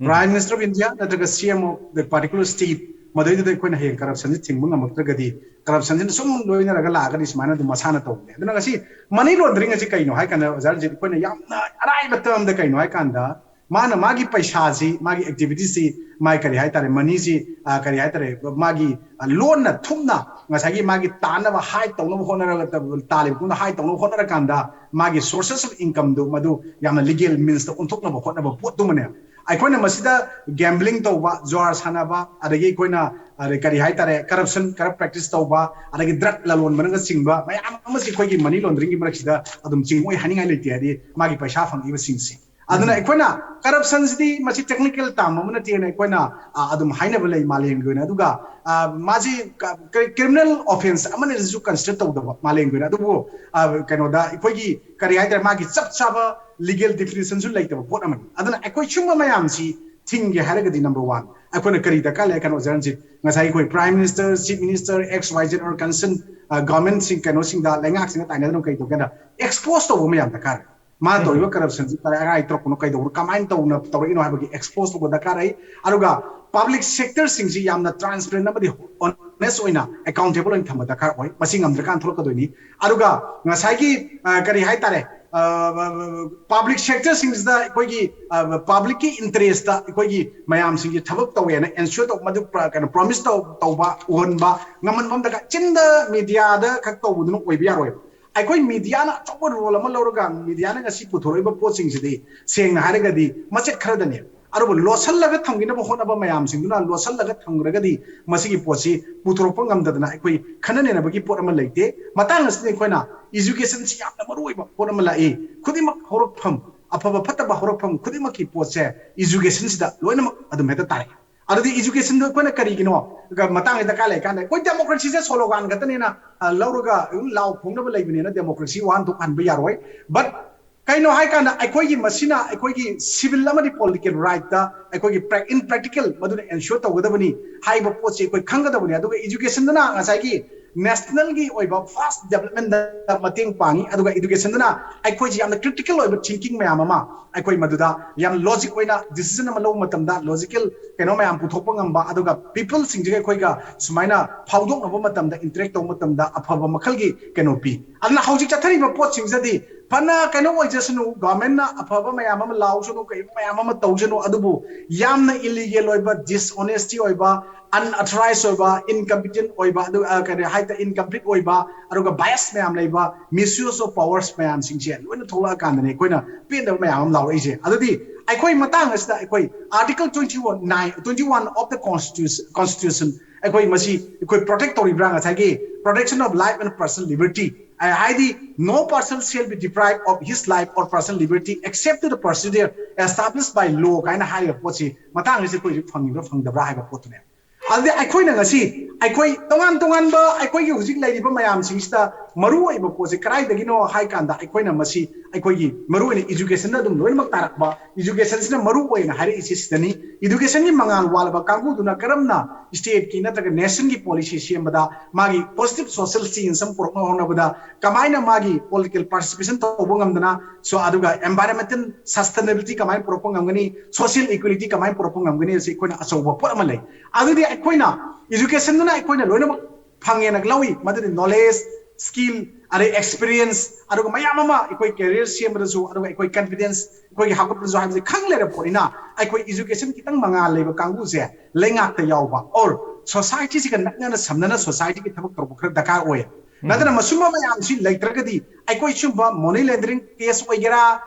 Prime Minister of India ꯅꯠꯇ꯭ꯔꯒ C M of the particular state, ꯃꯗꯩꯗꯨꯗ ꯑꯩꯈꯣꯏꯅ ꯍꯌꯦꯡ ꯀꯔꯞꯁꯟꯁꯤ ꯊꯤꯡꯕ ꯉꯝꯃꯛꯇ꯭ꯔꯒꯗꯤ, ꯀꯔꯞꯁꯟꯁꯤꯅ ꯁꯨꯝ ꯂꯣꯏꯅꯔꯒ ꯂꯥꯛꯑꯒꯗꯤ ꯁꯨꯃꯥꯏꯅ ꯑꯗꯨꯝ ꯃꯁꯥꯅ ꯇꯧꯕꯅꯦ꯫ ꯑꯗꯨꯅ ꯉꯁꯤ ꯃꯅꯤ ꯂꯣꯟꯗ꯭ꯔꯤꯡ ꯑꯁꯤ ꯀꯩꯅꯣ ꯍꯥꯏ ꯀꯥꯟꯗ, ꯑꯣꯖꯥ ꯔꯟꯖꯤꯠ, ꯑꯩꯈꯣꯏꯅ ꯌꯥꯝꯅ ꯑꯔꯥꯏꯕ ꯇꯔꯝꯗ ꯀꯩꯅꯣ ꯍꯥꯏ ꯀꯥꯟꯗ, ꯃꯥꯅ ꯃꯥꯒꯤ ꯄꯩꯁꯥꯁꯤ, ꯃꯥꯒꯤ ꯑꯦꯛꯇꯤꯚꯤꯇꯤꯁꯁꯤ, ꯃꯥꯒꯤ ꯀꯔꯤ ꯍꯥꯏꯇꯥꯔꯦ, ꯃꯅꯤꯁꯤ, ꯑ, ꯀꯔꯤ ꯍꯥꯏꯇꯥꯔꯦ, ꯃꯥꯒꯤ, ꯑ, ꯂꯣꯟꯅ ꯊꯨꯞꯅ ꯉꯁꯥꯏꯒꯤ ꯃꯥꯒꯤ ꯇꯥꯟꯅꯕ ꯍꯥꯏꯠ ꯇꯧꯅꯕ ꯍꯣꯠꯅꯔꯒ, ꯇꯥꯜꯂꯤꯕ ꯄꯨꯝꯅ ꯍꯥꯏꯠ ꯇꯧꯅꯕ ꯍꯣꯠꯅꯔꯀꯥꯟꯗ, ꯃꯥꯒꯤ sources of incomeꯗꯨ ꯃꯗꯨ ꯌꯥꯝꯅ ꯂꯤꯒꯦꯜ ꯃꯤꯟꯁꯇ ꯑꯣꯟꯊꯣꯛꯅꯕ ꯍꯣꯠꯅꯕ ꯄꯣꯠꯇꯨꯃꯅꯦ꯫ ꯑꯩꯈꯣꯏꯅ ꯃꯁꯤꯗ ꯒꯦꯝꯕ꯭ꯂꯤꯡ ꯇꯧꯕ, ꯖꯨꯋꯥꯔ ꯁꯥꯟꯅꯕ, ꯑꯗꯒꯤ ꯑꯩꯈꯣꯏꯅ, ꯑꯗꯩ ꯀꯔꯤ ꯍꯥꯏꯇꯥꯔꯦ, ꯀꯔꯞꯁꯟ, ꯀꯔꯞ ꯄ꯭ꯔꯦꯛꯇꯤꯁ ꯇꯧꯕ, ꯑꯗꯒꯤ ꯗ꯭ꯔꯒ ꯂꯂꯣꯟꯕꯅꯒ ꯆꯤꯡꯕ ꯃꯌꯥꯝ ꯑꯃꯁꯤ ꯑꯩꯈꯣꯏꯒꯤ ꯃꯅꯤ ꯂꯣꯟꯗ꯭ꯔꯤꯡꯒꯤ ꯃꯔꯛꯁꯤꯗ ꯑꯗꯨꯝ ꯆꯤꯡꯉꯣꯏ ꯍꯥꯏꯅꯤꯡꯉꯥꯏ ꯂꯩꯇꯦ꯫ ꯍꯥꯏꯗꯤ ꯃꯥꯒꯤ ꯄꯩꯁꯥ ꯐꯪꯉꯛꯏꯕꯁꯤꯡꯁꯦ꯫ ꯑꯗꯨꯅ ꯑꯩꯈꯣꯏꯅ ꯀꯔꯞꯁꯟꯁꯤꯗꯤ ꯃꯁꯤ ꯇꯦꯛꯅꯤꯀꯦꯜ ꯇꯥꯝ ꯑꯃ ꯅꯠꯇꯦꯅ ꯑꯩꯈꯣꯏꯅ, ꯑ, ꯑꯗꯨꯝ ꯍꯥꯏꯅꯕ ꯂꯩ ꯃꯥꯂꯦꯝꯒꯤ ꯑꯣꯏꯅ꯫ ꯑꯗꯨꯒ, ꯑ, ꯃꯥꯁꯤ ꯀ-, ꯀ-, ꯀ꯭ꯔꯤꯃꯤꯅꯦꯜ ꯑꯣꯐꯦꯟꯁ ꯑꯃꯅꯁꯨ ꯀꯟꯁꯤꯗꯔ ꯇꯧꯗꯕ ꯃꯥꯂꯦꯝꯒꯤ ꯑꯣꯏꯅ꯫ ꯑꯗꯨꯕꯨ, ꯑ, ꯀꯩꯅꯣꯗ ꯑꯩꯈꯣꯏꯒꯤ ꯀꯔꯤ ꯍꯥꯏꯇꯥꯔꯦ, ꯃꯥꯒꯤ ꯆꯞ ꯆꯥꯕ ꯂꯤꯒꯦꯜ ꯗꯤꯐꯤꯅꯤꯁꯟꯁꯨ ꯂꯩꯇꯕ ꯄꯣꯠ ꯑꯃꯅꯤ꯫ ꯑꯗꯨꯅ ꯑꯩꯈꯣꯏ ꯁꯤꯒꯨꯝꯕ ꯃꯌꯥꯝꯁꯤ ꯊꯤꯡꯒꯦ ꯍꯥꯏꯔꯒꯗꯤ, number one, ꯑꯩꯈꯣꯏꯅ ꯀꯔꯤ ꯗꯔꯀꯥꯔ ꯂꯩ ꯍꯥꯏ ꯀꯥꯟꯗ, ꯑꯣꯖꯥ ꯔꯟꯖꯤꯠ, ꯉꯁꯥꯏ ꯑꯩꯈꯣꯏ Prime Minister, Chief Minister, X Y Z or concerned, ꯑ, ꯒꯚꯔꯟꯃꯦꯟꯠꯁꯤꯡ, ꯀꯩꯅꯣꯁꯤꯡꯗ, ꯂꯩꯉꯥꯛꯁꯤꯡꯗ ꯇꯥꯏꯅꯗꯅ ꯀꯩ ꯇꯧꯒꯦ ꯍꯥꯏ ꯀꯥꯟꯗ, ꯑꯦꯛꯁꯄꯣꯖ ꯇꯧꯕ ꯑꯃ ꯌꯥꯝ ꯗꯔꯀꯥꯔ ꯂꯩ꯫ ꯃꯥꯅ ꯇꯧꯔꯤꯕ ꯀꯔꯞꯁꯟꯁꯤ ꯀꯔꯥꯏ ꯇꯧꯔꯛꯄꯅꯣ, ꯀꯩꯗꯧꯕꯅꯣ, ꯀꯃꯥꯏꯅ ꯇꯧꯅ ꯇꯧꯔꯛꯏꯅꯣ ꯍꯥꯏꯕꯒꯤ ꯑꯦꯛꯁꯄꯣꯖ ꯇꯧꯕ ꯗꯔꯀꯥꯔ ꯂꯩ꯫ ꯑꯗꯨꯒ ꯄꯕ꯭ꯂꯤꯛ ꯁꯦꯛꯇꯔꯁꯤꯡꯁꯤ ꯌꯥꯝꯅ ꯇ꯭ꯔꯥꯟꯁꯄꯦꯔꯦꯟ ꯑꯃꯗꯤ ꯑꯣꯅꯦꯁ ꯑꯣꯏꯅ ꯑꯦꯀꯥꯎꯟꯇꯦꯕꯜ ꯑꯣꯏꯅ ꯊꯝꯕ ꯗꯔꯀꯥꯔ ꯑꯣꯏ꯫ ꯃꯁꯤ ꯉꯝꯗ꯭ꯔꯀꯥꯟꯗ ꯊꯣꯛꯂꯛꯀꯗꯣꯏꯅꯤ꯫ ꯑꯗꯨꯒ ꯉꯁꯥꯏꯒꯤ, ꯑ, ꯀꯔꯤ ꯍꯥꯏꯇꯥꯔꯦ, ꯄꯕ꯭ꯂꯤꯛ ꯁꯦꯛꯇꯔꯁꯤꯡꯁꯤꯗ ꯑꯩꯈꯣꯏꯒꯤ, ꯑ, ꯄꯕ꯭ꯂꯤꯛꯀꯤ ꯏꯟꯇꯔꯦꯁꯇ ꯑꯩꯈꯣꯏꯒꯤ ꯃꯌꯥꯝꯁꯤꯡꯒꯤ ꯊꯕꯛ ꯇꯧꯋꯦꯅ ꯑꯦꯟꯁ꯭ꯌꯣꯔ ꯇꯧꯕ, ꯃꯗꯨ ꯄ꯭ꯔ-, ꯀꯩꯅꯣ, ꯄ꯭ꯔꯣꯃꯤꯁ ꯇꯧ-, ꯇꯧꯕ, ꯎꯍꯟꯕ ꯉꯝꯍꯟꯕ ꯑꯃ ꯗꯔꯀꯥꯔ꯫ ꯆꯤꯟꯗ ꯃꯦꯗꯤꯌꯥꯗ ꯈꯛ ꯇꯧꯕꯗꯨꯅ ꯑꯣꯏꯕ ꯌꯥꯔꯣꯏꯕ꯫ ꯑꯩꯈꯣꯏ ꯃꯤꯗꯤꯌꯥꯅ ꯑꯆꯧꯕ ꯔꯣꯜ ꯑꯃ ꯂꯧꯔꯒ ꯃꯤꯗꯤꯌꯥꯅ ꯉꯁꯤ ꯄꯨꯊꯣꯔꯛꯏꯕ ꯄꯣꯠꯁꯤꯡꯁꯤꯗꯤ ꯁꯦꯡꯅ ꯍꯥꯏꯔꯒꯗꯤ ꯃꯆꯦꯠ ꯈꯔꯗꯅꯦ꯫ ꯑꯗꯨꯕꯨ ꯂꯣꯠꯁꯤꯜꯂꯒ ꯊꯝꯈꯤꯅꯕ ꯍꯣꯠꯅꯕ ꯃꯌꯥꯝꯁꯤꯡꯗꯨꯅ ꯂꯣꯠꯁꯤꯜꯂꯒ ꯊꯝꯈ꯭ꯔꯒꯗꯤ ꯃꯁꯤꯒꯤ ꯄꯣꯠꯁꯤ ꯄꯨꯊꯣꯔꯛꯄ ꯉꯝꯗꯗꯅ ꯑꯩꯈꯣꯏ ꯈꯟꯅ ꯅꯩꯅꯕꯒꯤ ꯄꯣꯠ ꯑꯃ ꯂꯩꯇꯦ꯫ ꯃꯇꯥꯡ ꯑꯁꯤꯗ ꯑꯩꯈꯣꯏꯅ ꯏꯖꯨꯀꯦꯁꯟꯁꯤ ꯌꯥꯝꯅ ꯃꯔꯨ ꯑꯣꯏꯕ ꯄꯣꯠ ꯑꯃ ꯂꯥꯛꯏ꯫ ꯈꯨꯗꯤꯡꯃꯛ ꯍꯧꯔꯛꯐꯝ, ꯑꯐꯕ ꯐꯠꯇꯕ ꯍꯧꯔꯛꯐꯝ ꯈꯨꯗꯤꯡꯃꯛꯀꯤ ꯄꯣꯠꯁꯦ ꯏꯖꯨꯀꯦꯁꯟꯁꯤꯗ ꯂꯣꯏꯅꯃꯛ ꯑꯗꯨꯝ ꯍꯦꯛꯇ ꯇꯥꯔꯛꯏ꯫ ꯑꯗꯨꯗꯤ ꯏꯖꯨꯀꯦꯁꯟꯗꯣ ꯑꯩꯈꯣꯏꯅ ꯀꯔꯤꯒꯤꯅꯣ ꯃꯇꯥꯡꯁꯤꯗ ꯗꯔꯀꯥꯔ ꯂꯩ ꯀꯥꯟꯗ ꯑꯩꯈꯣꯏ ꯗꯦꯃꯣꯀ꯭ꯔꯦꯁꯤꯁꯦ ꯁꯣꯂꯣꯒꯥꯟ ꯈꯛꯇꯅꯦꯅ ꯂꯧꯔꯒ ꯑꯗꯨꯝ ꯂꯥꯎ ꯈꯣꯡꯅꯕ ꯂꯩꯕꯅꯦꯅ ꯗꯦꯃꯣꯀ꯭ꯔꯦꯁꯤ ꯋꯥꯍꯟꯊꯣꯛ ꯍꯟꯕ ꯌꯥꯔꯣꯏ꯫ ꯕꯠ ꯀꯩꯅꯣ ꯍꯥꯏꯀꯥꯟꯗ ꯑꯩꯈꯣꯏꯒꯤ ꯃꯁꯤꯅ ꯑꯩꯈꯣꯏꯒꯤ ꯁꯤꯚꯤꯜ ꯑꯃꯗꯤ ꯄꯣꯂꯤꯇꯤꯀꯦꯜ ꯔꯥꯏꯠꯇ ꯑꯩꯈꯣꯏꯒꯤ ꯄ꯭ꯔꯦꯛ-, in practical ꯃꯗꯨꯅ ꯑꯦꯟꯁ꯭ꯌꯣꯔ ꯇꯧꯒꯗꯕꯅꯤ ꯍꯥꯏꯕ ꯄꯣꯠꯁꯤ ꯑꯩꯈꯣꯏ ꯈꯪꯒꯗꯕꯅꯤ꯫ ꯑꯗꯨꯒ ꯏꯖꯨꯀꯦꯁꯟꯗꯨꯅ ꯉꯁꯥꯏꯒꯤ ꯅꯦꯁꯅꯦꯜꯒꯤ ꯑꯣꯏꯕ ꯐꯥꯁ ꯗꯦꯕꯂꯞꯃꯦꯟꯗ ꯃꯇꯦꯡ ꯄꯥꯡꯉꯤ꯫ ꯑꯗꯨꯒ ꯏꯗꯨꯀꯦꯁꯟꯗꯨꯅ ꯑꯩꯈꯣꯏꯁꯤ ꯌꯥꯝꯅ ꯀ꯭ꯔꯤꯇꯤꯀꯦꯜ ꯑꯣꯏꯕ ꯊꯤꯡꯀꯤꯡ ꯃꯌꯥꯝ ꯑꯃ ꯑꯩꯈꯣꯏ ꯃꯗꯨꯗ ꯌꯥꯝ ꯂꯣꯖꯤꯛ ꯑꯣꯏꯅ ꯗꯤꯁꯤꯖꯟ ꯑꯃ ꯂꯧꯕ ꯃꯇꯝꯗ ꯂꯣꯖꯤꯀꯦꯜ ꯀꯩꯅꯣ ꯃꯌꯥꯝ ꯄꯨꯊꯣꯛꯄ ꯉꯝꯕ, ꯑꯗꯨꯒ ꯄꯤꯄꯜꯁꯤꯡꯁꯤꯒ ꯑꯩꯈꯣꯏꯒ ꯁꯨꯃꯥꯏꯅ ꯐꯥꯎꯗꯣꯛꯅꯕ ꯃꯇꯝꯗ, ꯏꯟꯇꯔꯦꯛ ꯇꯧꯕ ꯃꯇꯝꯗ ꯑꯐꯕ ꯃꯈꯜꯒꯤ ꯀꯩꯅꯣ ꯄꯤ꯫ ꯑꯗꯨꯅ ꯍꯧꯖꯤꯛ ꯆꯠꯊꯔꯤꯕ ꯄꯣꯠꯁꯤꯡꯁꯤꯗꯤ ꯐꯅ ꯀꯩꯅꯣ ꯑꯣꯏꯖꯁꯅꯨ, ꯒꯚꯔꯟꯃꯦꯟꯠꯅ ꯑꯐꯕ ꯃꯌꯥꯝ ꯑꯃ ꯂꯥꯎꯁꯅꯨ, ꯀꯩ ꯃꯌꯥꯝ ꯑꯃ ꯇꯧꯁꯅꯨ, ꯑꯗꯨꯕꯨ ꯌꯥꯝꯅ ꯏꯂꯤꯒꯦꯜ ꯑꯣꯏꯕ, ꯗꯤꯁꯑꯣꯅꯦꯁꯇꯤ ꯑꯣꯏꯕ, ꯑꯟꯑꯊꯣꯔꯥꯏꯖ ꯑꯣꯏꯕ, ꯏꯟꯀꯝꯄꯤꯇꯦꯟ ꯑꯣꯏꯕ, ꯑꯗꯨꯒ ꯀꯔꯤ ꯍꯥꯏꯇꯥꯔꯦ, ꯏꯟꯀꯝꯄ꯭ꯂꯤꯠ ꯑꯣꯏꯕ, ꯑꯗꯨꯒ ꯕꯥꯏꯁ ꯃꯌꯥꯝ ꯂꯩꯕ, ꯃꯤꯁꯌꯨꯁ ꯑꯣꯐ ꯄꯋꯔꯁ ꯃꯌꯥꯝꯁꯤꯡꯁꯦ ꯂꯣꯏꯅ ꯊꯣꯛꯂꯛꯑꯀꯥꯟꯗꯅꯦ ꯑꯩꯈꯣꯏꯅ ꯄꯦꯟꯗꯕ ꯃꯌꯥꯝ ꯑꯃ ꯂꯥꯎꯔꯛꯏꯁꯦ꯫ ꯑꯗꯨꯗꯤ ꯑꯩꯈꯣꯏ ꯃꯇꯥꯡ ꯑꯁꯤꯗ ꯑꯩꯈꯣꯏ Article twenty one, twenty one of the Constitution, Constitution ꯑꯩꯈꯣꯏ ꯃꯁꯤ ꯑꯩꯈꯣꯏ ꯄ꯭ꯔꯣꯇꯦꯛ ꯇꯧꯔꯤꯕ꯭ꯔꯥ? ꯉꯁꯥꯏꯒꯤ protection of life and personal liberty, ꯍꯥꯏꯗꯤ no person shall be deprived of his life or personal liberty except to the procedure established by law ꯀꯥꯏꯅ ꯍꯥꯏꯔꯤꯕ ꯄꯣꯠꯁꯤ ꯃꯇꯥꯡ ꯑꯁꯤ ꯑꯩꯈꯣꯏ ꯍꯧꯖꯤꯛ ꯐꯪꯉꯤꯕ꯭ꯔꯥ ꯐꯪꯗꯕ꯭ꯔꯥ ꯍꯥꯏꯕ ꯄꯣꯠꯇꯨꯅꯦ꯫ ꯑꯗꯨꯗꯤ ꯑꯩꯈꯣꯏꯅ ꯉꯁꯤ ꯑꯩꯈꯣꯏ ꯇꯣꯉꯥꯟ ꯇꯣꯉꯥꯟꯕ ꯑꯩꯈꯣꯏꯒꯤ ꯍꯧꯖꯤꯛ ꯂꯩꯔꯤꯕ ꯃꯌꯥꯝꯁꯤꯡꯁꯤꯗ ꯃꯔꯨ ꯑꯣꯏꯕ ꯄꯣꯠꯁꯦ ꯀꯗꯥꯏꯗꯒꯤꯅꯣ ꯍꯥꯏ ꯀꯥꯟꯗ ꯑꯩꯈꯣꯏꯅ ꯃꯁꯤ ꯑꯩꯈꯣꯏꯒꯤ ꯃꯔꯨ ꯑꯣꯏꯅ ꯏꯖꯨꯀꯦꯁꯟꯗ ꯑꯗꯨꯝ ꯂꯣꯏꯅꯃꯛ ꯇꯥꯔꯛꯄ, ꯏꯖꯨꯀꯦꯁꯟꯁꯤꯅ ꯃꯔꯨ ꯑꯣꯏꯅ ꯍꯥꯏꯔꯛꯏꯁꯦ ꯁꯤꯗꯅꯤ꯫ ꯏꯗꯨꯀꯦꯁꯟꯒꯤ ꯃꯉꯥꯜ ꯋꯥꯠꯂꯕ ꯀꯥꯡꯕꯨꯗꯨꯅ ꯀꯔꯝꯅ ꯁ꯭ꯇꯦꯠꯀꯤ ꯅꯠꯇ꯭ꯔꯒ ꯅꯦꯁꯟꯒꯤ ꯄꯣꯂꯤꯁꯤ ꯁꯦꯝꯕꯗ ꯃꯥꯒꯤ ꯄꯣꯖꯤꯇꯤꯚ ꯁꯣꯁꯤꯌꯦꯜ ꯆꯦꯟꯖ ꯑꯃ ꯄꯨꯔꯛꯅꯕ ꯍꯣꯠꯅꯕꯗ ꯀꯃꯥꯏꯅ ꯃꯥꯒꯤ ꯄꯣꯂꯤꯇꯤꯀꯦꯜ ꯄꯥꯔꯇꯤꯁꯤꯄꯦꯁꯟ ꯇꯧꯕ ꯉꯝꯗꯅ, so ꯑꯗꯨꯒ environmental sustainability ꯀꯃꯥꯏꯅ ꯄꯨꯔꯛꯄ ꯉꯝꯒꯅꯤ, social equality ꯀꯃꯥꯏꯅ ꯄꯨꯔꯛꯄ ꯉꯝꯒꯅꯤ, ꯑꯁꯤ ꯑꯩꯈꯣꯏꯅ ꯑꯆꯧꯕ ꯄꯣꯠ ꯑꯃ ꯂꯩ꯫ ꯑꯗꯨꯗꯤ ꯑꯩꯈꯣꯏꯅ ꯏꯖꯨꯀꯦꯁꯟꯗꯨꯅ ꯑꯩꯈꯣꯏꯅ ꯂꯣꯏꯅꯃꯛ ꯐꯪꯉꯦꯅ ꯂꯧꯏ, ꯃꯗꯨꯗꯤ ꯅꯣꯂꯦꯖ, ꯁ꯭ꯀꯤꯜ, ꯑꯗꯩ ꯑꯦꯛꯁꯄꯤꯔꯤꯌꯦꯟꯁ, ꯑꯗꯨꯒ ꯃꯌꯥꯝ ꯑꯃ ꯑꯩꯈꯣꯏ ꯀꯦꯔꯤꯌꯔ ꯁꯦꯝꯕꯗꯁꯨ, ꯑꯗꯨꯒ ꯑꯩꯈꯣꯏ ꯀꯟꯐꯤꯗꯦꯟꯁ ꯑꯩꯈꯣꯏꯒꯤ ꯍꯧꯒꯠꯄꯗꯁꯨ ꯍꯥꯏꯕꯁꯦ ꯈꯪ ꯂꯩꯔꯕ ꯄꯣꯠꯅꯤꯅ ꯑꯩꯈꯣꯏ ꯏꯖꯨꯀꯦꯁꯟ ꯈꯤꯇꯪ ꯃꯉꯥꯜ ꯂꯩꯕ ꯀꯥꯡꯕꯨꯁꯦ ꯂꯩꯉꯥꯛꯇ ꯌꯥꯎꯕ or ꯁꯣꯁꯥꯏꯇꯤꯁꯤꯒ ꯅꯛꯅꯅ ꯁꯝꯅꯅ ꯁꯣꯁꯥꯏꯇꯤꯒꯤ ꯊꯕꯛ ꯇꯧꯕ ꯈꯔ ꯗꯔꯀꯥꯔ ꯑꯣꯏ꯫ ꯅꯠꯇꯅ ꯃꯁꯨꯝꯕ ꯃꯌꯥꯝꯁꯤ ꯂꯩꯇ꯭ꯔꯒꯗꯤ ꯑꯩꯈꯣꯏ ꯁꯨꯝꯕ money laundering case ꯑꯣꯏꯒꯦꯔꯥ,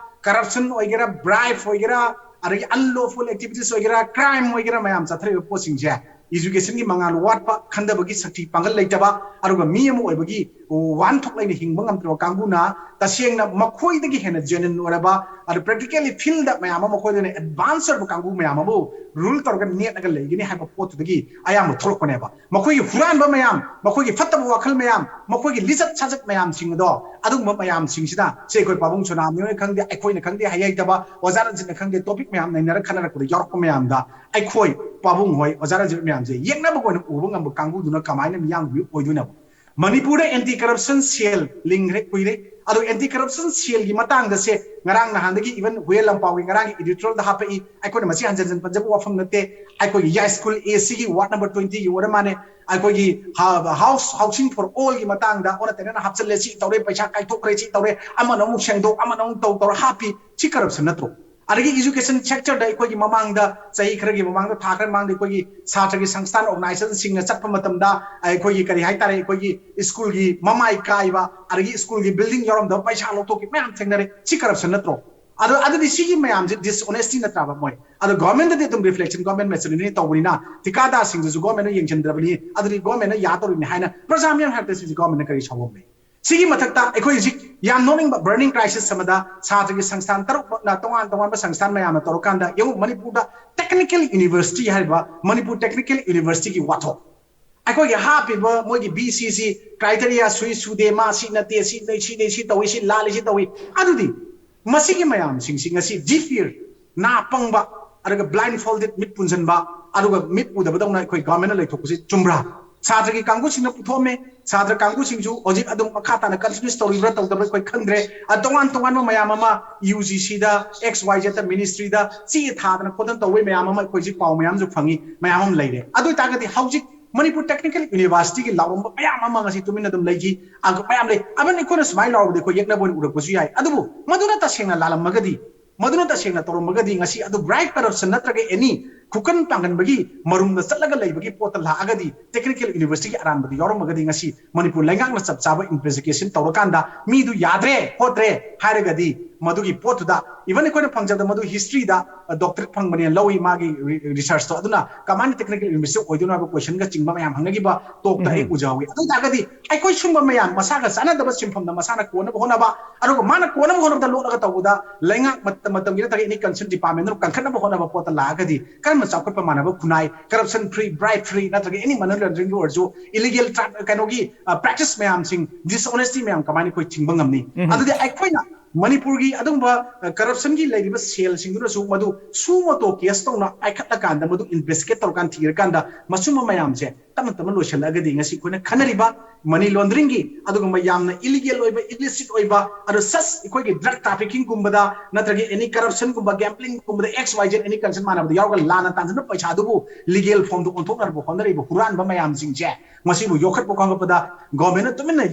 corruption ꯑꯣꯏꯒꯦꯔꯥ, bribe ꯑꯣꯏꯒꯦꯔꯥ, ꯑꯗꯒꯤ unlawful activities ꯑꯣꯏꯒꯦꯔꯥ, crime ꯑꯣꯏꯒꯦꯔꯥ, ꯃꯌꯥꯝ ꯆꯠꯊꯔꯤꯕ ꯄꯣꯠꯁꯤꯡꯁꯦ educationꯒꯤ ꯃꯉꯥꯜ ꯋꯥꯠꯄ, ꯈꯟꯊꯕꯒꯤ ꯁꯛꯇꯤ ꯄꯥꯡꯒꯜ ꯂꯩꯇꯕ, ꯑꯗꯨꯒ ꯃꯤ ꯑꯃ ꯑꯣꯏꯕꯒꯤ ꯋꯥꯍꯟꯊꯣꯛ ꯂꯩꯅ ꯍꯤꯡꯕ ꯉꯝꯗ꯭ꯔꯕ ꯀꯥꯡꯕꯨꯅ ꯇꯁꯦꯡꯅ ꯃꯈꯣꯏꯗꯒꯤ ꯍꯦꯟꯅ genuine ꯑꯣꯏꯔꯕ, ꯑꯗ practically fieldꯗ ꯃꯌꯥꯝ ꯑꯃ ꯃꯈꯣꯏꯗꯅ advance ꯑꯣꯏꯔꯕ ꯀꯥꯡꯕꯨ ꯃꯌꯥꯝ ꯑꯃꯕꯨ rule ꯇꯧꯔꯒ ꯅꯦꯠꯂꯒ ꯂꯩꯒꯅꯤ ꯍꯥꯏꯕ ꯄꯣꯠꯇꯨꯗꯒꯤ ꯑꯌꯥꯝꯕ ꯊꯣꯛꯂꯛꯄꯅꯦꯕ꯫ ꯃꯈꯣꯏꯒꯤ ꯍꯨꯔꯥꯟꯕ ꯃꯌꯥꯝ, ꯃꯈꯣꯏꯒꯤ ꯐꯠꯇꯕ ꯋꯥꯈꯜ ꯃꯌꯥꯝ, ꯃꯈꯣꯏꯒꯤ ꯂꯤꯆꯠ ꯁꯥꯖꯠ ꯃꯌꯥꯝꯁꯤꯡ ꯑꯗꯣ, ꯑꯗꯨꯒꯨꯝꯕ ꯃꯌꯥꯝꯁꯤꯡꯁꯤꯅ ꯁꯤ ꯑꯩꯈꯣꯏ ꯄꯥꯕꯨꯡ ꯁꯣꯅꯥꯃꯤꯍꯣꯏꯅ ꯈꯪꯗꯦ, ꯑꯩꯈꯣꯏꯅ ꯈꯪꯗꯦ, ꯍꯩ ꯍꯩꯇꯕ ꯑꯣꯖꯥ ꯔꯟꯖꯤꯠꯅ ꯈꯪꯗꯦ, topic ꯃꯌꯥꯝ ꯅꯩꯅꯔ ꯈꯟꯅꯔꯛꯄꯗ ꯌꯥꯎꯔꯛꯄ ꯃꯌꯥꯝꯗ ꯑꯩꯈꯣꯏ ꯄꯥꯕꯨꯡ ꯍꯣꯏ, ꯑꯣꯖꯥ ꯔꯟꯖꯤꯠ ꯃꯌꯥꯝꯁꯦ ꯌꯦꯛꯅꯕꯒ ꯑꯣꯏꯅ ꯎꯕ ꯉꯝꯕ ꯀꯥꯡꯕꯨꯗꯨꯅ ꯀꯃꯥꯏꯅ ꯃꯤꯌꯥꯝꯒꯤ ꯃꯤꯍꯨꯠ ꯑꯣꯏꯗꯣꯏꯅꯣ? ꯃꯅꯤꯄꯨꯔꯗ anti corruption cell ꯂꯤꯡꯈ꯭ꯔꯦ ꯀꯨꯏꯔꯦ꯫ ꯑꯗꯣ anti corruption cellꯒꯤ ꯃꯇꯥꯡꯗ ꯁꯦ ꯉꯔꯥꯡ ꯅꯍꯥꯟꯗꯒꯤ even ꯍꯨꯌꯦꯟ ꯂꯝꯄꯥꯎꯒꯤ ꯉꯔꯥꯡꯒꯤ editorialꯗ ꯍꯥꯞꯄꯛꯏ꯫ ꯑꯩꯈꯣꯏꯅ ꯃꯁꯤ ꯍꯟꯖꯟ ꯍꯟꯖꯟ ꯄꯟꯖꯕ ꯋꯥꯐꯝ ꯅꯠꯇꯦ꯫ ꯑꯩꯈꯣꯏꯒꯤ ꯌꯥꯏꯁ꯭ꯀꯨꯜ ACꯒꯤ ward number twentyꯒꯤ ꯑꯣꯏꯔ ꯃꯥꯅꯦ꯫ ꯑꯩꯈꯣꯏꯒꯤ ꯍꯥ-, house, housing for allꯒꯤ ꯃꯇꯥꯡꯗ ꯑꯣꯟꯅ ꯇꯩꯅꯅ ꯍꯥꯞꯆꯜꯂꯦ, ꯁꯤ ꯇꯧꯔꯦ, ꯄꯩꯁꯥ ꯀꯥꯏꯊꯣꯛꯈ꯭ꯔꯦ, ꯁꯤ ꯇꯧꯔꯦ, ꯑꯃꯅ ꯑꯃꯨꯛ ꯁꯦꯡꯗꯣꯛ, ꯑꯃꯅ ꯑꯃꯨꯛ ꯇꯧ ꯇꯧꯔ ꯍꯥꯞꯄꯤ꯫ ꯁꯤ corruption ꯅꯠꯇ꯭ꯔꯣ? ꯑꯗꯒꯤ education sectorꯗ ꯑꯩꯈꯣꯏꯒꯤ ꯃꯃꯥꯡꯗ, ꯆꯍꯤ ꯈꯔꯒꯤ ꯃꯃꯥꯡꯗ, ꯊꯥ ꯈꯔ ꯃꯃꯥꯡꯗ ꯑꯩꯈꯣꯏꯒꯤ ꯁꯥꯇ꯭ꯔꯒꯤ ꯁꯪꯁꯊꯥꯟ organizationꯁꯤꯡꯅ ꯆꯠꯄ ꯃꯇꯝꯗ ꯑꯩꯈꯣꯏꯒꯤ ꯀꯔꯤ ꯍꯥꯏꯇꯥꯔꯦ, ꯑꯩꯈꯣꯏꯒꯤ ꯁ꯭ꯀꯨꯜꯒꯤ ꯃꯃꯥꯏ ꯀꯥꯏꯕ, ꯑꯗꯒꯤ ꯁ꯭ꯀꯨꯜꯒꯤ building ꯌꯥꯎꯔꯝꯗꯕ ꯄꯩꯁꯥ ꯂꯧꯊꯣꯛꯈꯤ ꯃꯌꯥꯝ ꯊꯦꯡꯅꯔꯦ꯫ ꯁꯤ corruption ꯅꯠꯇ꯭ꯔꯣ? ꯑꯗꯣ ꯑꯗꯨꯗꯤ ꯁꯤꯒꯤ ꯃꯌꯥꯝꯁꯦ dishonesty ꯅꯠꯇ꯭ꯔꯕ ꯃꯣꯏ? ꯑꯗꯣ governmentꯗꯗꯤ ꯑꯗꯨꯝ reflection, government machinery ꯇꯧꯕꯅꯤꯅ ꯊꯤꯀꯥꯗꯥꯔꯁꯤꯡꯗꯨꯁꯨ governmentꯅ ꯌꯦꯡꯁꯤꯟꯗ꯭ꯔꯕꯅꯤ, ꯑꯗꯨꯗꯤ governmentꯅ ꯌꯥꯗꯧꯔꯤꯕꯅꯤ ꯍꯥꯏꯅ ꯄ꯭ꯔꯖꯥ ꯃꯤꯌꯥꯝ ꯍꯥꯏꯔꯛꯇ ꯁꯤꯁꯦ governmentꯅ ꯀꯔꯤ ꯁꯥꯎꯕꯝ ꯂꯩ? ꯁꯤꯒꯤ ꯃꯊꯛꯇ ꯑꯩꯈꯣꯏ ꯍꯧꯖꯤꯛ ꯌꯥꯝ ꯅꯣꯛꯅꯤꯡꯕ burning crisis ꯑꯃꯗ ꯁꯥꯇ꯭ꯔꯒꯤ ꯁꯪꯁꯊꯥꯟ ꯇꯔꯨꯛꯃꯛꯅ ꯇꯣꯉꯥꯟ ꯇꯣꯉꯥꯟꯕ ꯁꯪꯁꯊꯥꯟ ꯃꯌꯥꯝꯅ ꯇꯧꯔꯀꯥꯟꯗ ꯌꯦꯡꯉꯨ, ꯃꯅꯤꯄꯨꯔꯗ technical university ꯍꯥꯏꯔꯤꯕ ꯃꯅꯤꯄꯨꯔ technical universityꯒꯤ ꯋꯥꯊꯣꯛ, ꯑꯩꯈꯣꯏꯒꯤ ꯍꯥꯞꯄꯤꯕ ꯃꯣꯏꯒꯤ VCꯁꯤ criteria ꯁꯨꯏ ꯁꯨꯗꯦ, ꯃꯥ ꯁꯤ ꯅꯠꯇꯦ, ꯁꯤ ꯂꯩ, ꯁꯤ ꯂꯩ, ꯁꯤ ꯇꯧꯏ, ꯁꯤ ꯂꯥꯜꯂꯤ, ꯁꯤ ꯇꯧꯏ꯫ ꯑꯗꯨꯗꯤ ꯃꯁꯤꯒꯤ ꯃꯌꯥꯝꯁꯤꯡꯁꯤ ꯉꯁꯤ deaf ear, ꯅꯥ ꯄꯪꯕ, ꯑꯗꯨꯒ blindfolded, ꯃꯤꯠ ꯄꯨꯟꯁꯤꯟꯕ, ꯑꯗꯨꯒ ꯃꯤꯠ ꯎꯗꯕꯗꯧꯅ ꯑꯩꯈꯣꯏ governmentꯅ ꯂꯩꯊꯣꯛꯄꯁꯤ ꯆꯨꯝꯕ꯭ꯔꯥ? ꯁꯥꯇ꯭ꯔꯒꯤ ꯀꯥꯡꯕꯨꯁꯤꯡꯅ ꯄꯨꯊꯣꯛꯑꯝꯃꯦ, ꯁꯥꯇ꯭ꯔ ꯀꯥꯡꯕꯨꯁꯤꯡꯁꯨ ꯍꯧꯖꯤꯛ ꯑꯗꯨꯝ ꯃꯈꯥ ꯇꯥꯅ continuous ꯇꯧꯔꯤꯕ꯭ꯔꯥ ꯇꯧꯗꯕ꯭ꯔꯥ ꯑꯩꯈꯣꯏ ꯈꯪꯗ꯭ꯔꯦ꯫ ꯑ, ꯇꯣꯉꯥꯟ ꯇꯣꯉꯥꯟꯕ ꯃꯌꯥꯝ ꯑꯃ UGCꯗ, XYZꯗ, ministryꯗ ꯆꯦ ꯊꯥꯗꯅ ꯈꯣꯠꯇꯅ ꯇꯧꯕꯩ ꯃꯌꯥꯝ ꯑꯃ ꯑꯩꯈꯣꯏ ꯍꯧꯖꯤꯛ ꯄꯥꯎ ꯃꯌꯥꯝꯁꯨ ꯐꯪꯉꯤ, ꯃꯌꯥꯝ ꯑꯃ ꯂꯩꯔꯦ꯫ ꯑꯗꯨ ꯑꯣꯏꯇꯥꯔꯒꯗꯤ ꯍꯧꯖꯤꯛ ꯃꯅꯤꯄꯨꯔ technical universityꯒꯤ ꯂꯥꯎꯔꯝꯕ ꯃꯌꯥꯝ ꯑꯃ ꯉꯁꯤ ꯇꯨꯃꯤꯟꯅ ꯑꯗꯨꯝ ꯂꯩꯈꯤ꯫ ꯑꯗꯨ ꯃꯌꯥꯝ ꯂꯩ꯫ ꯑꯃꯅ ꯑꯩꯈꯣꯏꯅ ꯁꯨꯃꯥꯏꯅ ꯂꯥꯎꯔꯕꯗꯤ ꯑꯩꯈꯣꯏ ꯌꯦꯛꯅꯕ ꯑꯣꯏꯅ ꯎꯔꯛꯄꯁꯨ ꯌꯥꯏ꯫ ꯑꯗꯨꯕꯨ ꯃꯗꯨꯅ ꯇꯁꯦꯡꯅ ꯂꯥꯜꯂꯝꯃꯒꯗꯤ, ꯃꯗꯨꯅ ꯇꯁꯦꯡꯅ ꯇꯧꯔꯝꯃꯒꯗꯤ ꯉꯁꯤ ꯑꯗꯨ bribe, corruption ꯅꯠꯇ꯭ꯔꯒ any ꯈꯨꯀꯟ ꯄꯥꯡꯒꯟꯕꯒꯤ ꯃꯔꯨꯝꯗ ꯆꯠꯂꯒ ꯂꯩꯕꯒꯤ ꯄꯣꯠꯇ ꯂꯥꯛꯑꯒꯗꯤ, technical universityꯒꯤ ꯑꯔꯥꯟꯕꯗꯨ ꯌꯥꯎꯔꯝꯃꯒꯗꯤ, ꯉꯁꯤ ꯃꯅꯤꯄꯨꯔ ꯂꯩꯉꯥꯛꯅ ꯆꯞ ꯆꯥꯕ investigation ꯇꯧꯔꯀꯥꯟꯗ ꯃꯤꯗꯨ ꯌꯥꯗ꯭ꯔꯦ ꯈꯣꯠꯇ꯭ꯔꯦ ꯍꯥꯏꯔꯒꯗꯤ, ꯃꯗꯨꯒꯤ ꯄꯣꯠꯇꯨꯗ, even ꯑꯩꯈꯣꯏꯅ ꯐꯪꯖꯕꯗ ꯃꯗꯨ historyꯗ doctorate ꯐꯪꯕꯅꯦꯅ ꯂꯧꯏ ꯃꯥꯒꯤ researchꯇꯣ꯫ ꯑꯗꯨꯅ ꯀꯃꯥꯏꯅ technical university ꯑꯣꯏꯗꯣꯏꯅꯣ ꯍꯥꯏꯕ questionꯒ ꯆꯤꯡꯕ ꯃꯌꯥꯝ ꯍꯪꯅꯈꯤꯕ talkꯇ ꯑꯩ ꯎꯖꯍꯧꯏ꯫ ꯑꯗꯨ ꯑꯣꯏꯇꯥꯔꯒꯗꯤ ꯑꯩꯈꯣꯏ ꯁꯨꯝꯕ ꯃꯌꯥꯝ ꯃꯁꯥꯒ ꯆꯥꯟꯅꯗꯕ ꯁꯤꯟꯐꯝꯗ ꯃꯁꯥꯅ ꯀꯣꯟꯅꯕ ꯍꯣꯠꯅꯕ, ꯑꯗꯨꯒ ꯃꯥꯅ ꯀꯣꯟꯅꯕ ꯍꯣꯠꯅꯕꯗ ꯂꯣꯠꯂꯒ ꯇꯧꯕꯗ ꯂꯩꯉꯥꯛ ꯃꯇꯝ ꯃꯇꯝꯒꯤ ꯅꯠꯇ꯭ꯔꯒ any concerned departmentꯅ ꯀꯟꯈꯠꯅꯕ ꯍꯣꯠꯅꯕ ꯄꯣꯠꯇ ꯂꯥꯛꯑꯒꯗꯤ ꯀꯔꯝꯕ ꯆꯥꯎꯈꯠꯄ ꯃꯥꯟꯅꯕ ꯈꯨꯟꯅꯥꯏ, corruption free, bribe free ꯅꯠꯇ꯭ꯔꯒ any money launderingꯒꯤ ꯑꯣꯏꯔꯁꯨ, illegal tra- ꯀꯩꯅꯣꯒꯤ practice ꯃꯌꯥꯝꯁꯤꯡ, dishonesty ꯃꯌꯥꯝ ꯀꯃꯥꯏꯅ ꯑꯩꯈꯣꯏ ꯊꯤꯡꯕ ꯉꯝꯅꯤ? ꯑꯗꯨꯗꯤ ꯑꯩꯈꯣꯏꯅ ꯃꯅꯤꯄꯨꯔꯒꯤ ꯑꯗꯨꯒꯨꯝꯕ corruptionꯒꯤ ꯂꯩꯔꯤꯕ cellꯁꯤꯡꯗꯨꯅꯁꯨ ꯃꯗꯨ suo motu case ꯇꯧꯅ ꯄꯥꯏꯈꯠꯂꯀꯥꯟꯗ, ꯃꯗꯨ investigate ꯇꯧꯔꯀꯥꯟꯗ ꯊꯤꯔꯀꯥꯟꯗ ꯃꯁꯨꯝꯕ ꯃꯌꯥꯝꯁꯦ ꯇꯞꯅ ꯇꯞꯅ ꯂꯣꯏꯁꯤꯜꯂꯛꯑꯒꯗꯤ ꯉꯁꯤ ꯑꯩꯈꯣꯏꯅ ꯈꯟꯅꯔꯤꯕ money launderingꯒꯤ ꯑꯗꯨꯒꯨꯝꯕ ꯌꯥꯝꯅ illegal ꯑꯣꯏꯕ, illicit ꯑꯣꯏꯕ, ꯑꯗꯣ such ꯑꯩꯈꯣꯏꯒꯤ drug traffickingꯒꯨꯝꯕꯗ ꯅꯠꯇ꯭ꯔꯒ any corruptionꯒꯨꯝꯕ, gamblingꯒꯨꯝꯕꯗ, X Y Z any concern ꯃꯥꯟꯅꯕꯗ ꯌꯥꯎꯔꯒ ꯂꯥꯟꯅ ꯇꯥꯟꯖꯟꯕ ꯄꯩꯁꯥꯗꯨꯕꯨ legal formꯗ ꯑꯣꯟꯊꯣꯛꯅꯕ ꯍꯣꯠꯅꯔꯤꯕ ꯍꯨꯔꯥꯟꯕ ꯃꯌꯥꯝꯁꯤꯡꯁꯦ ꯃꯁꯤꯕꯨ ꯌꯣꯛꯈꯠꯄ ꯈꯣꯝꯒꯠꯄꯗ governmentꯅ ꯇꯨꯃꯤꯟꯅ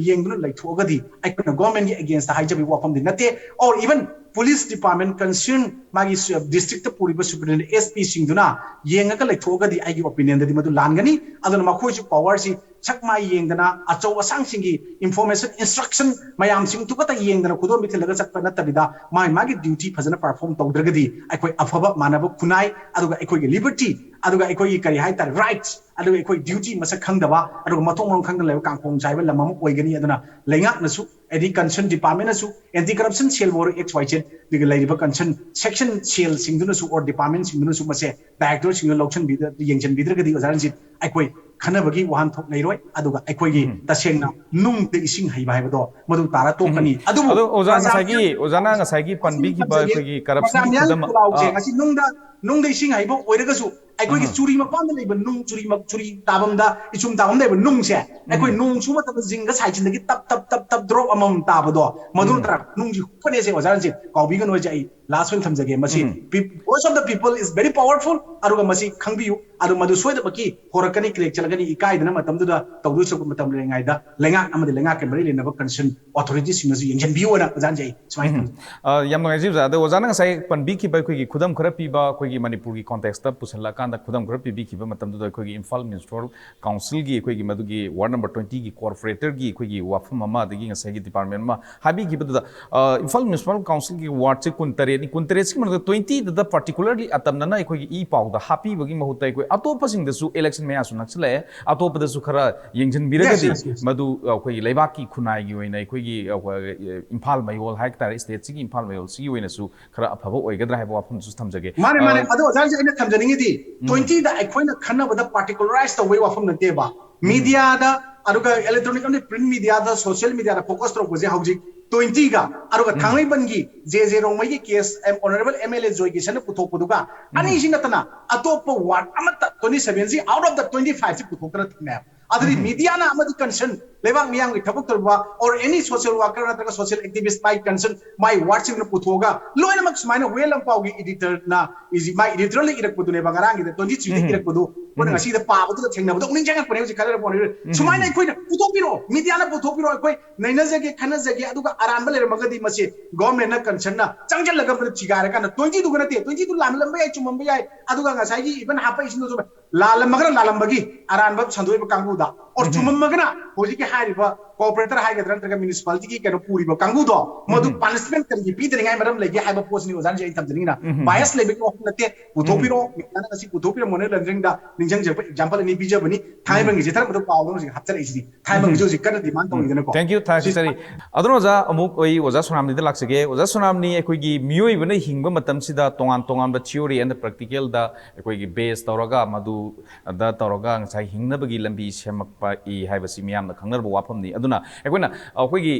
ꯌꯦꯡꯗꯨꯅ ꯂꯩꯊꯣꯛꯑꯒꯗꯤ, ꯑꯩꯈꯣꯏꯅ governmentꯀꯤ againstꯇ ꯍꯥꯏꯖꯕꯒꯤ ꯋꯥꯐꯝꯗꯤ ꯅꯠꯇꯦ꯫ Or even police department concern ꯃꯥꯒꯤ districtꯇ ꯄꯨꯔꯤꯕ superintendent, S Pꯁꯤꯡꯗꯨꯅ ꯌꯦꯡꯉꯒ ꯂꯩꯊꯣꯛꯑꯒꯗꯤ ꯑꯩꯒꯤ opinionꯗꯗꯤ ꯃꯗꯨ ꯂꯥꯟꯒꯅꯤ꯫ ꯑꯗꯨꯅ ꯃꯈꯣꯏꯁꯨ powerꯁꯤ ꯁꯛ ꯃꯥꯏ ꯌꯦꯡꯗꯅ, ꯑꯆꯧ ꯑꯁꯥꯡꯁꯤꯡꯒꯤ information, instruction ꯃꯌꯥꯝꯁꯤꯡꯗꯨ ꯈꯛꯇ ꯌꯦꯡꯗꯅ ꯈꯨꯗꯣꯝꯕꯤ ꯊꯤꯜꯂꯒ ꯆꯠꯄ ꯅꯠꯇꯕꯤꯗ, ꯃꯥꯒꯤ ꯃꯥꯒꯤ duty ꯐꯖꯅ perform ꯇꯧꯗ꯭ꯔꯒꯗꯤ ꯑꯩꯈꯣꯏ ꯑꯐꯕ ꯃꯥꯟꯅꯕ ꯈꯨꯟꯅꯥꯏ, ꯑꯗꯨꯒ ꯑꯩꯈꯣꯏꯒꯤ liberty, ꯑꯗꯨꯒ ꯑꯩꯈꯣꯏꯒꯤ ꯀꯔꯤ ꯍꯥꯏꯇꯥꯔꯦ, rights, ꯑꯗꯨꯒ ꯑꯩꯈꯣꯏ duty ꯃꯁꯛ ꯈꯪꯗꯕ, ꯑꯗꯨꯒ ꯃꯊꯣꯡ ꯃꯔꯝ ꯈꯪꯗꯅ ꯂꯩꯕ ꯀꯥꯡꯈꯣꯡ ꯆꯥꯏꯕ ꯂꯝ ꯑꯃ ꯑꯣꯏꯒꯅꯤ꯫ ꯑꯗꯨꯅ ꯂꯩꯉꯥꯛꯅꯁꯨ, any concerned departmentꯅꯁꯨ, anti corruption cellꯕꯨ ꯑꯣꯏꯔꯣ, X Y Z ꯑꯗꯨꯒ ꯂꯩꯔꯤꯕ concern section cellꯁꯤꯡꯗꯨꯅꯁꯨ or departmentꯁꯤꯡꯗꯨꯅꯁꯨ ꯃꯁꯦ directorꯁꯤꯡꯗꯨ ꯂꯧꯁꯤꯟꯕꯤꯗ꯭ꯔ-, ꯌꯦꯡꯁꯤꯟꯕꯤꯗ꯭ꯔꯒꯗꯤ, ꯑꯣꯖꯥ ꯔꯟꯖꯤꯠ, ꯑꯩꯈꯣꯏ ꯈꯟꯅꯕꯒꯤ ꯋꯥꯍꯟꯊꯣꯛ ꯂꯩꯔꯣꯏ꯫ ꯑꯗꯨꯒ ꯑꯩꯈꯣꯏꯒꯤ ꯇꯁꯦꯡꯅ ꯅꯨꯡꯗ ꯏꯁꯤꯡ ꯍꯩꯕ ꯍꯥꯏꯕꯗꯣ ꯃꯗꯨ ꯇꯥꯔ ꯇꯣꯛꯀꯅꯤ꯫ ꯑꯗꯨꯕꯨ ꯑꯗꯣ ꯑꯣꯖꯥ, ꯉꯁꯥꯏꯒꯤ, ꯑꯣꯖꯥꯅ ꯉꯁꯥꯏꯒꯤ ꯄꯟꯕꯤꯈꯤꯕ ꯑꯩꯈꯣꯏꯒꯤ corruption ꯈꯨꯗꯝ, ꯈꯨꯗꯝ, ꯈꯨꯗꯝ, ꯉꯁꯤ ꯅꯨꯡꯗ, ꯅꯨꯡꯗ ꯏꯁꯤꯡ ꯍꯩꯕ ꯑꯣꯏꯔꯒꯁꯨ, ꯑꯩꯈꯣꯏꯒꯤ ꯆꯨꯔꯤ ꯃꯄꯥꯟꯗ ꯂꯩꯕ ꯅꯨꯡ, ꯆꯨꯔꯤ ꯃ-, ꯆꯨꯔꯤ ꯇꯥꯐꯝꯗ, ꯏꯆꯨꯝ ꯇꯥꯐꯝꯗ ꯂꯩꯕ ꯅꯨꯡꯁꯦ, ꯑꯩꯈꯣꯏ ꯅꯣꯡ ꯆꯨꯕ ꯃꯇꯝꯗ ꯖꯤꯡꯒ ꯁꯥꯏꯖꯤꯟꯗꯒꯤ ꯇꯞ, ꯇꯞ, ꯇꯞ, ꯇꯞ drop ꯑꯃꯃꯝ ꯇꯥꯕꯗꯣ, ꯃꯗꯨ ꯅꯠꯇ꯭ꯔꯥ ꯅꯨꯡꯁꯤ ꯍꯨꯞꯄꯅꯦꯁꯦ, ꯑꯣꯖꯥ ꯔꯟꯖꯤꯠ, ꯀꯥꯎꯕꯤꯒꯅꯨ ꯍꯥꯏꯁꯦ꯫ ꯑꯩ last ꯑꯣꯏꯅ ꯊꯝꯖꯒꯦ꯫ ꯃꯁꯤ peop-, voice of the people is very powerful꯫ ꯑꯗꯨꯒ ꯃꯁꯤ ꯈꯪꯕꯤꯌꯨ꯫ ꯑꯗꯨ ꯃꯗꯨ ꯁꯣꯏꯗꯅꯃꯛꯀꯤ ꯍꯣꯔꯛꯀꯅꯤ, ꯀ꯭ꯔꯦꯛ ꯆꯠꯂꯛꯀꯅꯤ, ꯏꯀꯥꯏꯗꯅ ꯃꯇꯝꯗꯨꯗ ꯇꯧꯗꯣꯏ ꯁꯔꯨꯛ ꯃꯇꯝ ꯂꯩꯔꯤꯉꯩꯗ ꯂꯩꯉꯥꯛ ꯑꯃꯗꯤ ꯂꯩꯉꯥꯛꯀ ꯃꯔꯤ ꯂꯩꯅꯕ ꯀꯟꯁꯔꯟ ꯑꯣꯊꯣꯔꯤꯇꯤꯁꯤꯡꯅꯁꯨ ꯌꯦꯡꯁꯤꯟꯕꯤꯌꯨꯅ ꯑꯣꯖꯥꯅ ꯑꯩ ꯁꯨꯃꯥꯏꯅ ꯊꯝꯖꯒꯦ꯫ ꯑ, ꯌꯥꯝ ꯅꯨꯡꯉꯥꯏꯖꯩ ꯑꯣꯖꯥ꯫ ꯑꯗꯣ ꯑꯣꯖꯥꯅ ꯉꯁꯥꯏ ꯄꯟꯕꯤꯈꯤꯕ ꯑꯩꯈꯣꯏꯒꯤ ꯈꯨꯗꯝ ꯈꯔ ꯄꯤꯕ, ꯑꯩꯈꯣꯏꯒꯤ ꯃꯅꯤꯄꯨꯔꯒꯤ ꯀꯣꯟꯇꯦꯛꯁꯇ ꯄꯨꯁꯤꯜꯂꯛꯑꯀꯥꯟꯗ ꯈꯨꯗꯝ ꯈꯔ ꯄꯤꯕꯤꯈꯤꯕ ꯃꯇꯝꯗꯨꯗ ꯑꯩꯈꯣꯏꯒꯤ ꯏꯝꯐꯥꯜ ꯃ꯭ꯌꯨꯅꯤꯁꯤꯄꯥꯜ ꯀꯥꯎꯟꯁꯤꯜꯒꯤ ꯑꯩꯈꯣꯏꯒꯤ ꯃꯗꯨꯒꯤ ꯋꯥꯔꯗ ꯅꯝꯕꯔ ꯇ꯭ꯋꯦꯟꯇꯤꯒꯤ ꯀꯣꯔꯄꯣꯔꯦꯇꯔꯒꯤ ꯑꯩꯈꯣꯏꯒꯤ ꯋꯥꯐꯝ ꯑꯃ, ꯑꯗꯒꯤ ꯉꯁꯥꯏꯒꯤ ꯗꯤꯄꯥꯔꯠꯃꯦꯟ ꯑꯃ ꯍꯥꯏꯕꯤꯈꯤꯕꯗꯨꯗ, ꯑ, ꯏꯝꯐꯥꯜ ꯃ꯭ꯌꯨꯅꯤꯁꯤꯄꯥꯜ ꯀꯥꯎꯟꯁꯤꯜꯒꯤ ꯋꯥꯔꯗꯁꯦ ꯀꯨꯟꯇꯔꯦꯠꯅꯤ, ꯀꯨꯟꯇꯔꯦꯠꯁꯤꯒꯤ ꯃꯅꯨꯡꯗ ꯇ꯭ꯋꯦꯟꯇꯤꯗꯨꯗ ꯄꯥꯔꯇꯤꯀꯨꯂꯔꯂꯤ ꯑꯇꯝꯅꯅ ꯑꯩꯈꯣꯏꯒꯤ ꯏ ꯄꯥꯎꯗ ꯍꯥꯞꯄꯤꯕꯒꯤ ꯃꯍꯨꯠꯇ ꯑꯩꯈꯣꯏ ꯑꯇꯣꯞꯄꯁꯤꯡꯗꯁꯨ, ꯏꯂꯦꯛꯁꯟ ꯃꯌꯥꯁꯨ ꯅꯛꯁꯤꯜꯂꯛꯑꯦ, ꯑꯇꯣꯞꯄꯗꯁꯨ ꯈꯔ ꯌꯦꯡꯁꯤꯟꯕꯤꯔꯒꯗꯤ Yes, yes, yes. ꯃꯗꯨ ꯑꯩꯈꯣꯏꯒꯤ ꯂꯩꯕꯥꯛꯀꯤ ꯈꯨꯟꯅꯥꯏꯒꯤ ꯑꯣꯏꯅ ꯑꯩꯈꯣꯏꯒꯤ, ꯑꯩꯈꯣꯏ ꯏꯝꯐꯥꯜ ꯃꯌꯣꯜ ꯍꯥꯏ ꯇꯥꯔꯦ, ꯁ꯭ꯇꯦꯠꯁꯤꯒꯤ ꯏꯝꯐꯥꯜ ꯃꯌꯣꯜꯁꯤꯒꯤ ꯑꯣꯏꯅꯁꯨ ꯈꯔ ꯑꯐꯕ ꯑꯣꯏꯒꯗ꯭ꯔꯥ ꯍꯥꯏꯕ ꯋꯥꯐꯝꯗꯨꯁꯨ ꯊꯝꯖꯒꯦ꯫ ꯃꯥꯅꯦ, ꯃꯥꯅꯦ꯫ ꯑ, ꯑꯗꯣ ꯑꯣꯖꯥꯁꯦ ꯑꯩꯅ ꯊꯝꯖꯅꯤꯡꯉꯤꯗꯤ, ꯇ꯭ꯋꯦꯟꯇꯤꯗ ꯑꯩꯈꯣꯏꯅ ꯈꯟꯅꯕꯗ ꯄꯥꯔꯇꯤꯀꯨꯂꯔꯥꯏꯁ ꯇꯧꯕꯒꯤ ꯋꯥꯐꯝ ꯅꯠꯇꯦꯕ꯫ ꯃꯤꯗꯤꯌꯥꯗ, ꯑꯗꯨꯒ ꯏꯂꯦꯛꯇ꯭ꯔꯣꯅꯤꯛ ꯑꯃꯗꯤ ꯄ꯭ꯔꯤꯟꯠ ꯃꯤꯗꯤꯌꯥꯗ, ꯁꯣꯁꯤꯌꯦꯜ ꯃꯤꯗꯤꯌꯥꯗ ꯐꯣꯀꯁ ꯇꯧꯔꯛꯄꯁꯦ ꯍꯧꯖꯤꯛ ꯇ꯭ꯋꯦꯟꯇꯤꯒ, ꯑꯗꯨꯒ ꯊꯥꯡꯃꯩꯕꯟꯒꯤ ꯖꯦ ꯖꯦ ꯔꯣꯡꯃꯩꯒꯤ case, honourable M L A Joy ꯀꯤꯁꯟꯅ ꯄꯨꯊꯣꯛꯄꯗꯨꯒ, ꯑꯅꯤꯁꯤ ꯅꯠꯇꯅ ꯑꯇꯣꯞꯄ ꯋꯥꯔꯗ ꯑꯃꯠꯇ, ꯇ꯭ꯋꯦꯟꯇꯤ ꯁꯚꯦꯟꯁꯤ ꯑꯥꯎꯠ ꯑꯣꯐ ꯗ ꯇ꯭ꯋꯦꯟꯇꯤ ꯐꯥꯏꯚꯁꯤ ꯄꯨꯊꯣꯛꯇꯅ ꯊꯝꯃꯦ ꯍꯥꯏꯕ꯫ ꯑꯗꯨꯗꯤ ꯃꯤꯗꯤꯌꯥꯅ ꯑꯃꯗꯤ ꯀꯟꯁꯔꯟ, ꯂꯩꯕꯥꯛ ꯃꯤꯌꯥꯝꯒꯤ ꯊꯕꯛ ꯇꯧꯔꯤꯕ, or any social worker ꯅꯠꯇ꯭ꯔꯒ ꯁꯣꯁꯤꯌꯦꯜ ꯑꯦꯛꯇꯤꯚꯤꯁ, ꯃꯥꯏ ꯀꯟꯁꯔꯟ, ꯃꯥꯏ ꯋꯥꯔꯗꯁꯤꯡꯗꯨꯅ ꯄꯨꯊꯣꯛꯑꯒ ꯂꯣꯏꯅꯃꯛ ꯁꯨꯃꯥꯏꯅ ꯋꯦꯜ ꯂꯝꯄꯥꯎꯒꯤ ꯏꯗꯤꯇꯔꯅ ꯏꯖꯤ-, ꯃꯥꯏ ꯏꯗꯤꯇꯣꯔꯤꯌꯦꯜꯗ ꯏꯔꯛꯄꯗꯨꯅꯦꯕ ꯉꯔꯥꯡꯒꯤꯗ ꯇ꯭ꯋꯦꯟꯇꯤ ꯊ꯭ꯔꯤꯗ ꯏꯔꯛꯄꯗꯨ ꯑꯩꯈꯣꯏꯅ ꯉꯁꯤꯗ ꯄꯥꯕꯗꯨꯗ ꯊꯦꯡꯅꯕꯗ ꯑꯃꯨꯛ ꯅꯤꯡꯁꯤꯡꯉꯛꯄꯅꯦ ꯍꯧꯖꯤꯛ ꯈꯜꯂꯒ ꯄꯣꯠꯅꯤ꯫ ꯁꯨꯃꯥꯏꯅ ꯑꯩꯈꯣꯏꯅ ꯄꯨꯊꯣꯛꯄꯤꯔꯛꯑꯣ, ꯃꯤꯗꯤꯌꯥꯅ ꯄꯨꯊꯣꯛꯄꯤꯔꯛꯑꯣ, ꯑꯩꯈꯣꯏ ꯅꯩꯅꯖꯒꯦ, ꯈꯟꯅꯖꯒꯦ, ꯑꯗꯨꯒ ꯑꯔꯥꯟꯕ ꯂꯩꯔꯝꯃꯒꯗꯤ ꯃꯁꯤ ꯒꯣꯔꯃꯦꯟꯅ ꯀꯟꯁꯔꯟꯅ ꯆꯪꯁꯤꯜꯂꯒ ꯑꯃꯗ ꯊꯤꯒꯥꯏꯔꯀꯥꯟꯗ, ꯇ꯭ꯋꯦꯟꯇꯤꯗꯨꯒ ꯅꯠꯇꯦ, ꯇ꯭ꯋꯦꯟꯇꯤꯗꯨ ꯂꯥꯜꯂꯝꯕ ꯌꯥꯏ, ꯆꯨꯝꯃꯝꯕ ꯌꯥꯏ, ꯑꯗꯨꯒ ꯉꯁꯥꯏꯒꯤ ꯏꯚꯟ ꯍꯥꯞꯄꯛꯏꯁꯤꯡꯗꯨꯁꯨ ꯂꯥꯜꯂꯝꯃꯒꯅ ꯂꯥꯜꯂꯝꯕꯒꯤ ꯑꯔꯥꯟꯕ ꯁꯟꯗꯣꯛꯏꯕ ꯀꯥꯡꯕꯨꯗ, ꯑꯣꯔ ꯆꯨꯝꯃꯝꯃꯒꯅ ꯍꯧꯖꯤꯛꯀꯤ ꯍꯥꯏꯔꯤꯕ ꯀꯣꯔꯄꯣꯔꯦꯇꯔ ꯍꯥꯏꯒꯗ꯭ꯔꯥ ꯅꯠꯇ꯭ꯔꯒ ꯃ꯭ꯌꯨꯅꯤꯁꯤꯄꯥꯂꯤꯇꯤꯒꯤ ꯀꯩꯅꯣ ꯄꯨꯔꯤꯕ ꯀꯥꯡꯕꯨꯗꯣ, ꯃꯗꯨ ꯄꯥꯅꯤꯁꯃꯦꯟꯠ ꯀꯔꯤꯒꯤ ꯄꯤꯗꯅꯤꯡꯉꯥꯏ ꯃꯔꯝ ꯂꯩꯒꯦ ꯍꯥꯏꯕ ꯄꯣꯠꯁꯤꯅꯤ ꯑꯣꯖꯥꯅ ꯑꯩ ꯊꯝꯖꯅꯤꯡꯉꯤꯅ꯫ ꯕꯥꯏꯁ ꯂꯩꯕꯒꯤ ꯋꯥꯐꯝ ꯅꯠꯇꯦ, ꯄꯨꯊꯣꯛꯄꯤꯔꯛꯑꯣ꯫ ꯃꯤꯗꯤꯌꯥꯅ ꯉꯁꯤ ꯄꯨꯊꯣꯛꯄꯤꯔꯛꯑꯣ, ꯃꯣꯅꯤ ꯂꯣꯟꯗ꯭ꯔꯤꯡꯗ ꯅꯤꯡꯁꯤꯡꯖꯔꯛꯄ ꯑꯦꯛꯖꯥꯝꯄꯜ ꯑꯅꯤ ꯄꯤꯖꯕꯅꯤ꯫ ꯊꯥꯡꯃꯩꯕꯟꯒꯤꯁꯦ ꯊꯥꯔꯛꯄꯗ ꯄꯥꯎꯗ ꯍꯧꯖꯤꯛ ꯍꯥꯞꯆꯔꯛꯏꯁꯤꯅꯤ꯫ ꯊꯥꯡꯃꯩꯕꯟꯒꯤꯁꯨ ꯍꯧꯖꯤꯛ ꯀꯟꯅ ꯗꯤꯃꯥꯟ ꯇꯧꯔꯤꯗꯅꯀꯣ꯫ Thank you, thank you, ꯁꯤ ꯁꯔꯤ꯫ ꯑꯗꯨꯅ ꯑꯣꯖꯥ, ꯑꯃꯨꯛ ꯑꯩ ꯑꯣꯖꯥ ꯁꯣꯅꯥꯝꯅꯤꯗ ꯂꯥꯛꯆꯒꯦ꯫ ꯑꯣꯖꯥ ꯁꯣꯅꯥꯝꯅꯤ, ꯑꯩꯈꯣꯏꯒꯤ ꯃꯤꯑꯣꯏꯕꯅ ꯍꯤꯡꯕ ꯃꯇꯝꯁꯤꯗ ꯇꯣꯉꯥꯟ ꯇꯣꯉꯥꯟꯕ theory and practical ꯗ ꯑꯩꯈꯣꯏꯒꯤ ꯕꯦꯖ ꯇꯧꯔꯒ, ꯃꯗꯨꯗ ꯇꯧꯔꯒ ꯉꯁꯥꯏ ꯍꯤꯡꯅꯕꯒꯤ ꯂꯝꯕꯤ ꯁꯦꯝꯃꯛꯄ ꯏ ꯍꯥꯏꯕꯁꯤ ꯃꯤꯌꯥꯝꯅ ꯈꯪꯅꯔꯕ ꯋꯥꯐꯝꯅꯤ꯫ ꯑꯗꯨꯅ ꯑꯩꯈꯣꯏꯅ ꯑꯩꯈꯣꯏꯒꯤ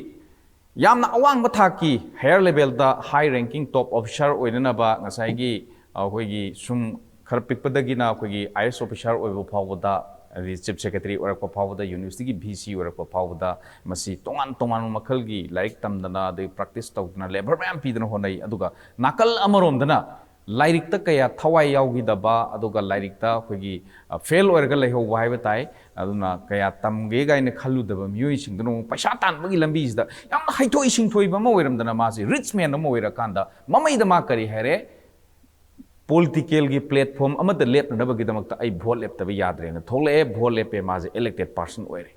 ꯌꯥꯝꯅ ꯑꯋꯥꯡꯕ ꯊꯥꯛꯀꯤ higher level ꯗ, high ranking top officer ꯑꯣꯏꯅꯅꯕ ꯉꯁꯥꯏꯒꯤ ꯑꯩꯈꯣꯏꯒꯤ ꯁꯨꯝ ꯈꯔ ꯄꯤꯛꯄꯗꯒꯤꯅ ꯑꯩꯈꯣꯏꯒꯤ ꯑꯥꯏ ꯑꯦꯁ ꯑꯣꯐꯤꯁꯥꯔ ꯑꯣꯏꯕ ꯐꯥꯎꯕꯗ, ꯑꯗꯩ ꯆꯤꯐ ꯁꯦꯀ꯭ꯔꯦꯇꯔꯤ ꯑꯣꯏꯔꯛꯄ ꯐꯥꯎꯕꯗ, ꯌꯨꯅꯤꯚꯔꯁꯤꯇꯤꯒꯤ ꯚꯤ ꯁꯤ ꯑꯣꯏꯔꯛꯄ ꯐꯥꯎꯕꯗ, ꯃꯁꯤ ꯇꯣꯉꯥꯟ ꯇꯣꯉꯥꯟꯕ ꯃꯈꯜꯒꯤ ꯂꯥꯏꯔꯤꯛ ꯇꯝꯗꯅ, ꯑꯗꯩ ꯄ꯭ꯔꯦꯛꯇꯤꯁ ꯇꯧꯗꯅ, ꯂꯦꯕꯔ ꯃꯌꯥꯝ ꯄꯤꯗꯅ ꯍꯣꯠꯅꯩ꯫ ꯑꯗꯨꯒ ꯅꯥꯀꯜ ꯑꯃꯔꯣꯝꯗꯅ ꯂꯥꯏꯔꯤꯛꯇ ꯀꯌꯥ ꯊꯋꯥꯏ ꯌꯥꯎꯈꯤꯗꯕ, ꯑꯗꯨꯒ ꯂꯥꯏꯔꯤꯛꯇ ꯑꯩꯈꯣꯏꯒꯤ ꯐꯦꯜ ꯑꯣꯏꯔꯒ ꯂꯩꯍꯧꯕ ꯍꯥꯏꯕ ꯇꯥꯏ꯫ ꯑꯗꯨꯅ ꯀꯌꯥ ꯇꯝꯒꯦ ꯀꯥꯏꯅ ꯈꯜꯂꯨꯗꯕ ꯃꯤꯑꯣꯏꯁꯤꯡꯗꯨꯅ ꯑꯃꯨꯛ ꯄꯩꯁꯥ ꯇꯥꯟꯕꯒꯤ ꯂꯝꯕꯤꯁꯤꯗ ꯌꯥꯝꯅ ꯍꯩꯊꯣꯏ ꯁꯤꯡꯊꯣꯏꯕ ꯑꯃ ꯑꯣꯏꯔꯝꯗꯅ, ꯃꯥꯁꯤ ꯔꯤꯆ ꯃꯦꯟ ꯑꯃ ꯑꯣꯏꯔꯀꯥꯟꯗ ꯃꯃꯩꯗ ꯃꯥ ꯀꯔꯤ ꯍꯥꯏꯔꯦ? ꯄꯣꯂꯤꯇꯤꯀꯦꯜꯒꯤ ꯄ꯭ꯂꯦꯠꯐꯣꯝ ꯑꯃꯗ ꯂꯦꯞꯅꯅꯕꯒꯤꯗꯃꯛꯇ ꯑꯩ ꯚꯣꯠ ꯂꯦꯞꯇꯕ ꯌꯥꯗ꯭ꯔꯦꯅ ꯊꯣꯛꯂꯛꯑꯦ꯫ ꯚꯣꯠ ꯂꯦꯞꯄꯦ, ꯃꯥꯁꯦ ꯏꯂꯦꯛꯇꯦꯠ ꯄꯥꯔꯁꯟ ꯑꯣꯏꯔꯦ꯫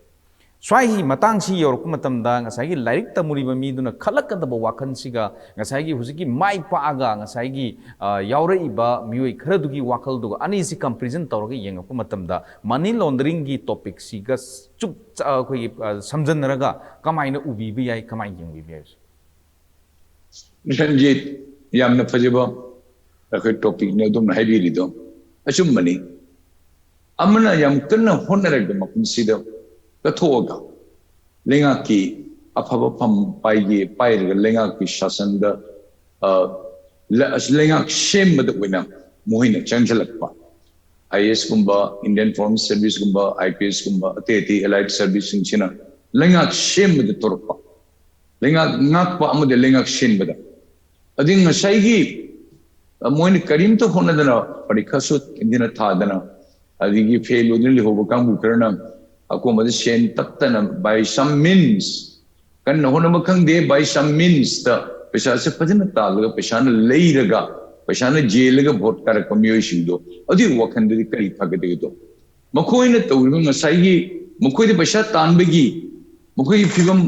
ꯁ꯭ꯋꯥꯏꯒꯤ ꯃꯇꯥꯡꯁꯤ ꯌꯧꯔꯛꯄ ꯃꯇꯝꯗ ꯉꯁꯥꯏꯒꯤ ꯂꯥꯏꯔꯤꯛ ꯇꯝꯃꯨꯔꯤꯕ ꯃꯤꯗꯨꯅ ꯈꯜꯂꯛꯀꯗꯕ ꯋꯥꯈꯜꯁꯤꯒ ꯉꯁꯥꯏꯒꯤ ꯍꯧꯖꯤꯛꯀꯤ ꯃꯥꯏ ꯄꯥꯛꯑꯒ ꯉꯁꯥꯏꯒꯤ, ꯑ, ꯌꯥꯎꯔꯛꯏꯕ ꯃꯤꯑꯣꯏ ꯈꯔꯗꯨꯒꯤ ꯋꯥꯈꯜꯗꯨꯒ ꯑꯅꯤꯁꯤ ꯀꯝꯄꯦꯔꯤꯖꯟ ꯇꯧꯔꯒ ꯌꯦꯡꯉꯛꯄ ꯃꯇꯝꯗ ꯃꯅꯤ ꯂꯣꯟꯗꯔꯤꯡꯒꯤ ꯇꯣꯄꯤꯛꯁꯤꯒ ꯆꯨꯞ-, ꯑ, ꯑꯩꯈꯣꯏꯒꯤ, ꯑ, ꯁꯝꯖꯟꯅꯔꯒ ꯀꯃꯥꯏꯅ ꯎꯕꯤꯕ ꯌꯥꯏ, ꯀꯃꯥꯏꯅ ꯌꯦꯡꯕꯤꯕ ꯌꯥꯏ? ꯔꯟꯖꯤꯠ, ꯌꯥꯝꯅ ꯐꯖꯕ ꯑꯩꯈꯣꯏ ꯇꯣꯄꯤꯛꯅꯤ ꯑꯗꯣꯝꯅ ꯍꯥꯏꯕꯤꯔꯤꯗꯣ꯫ ꯑꯆꯨꯝꯕꯅꯤ꯫ ꯑꯃꯅ ꯌꯥꯝ ꯀꯟꯅ ꯍꯣꯠꯅꯔꯒ ꯃꯄꯨꯟꯁꯤꯗ ꯀꯠꯊꯣꯛꯑꯒ ꯂꯩꯉꯥꯛꯀꯤ ꯑꯐꯕ ꯐꯝ ꯄꯥꯏꯒꯦ, ꯄꯥꯏꯔꯒ ꯂꯩꯉꯥꯛꯀꯤ ꯁꯥꯁꯟꯗ, ꯑ, ꯂ-, ꯂꯩꯉꯥꯛ ꯁꯦꯝꯕꯗ ꯑꯣꯏꯅ ꯃꯈꯣꯏꯅ ꯆꯪꯁꯤꯜꯂꯛꯄ꯫ ꯑꯥꯏ ꯑꯦ ꯑꯦꯁ ꯀꯨꯝꯕ, ꯏꯟꯗꯤꯌꯟ ꯐꯣꯔꯦꯟ ꯁꯔꯚꯤꯁ ꯀꯨꯝꯕ, ꯑꯥꯏ ꯄꯤ ꯑꯦꯁ ꯀꯨꯝꯕ, ꯑꯇꯩ ꯑꯇꯩ ꯑꯦꯂꯥꯏꯠ ꯁꯔꯚꯤꯁꯁꯤꯡꯁꯤꯅ ꯂꯩꯉꯥꯛ ꯁꯦꯝꯕꯗ ꯇꯧꯔꯛꯄ꯫ ꯂꯩꯉꯥꯛ ꯉꯥꯛꯄ ꯑꯃꯗꯤ ꯂꯩꯉꯥꯛ ꯁꯤꯟꯕꯗ꯫ ꯑꯗꯨ ꯉꯁꯥꯏꯒꯤ, ꯑ, ꯃꯣꯏꯅ ꯀꯔꯤꯝꯇ ꯍꯣꯠꯅꯗꯅ ꯄꯔꯤꯈꯥꯁꯨ ꯊꯤꯟꯗꯅ ꯊꯥꯗꯅ ꯑꯗꯒꯤ ꯐꯦꯜ ꯑꯣꯏꯗꯨꯅ ꯂꯩꯍꯧꯕ ꯀꯥꯡꯕꯨ ꯈꯔꯅ ꯑꯀꯣꯝꯕꯗ ꯁꯦꯟ ꯇꯞꯇꯅ by some means, ꯀꯟꯅ ꯍꯣꯠꯅꯕ ꯈꯪꯗꯦ, by some means ꯇ ꯄꯩꯁꯥꯁꯦ ꯐꯖꯅ ꯇꯥꯜꯂꯒ, ꯄꯩꯁꯥꯅ ꯂꯩꯔꯒ, ꯄꯩꯁꯥꯅ ꯌꯦꯜꯂꯒ ꯚꯣꯠ ꯀꯥꯔꯛꯄ ꯃꯤꯑꯣꯏꯁꯤꯡꯗꯣ, ꯑꯗꯨꯒꯤ ꯋꯥꯈꯜꯗꯗꯤ ꯀꯔꯤ ꯐꯒꯗꯒꯦꯗꯣ? ꯃꯈꯣꯏꯅ ꯇꯧꯔꯤꯕ ꯉꯁꯥꯏꯒꯤ ꯃꯈꯣꯏꯗ ꯄꯩꯁꯥ ꯇꯥꯟꯕꯒꯤ, ꯃꯈꯣꯏꯒꯤ ꯐꯤꯕꯝ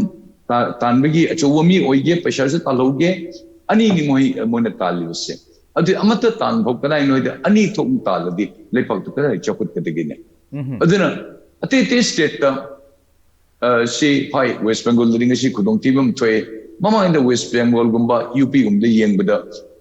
ꯇꯥ-, ꯇꯥꯟꯕꯒꯤ ꯑꯆꯧꯕ ꯃꯤ ꯑꯣꯏꯒꯦ, ꯄꯩꯁꯥꯁꯨ ꯇꯥꯜꯍꯧꯒꯦ, ꯑꯅꯤꯅꯤ ꯃꯣꯏ, ꯃꯣꯏꯅ ꯇꯥꯜꯂꯤꯕꯁꯦ꯫ ꯑꯗꯨ ꯑꯃꯠꯇ ꯇꯥꯟꯐꯝ ꯀꯗꯥꯏꯅꯣ ꯍꯥꯏꯗ, ꯑꯅꯤ ꯊꯣꯛꯅ ꯇꯥꯜꯂꯗꯤ ꯂꯩꯄꯥꯛꯇꯨ ꯀꯗꯥꯏ ꯆꯥꯎꯈꯠꯀꯗꯒꯦꯅꯦ? ꯎꯝꯍꯨꯝ꯫ ꯑꯗꯨꯅ ꯑꯇꯩ ꯑꯇꯩ ꯁ꯭ꯇꯦꯠꯇ, ꯑ, ꯁꯤ, ꯍꯣꯏ, ꯋꯦꯁ ꯕꯦꯡꯒꯣꯜꯗꯗꯤ ꯉꯁꯤ ꯈꯨꯗꯣꯡꯊꯤꯕ ꯑꯃ ꯊꯣꯛꯑꯦ꯫ ꯃꯃꯥꯡꯗ ꯋꯦꯁ ꯕꯦꯡꯒꯣꯜꯒꯨꯝꯕ, ꯌꯨ ꯄꯤꯒꯨꯝꯕꯗ ꯌꯦꯡꯕꯗ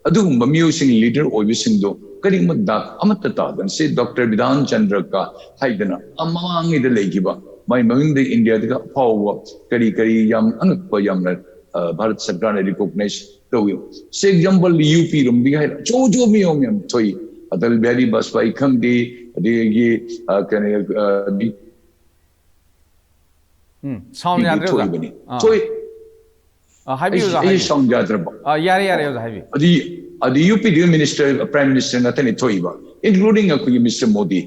ꯑꯗꯨꯒꯨꯝꯕ ꯃꯤꯑꯣꯏꯁꯤꯡ ꯂꯤꯗꯔ ꯑꯣꯏꯕꯁꯤꯡꯗꯣ ꯀꯔꯤꯒꯨꯝꯕ ꯗꯥꯛ ꯑꯃꯠꯇ ꯇꯥꯗꯅ, ꯁꯤ ꯗꯣꯛꯇꯔ ꯕꯤꯙꯥꯟ ꯆꯟꯗ꯭ꯔ ꯀꯥ ꯍꯥꯏꯗꯅ, ꯑ, ꯃꯃꯥꯡꯉꯩꯗ ꯂꯩꯈꯤꯕ, ꯃꯥꯏ ꯃꯃꯤꯡꯗ ꯏꯟꯗꯤꯌꯥꯗꯒ ꯑꯐꯥꯎꯕ ꯀꯔꯤ ꯀꯔꯤ ꯌꯥꯝ ꯑꯉꯛꯄ, ꯌꯥꯝꯅ, ꯑ, ꯚꯥꯔꯠ ꯁꯔꯀꯥꯔꯅ ꯔꯤꯀꯣꯛꯅꯥꯏꯖ ꯇꯧꯏ꯫ ꯁꯤ ꯑꯦꯛꯖꯥꯝꯄꯜ ꯌꯨ ꯄꯤ ꯔꯣꯝꯗꯒꯤ ꯍꯥꯏꯔ ꯑꯆꯧ ꯑꯆꯧꯕ ꯃꯤꯑꯣꯏ ꯃꯌꯥꯝ ꯊꯣꯛꯏ꯫ ꯑꯇꯜ ꯕꯤꯍꯥꯔꯤ ꯕꯥꯖꯄꯥꯏ ꯈꯪꯗꯦ, ꯑꯗꯒꯤ, ꯑ, ꯀꯩꯅꯣ, ꯑ, ꯕꯤ-, ꯎꯝ, ꯁꯥꯎꯟ ꯌꯥꯗ꯭ꯔꯦ, ꯑꯣꯖꯥ꯫ ꯊꯣꯛꯏꯕꯅꯤ꯫ ꯑꯥ꯫ ꯊꯣꯛꯏ꯫ ꯑꯥ, ꯍꯥꯏꯕꯤꯌꯨ, ꯑꯩ, ꯑꯣꯖꯥ, ꯑꯩ ꯍꯥꯏꯕꯤꯌꯨ꯫ ꯁꯥꯎꯟ ꯌꯥꯗ꯭ꯔꯕ? ꯑꯥ, ꯌꯥꯔꯦ, ꯌꯥꯔꯦ, ꯑꯣꯖꯥ, ꯍꯥꯏꯕꯤꯌꯨ꯫ ꯑꯗꯨ ꯑꯗꯩ ꯌꯨ ꯄꯤꯗ ꯃꯤꯅꯤꯁꯇꯔ, ꯄ꯭ꯔꯥꯏꯝ ꯃꯤꯅꯤꯁꯇꯔ ꯉꯥꯛꯇꯅꯤ ꯊꯣꯛꯏꯕ, ꯏꯟꯀ꯭ꯂꯨꯗꯤꯡ ꯑꯩꯈꯣꯏꯒꯤ ꯃꯤꯁꯇꯔ ꯃꯣꯗꯤ꯫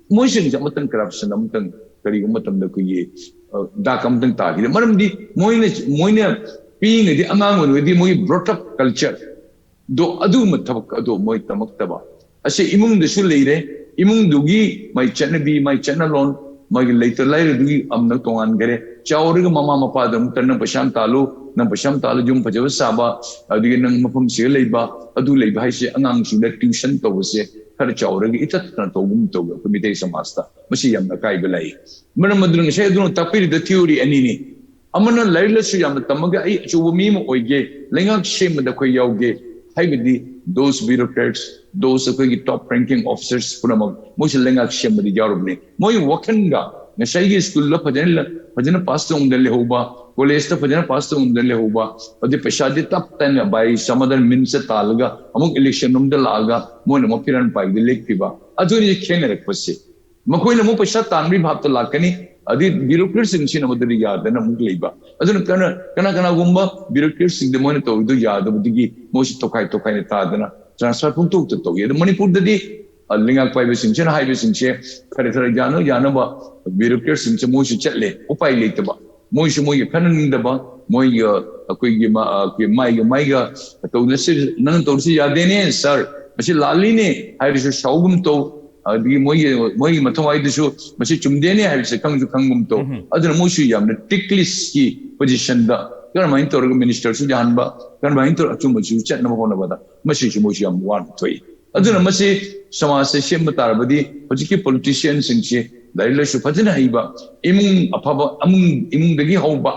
ꯃꯣꯏꯁꯤꯡꯁꯦ ꯑꯃꯇꯪ ꯀꯔꯞꯁꯟ ꯑꯃꯇꯪ ꯀꯔꯤꯒꯨꯝꯕ ꯃꯇꯝꯗ ꯑꯩꯈꯣꯏꯒꯤ, ꯑ, ꯗꯥꯛ ꯑꯃꯇꯪ ꯇꯥꯈꯤꯗꯦ꯫ ꯃꯔꯝꯗꯤ ꯃꯣꯏꯅ, ꯃꯣꯏꯅ ꯄꯤꯛꯏꯉꯩꯗꯤ, ꯑꯉꯥꯡ ꯑꯣꯏꯔꯤꯉꯩꯗꯤ ꯃꯣꯏꯒꯤ ꯕ꯭ꯔꯣꯠ ꯑꯞ ꯀꯜꯆꯔ ꯗꯣ, ꯑꯗꯨꯒꯨꯝꯕ ꯊꯕꯛ ꯑꯗꯣ ꯃꯣꯏ ꯇꯝꯃꯛꯇꯕ꯫ ꯑꯁꯤ ꯏꯃꯨꯡꯗꯁꯨ ꯂꯩꯔꯦ, ꯏꯃꯨꯡꯗꯨꯒꯤ ꯃꯥꯏ ꯆꯠꯅꯕꯤ, ꯃꯥꯏ ꯆꯠꯅꯂꯣꯟ, ꯃꯥꯒꯤ ꯂꯩꯇ ꯂꯥꯏꯔꯗꯨꯒꯤ ꯑꯃꯅ ꯇꯣꯉꯥꯟꯈꯔꯦ꯫ ꯆꯥꯎꯔꯒ ꯃꯃꯥ ꯃꯄꯥꯗ ꯑꯃꯨꯛꯇ ꯅꯪ ꯄꯩꯁꯥ ꯑꯃ ꯇꯥꯜꯂꯨ, ꯅꯪ ꯄꯩꯁꯥ ꯑꯃ ꯇꯥꯜꯂꯨ, ꯌꯨꯝ ꯐꯖꯕ ꯁꯥꯕ, ꯑꯗꯨꯗꯒꯤ ꯅꯪ ꯃꯐꯝꯁꯤꯒ ꯂꯩꯕ, ꯑꯗꯨ ꯂꯩꯕ ꯍꯥꯏꯁꯦ ꯑꯉꯥꯡꯁꯤꯡꯗ ꯇ꯭ꯌꯨꯁꯟ ꯇꯧꯕꯁꯦ ꯈꯔ ꯆꯥꯎꯔꯒ ꯏꯇꯠꯇꯅ ꯇꯧꯒꯨꯝ ꯇꯧꯋꯦ ꯑꯩꯈꯣꯏ ꯃꯤꯇꯩ ꯁꯃꯥꯖꯇ꯫ ꯃꯁꯤ ꯌꯥꯝꯅ ꯑꯀꯥꯏꯕ ꯂꯩ꯫ ꯃꯔꯝ ꯑꯗꯨꯅ ꯉꯁꯥꯏ ꯑꯗꯨꯅ ꯇꯥꯛꯄꯤꯔꯤꯗ ꯊꯤꯑꯣꯔꯤ ꯑꯅꯤꯅꯤ꯫ ꯑꯃꯅ ꯂꯥꯏꯔꯤꯛ ꯂꯥꯏꯁꯨ ꯌꯥꯝꯅ ꯇꯝꯃꯒ ꯑꯩ ꯑꯆꯧꯕ ꯃꯤ ꯑꯃ ꯑꯣꯏꯒꯦ, ꯂꯩꯉꯥꯛ ꯁꯦꯝꯕꯗ ꯑꯩꯈꯣꯏ ꯌꯥꯎꯒꯦ ꯍꯥꯏꯕꯗꯤ, those bureaucrats, those ꯑꯩꯈꯣꯏꯒꯤ top ranking officers ꯄꯨꯝꯅꯃꯛ ꯃꯣꯏꯁꯨ ꯂꯩꯉꯥꯛ ꯁꯦꯝꯕꯗ ꯌꯥꯎꯔꯕꯅꯤ꯫ ꯃꯣꯏ ꯋꯥꯈꯜꯒ ꯉꯁꯥꯏꯒꯤ ꯁ꯭ꯀꯨꯜꯗ ꯐꯖꯅ, ꯐꯖꯅ ꯄꯥꯁ ꯇꯧꯗꯅ ꯂꯩꯍꯧꯕ, ꯀꯣꯂꯦꯖꯇ ꯐꯖꯅ ꯄꯥꯁ ꯇꯧꯗꯅ ꯂꯩꯍꯧꯕ, ꯑꯗꯩ ꯄꯩꯁꯥꯗꯤ ꯇꯞ ꯇꯥꯏꯅ by some other means ꯇꯥꯜꯂꯒ ꯑꯃꯨꯛ ꯏꯂꯦꯛꯁꯟ ꯔꯣꯝꯗ ꯂꯥꯛꯑꯒ ꯃꯣꯏꯅ ꯑꯃꯨꯛ ꯐꯤꯔꯥꯟ ꯄꯥꯏꯕꯗ ꯂꯦꯞꯈꯤꯕ, ꯑꯗꯨꯅꯤ ꯈꯦꯠꯅꯔꯛꯄꯁꯦ꯫ ꯃꯈꯣꯏꯅ ꯑꯃꯨꯛ ꯄꯩꯁꯥ ꯇꯥꯟꯕꯒꯤ ꯚꯥꯞꯇ ꯂꯥꯛꯀꯅꯤ, ꯑꯗꯩ ꯕ꯭ꯌꯨꯔꯣꯀ꯭ꯔꯦꯠꯁꯤꯡꯁꯤꯅ ꯃꯗꯨꯗ ꯌꯥꯗꯅ ꯑꯃꯨꯛ ꯂꯩꯕ꯫ ꯑꯗꯨꯅ ꯀꯅꯥ, ꯀꯅꯥ, ꯀꯅꯥꯒꯨꯝꯕ ꯕ꯭ꯌꯨꯔꯣꯀ꯭ꯔꯦꯠꯁꯤꯡꯗ ꯃꯣꯏꯅ ꯇꯧꯔꯤꯗꯨ ꯌꯥꯗꯕꯗꯒꯤ ꯃꯣꯏꯁꯨ ꯇꯣꯈꯥꯏ ꯇꯣꯈꯥꯏꯅ ꯇꯥꯗꯅ ꯇ꯭ꯔꯥꯟꯁꯐꯔ ꯄꯨꯡꯇꯧꯇ ꯇꯧꯏ꯫ ꯑꯗꯣ ꯃꯅꯤꯄꯨꯔꯗꯗꯤ, ꯑ, ꯂꯩꯉꯥꯛ ꯄꯥꯏꯕꯁꯤꯡꯁꯤꯅ ꯍꯥꯏꯕꯁꯤꯡꯁꯦ ꯈꯔ ꯈꯔ ꯌꯥꯅ ꯌꯥꯅꯕ ꯕ꯭ꯌꯨꯔꯣꯀ꯭ꯔꯦꯠꯁꯤꯡꯁꯦ ꯃꯣꯏꯁꯨ ꯆꯠꯂꯦ, ꯎꯄꯥꯏ ꯂꯩꯇꯕ꯫ ꯃꯣꯏꯁꯨ ꯃꯣꯏꯒꯤ ꯈꯟꯅꯅꯤꯡꯗꯕ, ꯃꯣꯏꯒ ꯑꯩꯈꯣꯏꯒꯤ ꯃꯥ-, ꯑ, ꯑꯩꯈꯣꯏ ꯃꯥꯏꯒ ꯃꯥꯏꯒ ꯇꯧꯅꯁꯤ, ꯅꯪ ꯇꯧꯔꯤꯁꯤ ꯌꯥꯗꯦꯅꯦ ꯁꯥꯔ, ꯃꯁꯤ ꯂꯥꯜꯂꯤꯅꯦ ꯍꯥꯏꯔꯁꯨ ꯁꯥꯎꯒꯨꯝ ꯇꯧ, ꯑꯗꯒꯤ ꯃꯣꯏꯒꯤ, ꯃꯣꯏꯒꯤ ꯃꯊꯧ ꯍꯥꯏꯗꯨꯁꯨ ꯃꯁꯤ ꯆꯨꯝꯗꯦꯅꯦ ꯍꯥꯏꯕꯁꯦ ꯈꯪꯁꯨ ꯈꯪꯒꯨꯝ ꯇꯧ꯫ ꯎꯝ꯫ ꯑꯗꯨꯅ ꯃꯣꯏꯁꯨ ꯌꯥꯝꯅ ꯇꯤꯛꯂꯤꯁꯀꯤ ꯄꯣꯖꯤꯁꯟꯗ ꯀꯔꯝꯍꯥꯏꯅ ꯇꯧꯔꯒ ꯃꯤꯅꯤꯁꯇꯔꯁꯨ ꯌꯥꯍꯟꯕ, ꯀꯔꯝꯍꯥꯏꯅ ꯇꯧꯔꯒ ꯑꯆꯨꯝꯕꯁꯨ ꯆꯠꯅꯕ ꯍꯣꯠꯅꯕꯗ ꯃꯁꯤꯁꯨ ꯃꯣꯏꯁꯨ ꯌꯥꯝ ꯋꯥꯅ ꯊꯣꯛꯏ꯫ ꯑꯗꯨꯅ ꯃꯁꯤ ꯁꯃꯥꯖꯁꯦ ꯁꯦꯝꯕ ꯇꯥꯔꯕꯗꯤ ꯍꯧꯖꯤꯛꯀꯤ ꯄꯣꯂꯤꯇꯤꯁꯤꯌꯥꯟꯁꯤꯡꯁꯦ ꯂꯥꯏꯔꯤꯛ ꯂꯥꯏꯁꯨ ꯐꯖꯅ ꯍꯩꯕ, ꯏꯃꯨꯡ ꯑꯐꯕ, ꯏꯃꯨꯡ, ꯏꯃꯨꯡꯗꯒꯤ ꯍꯧꯕ,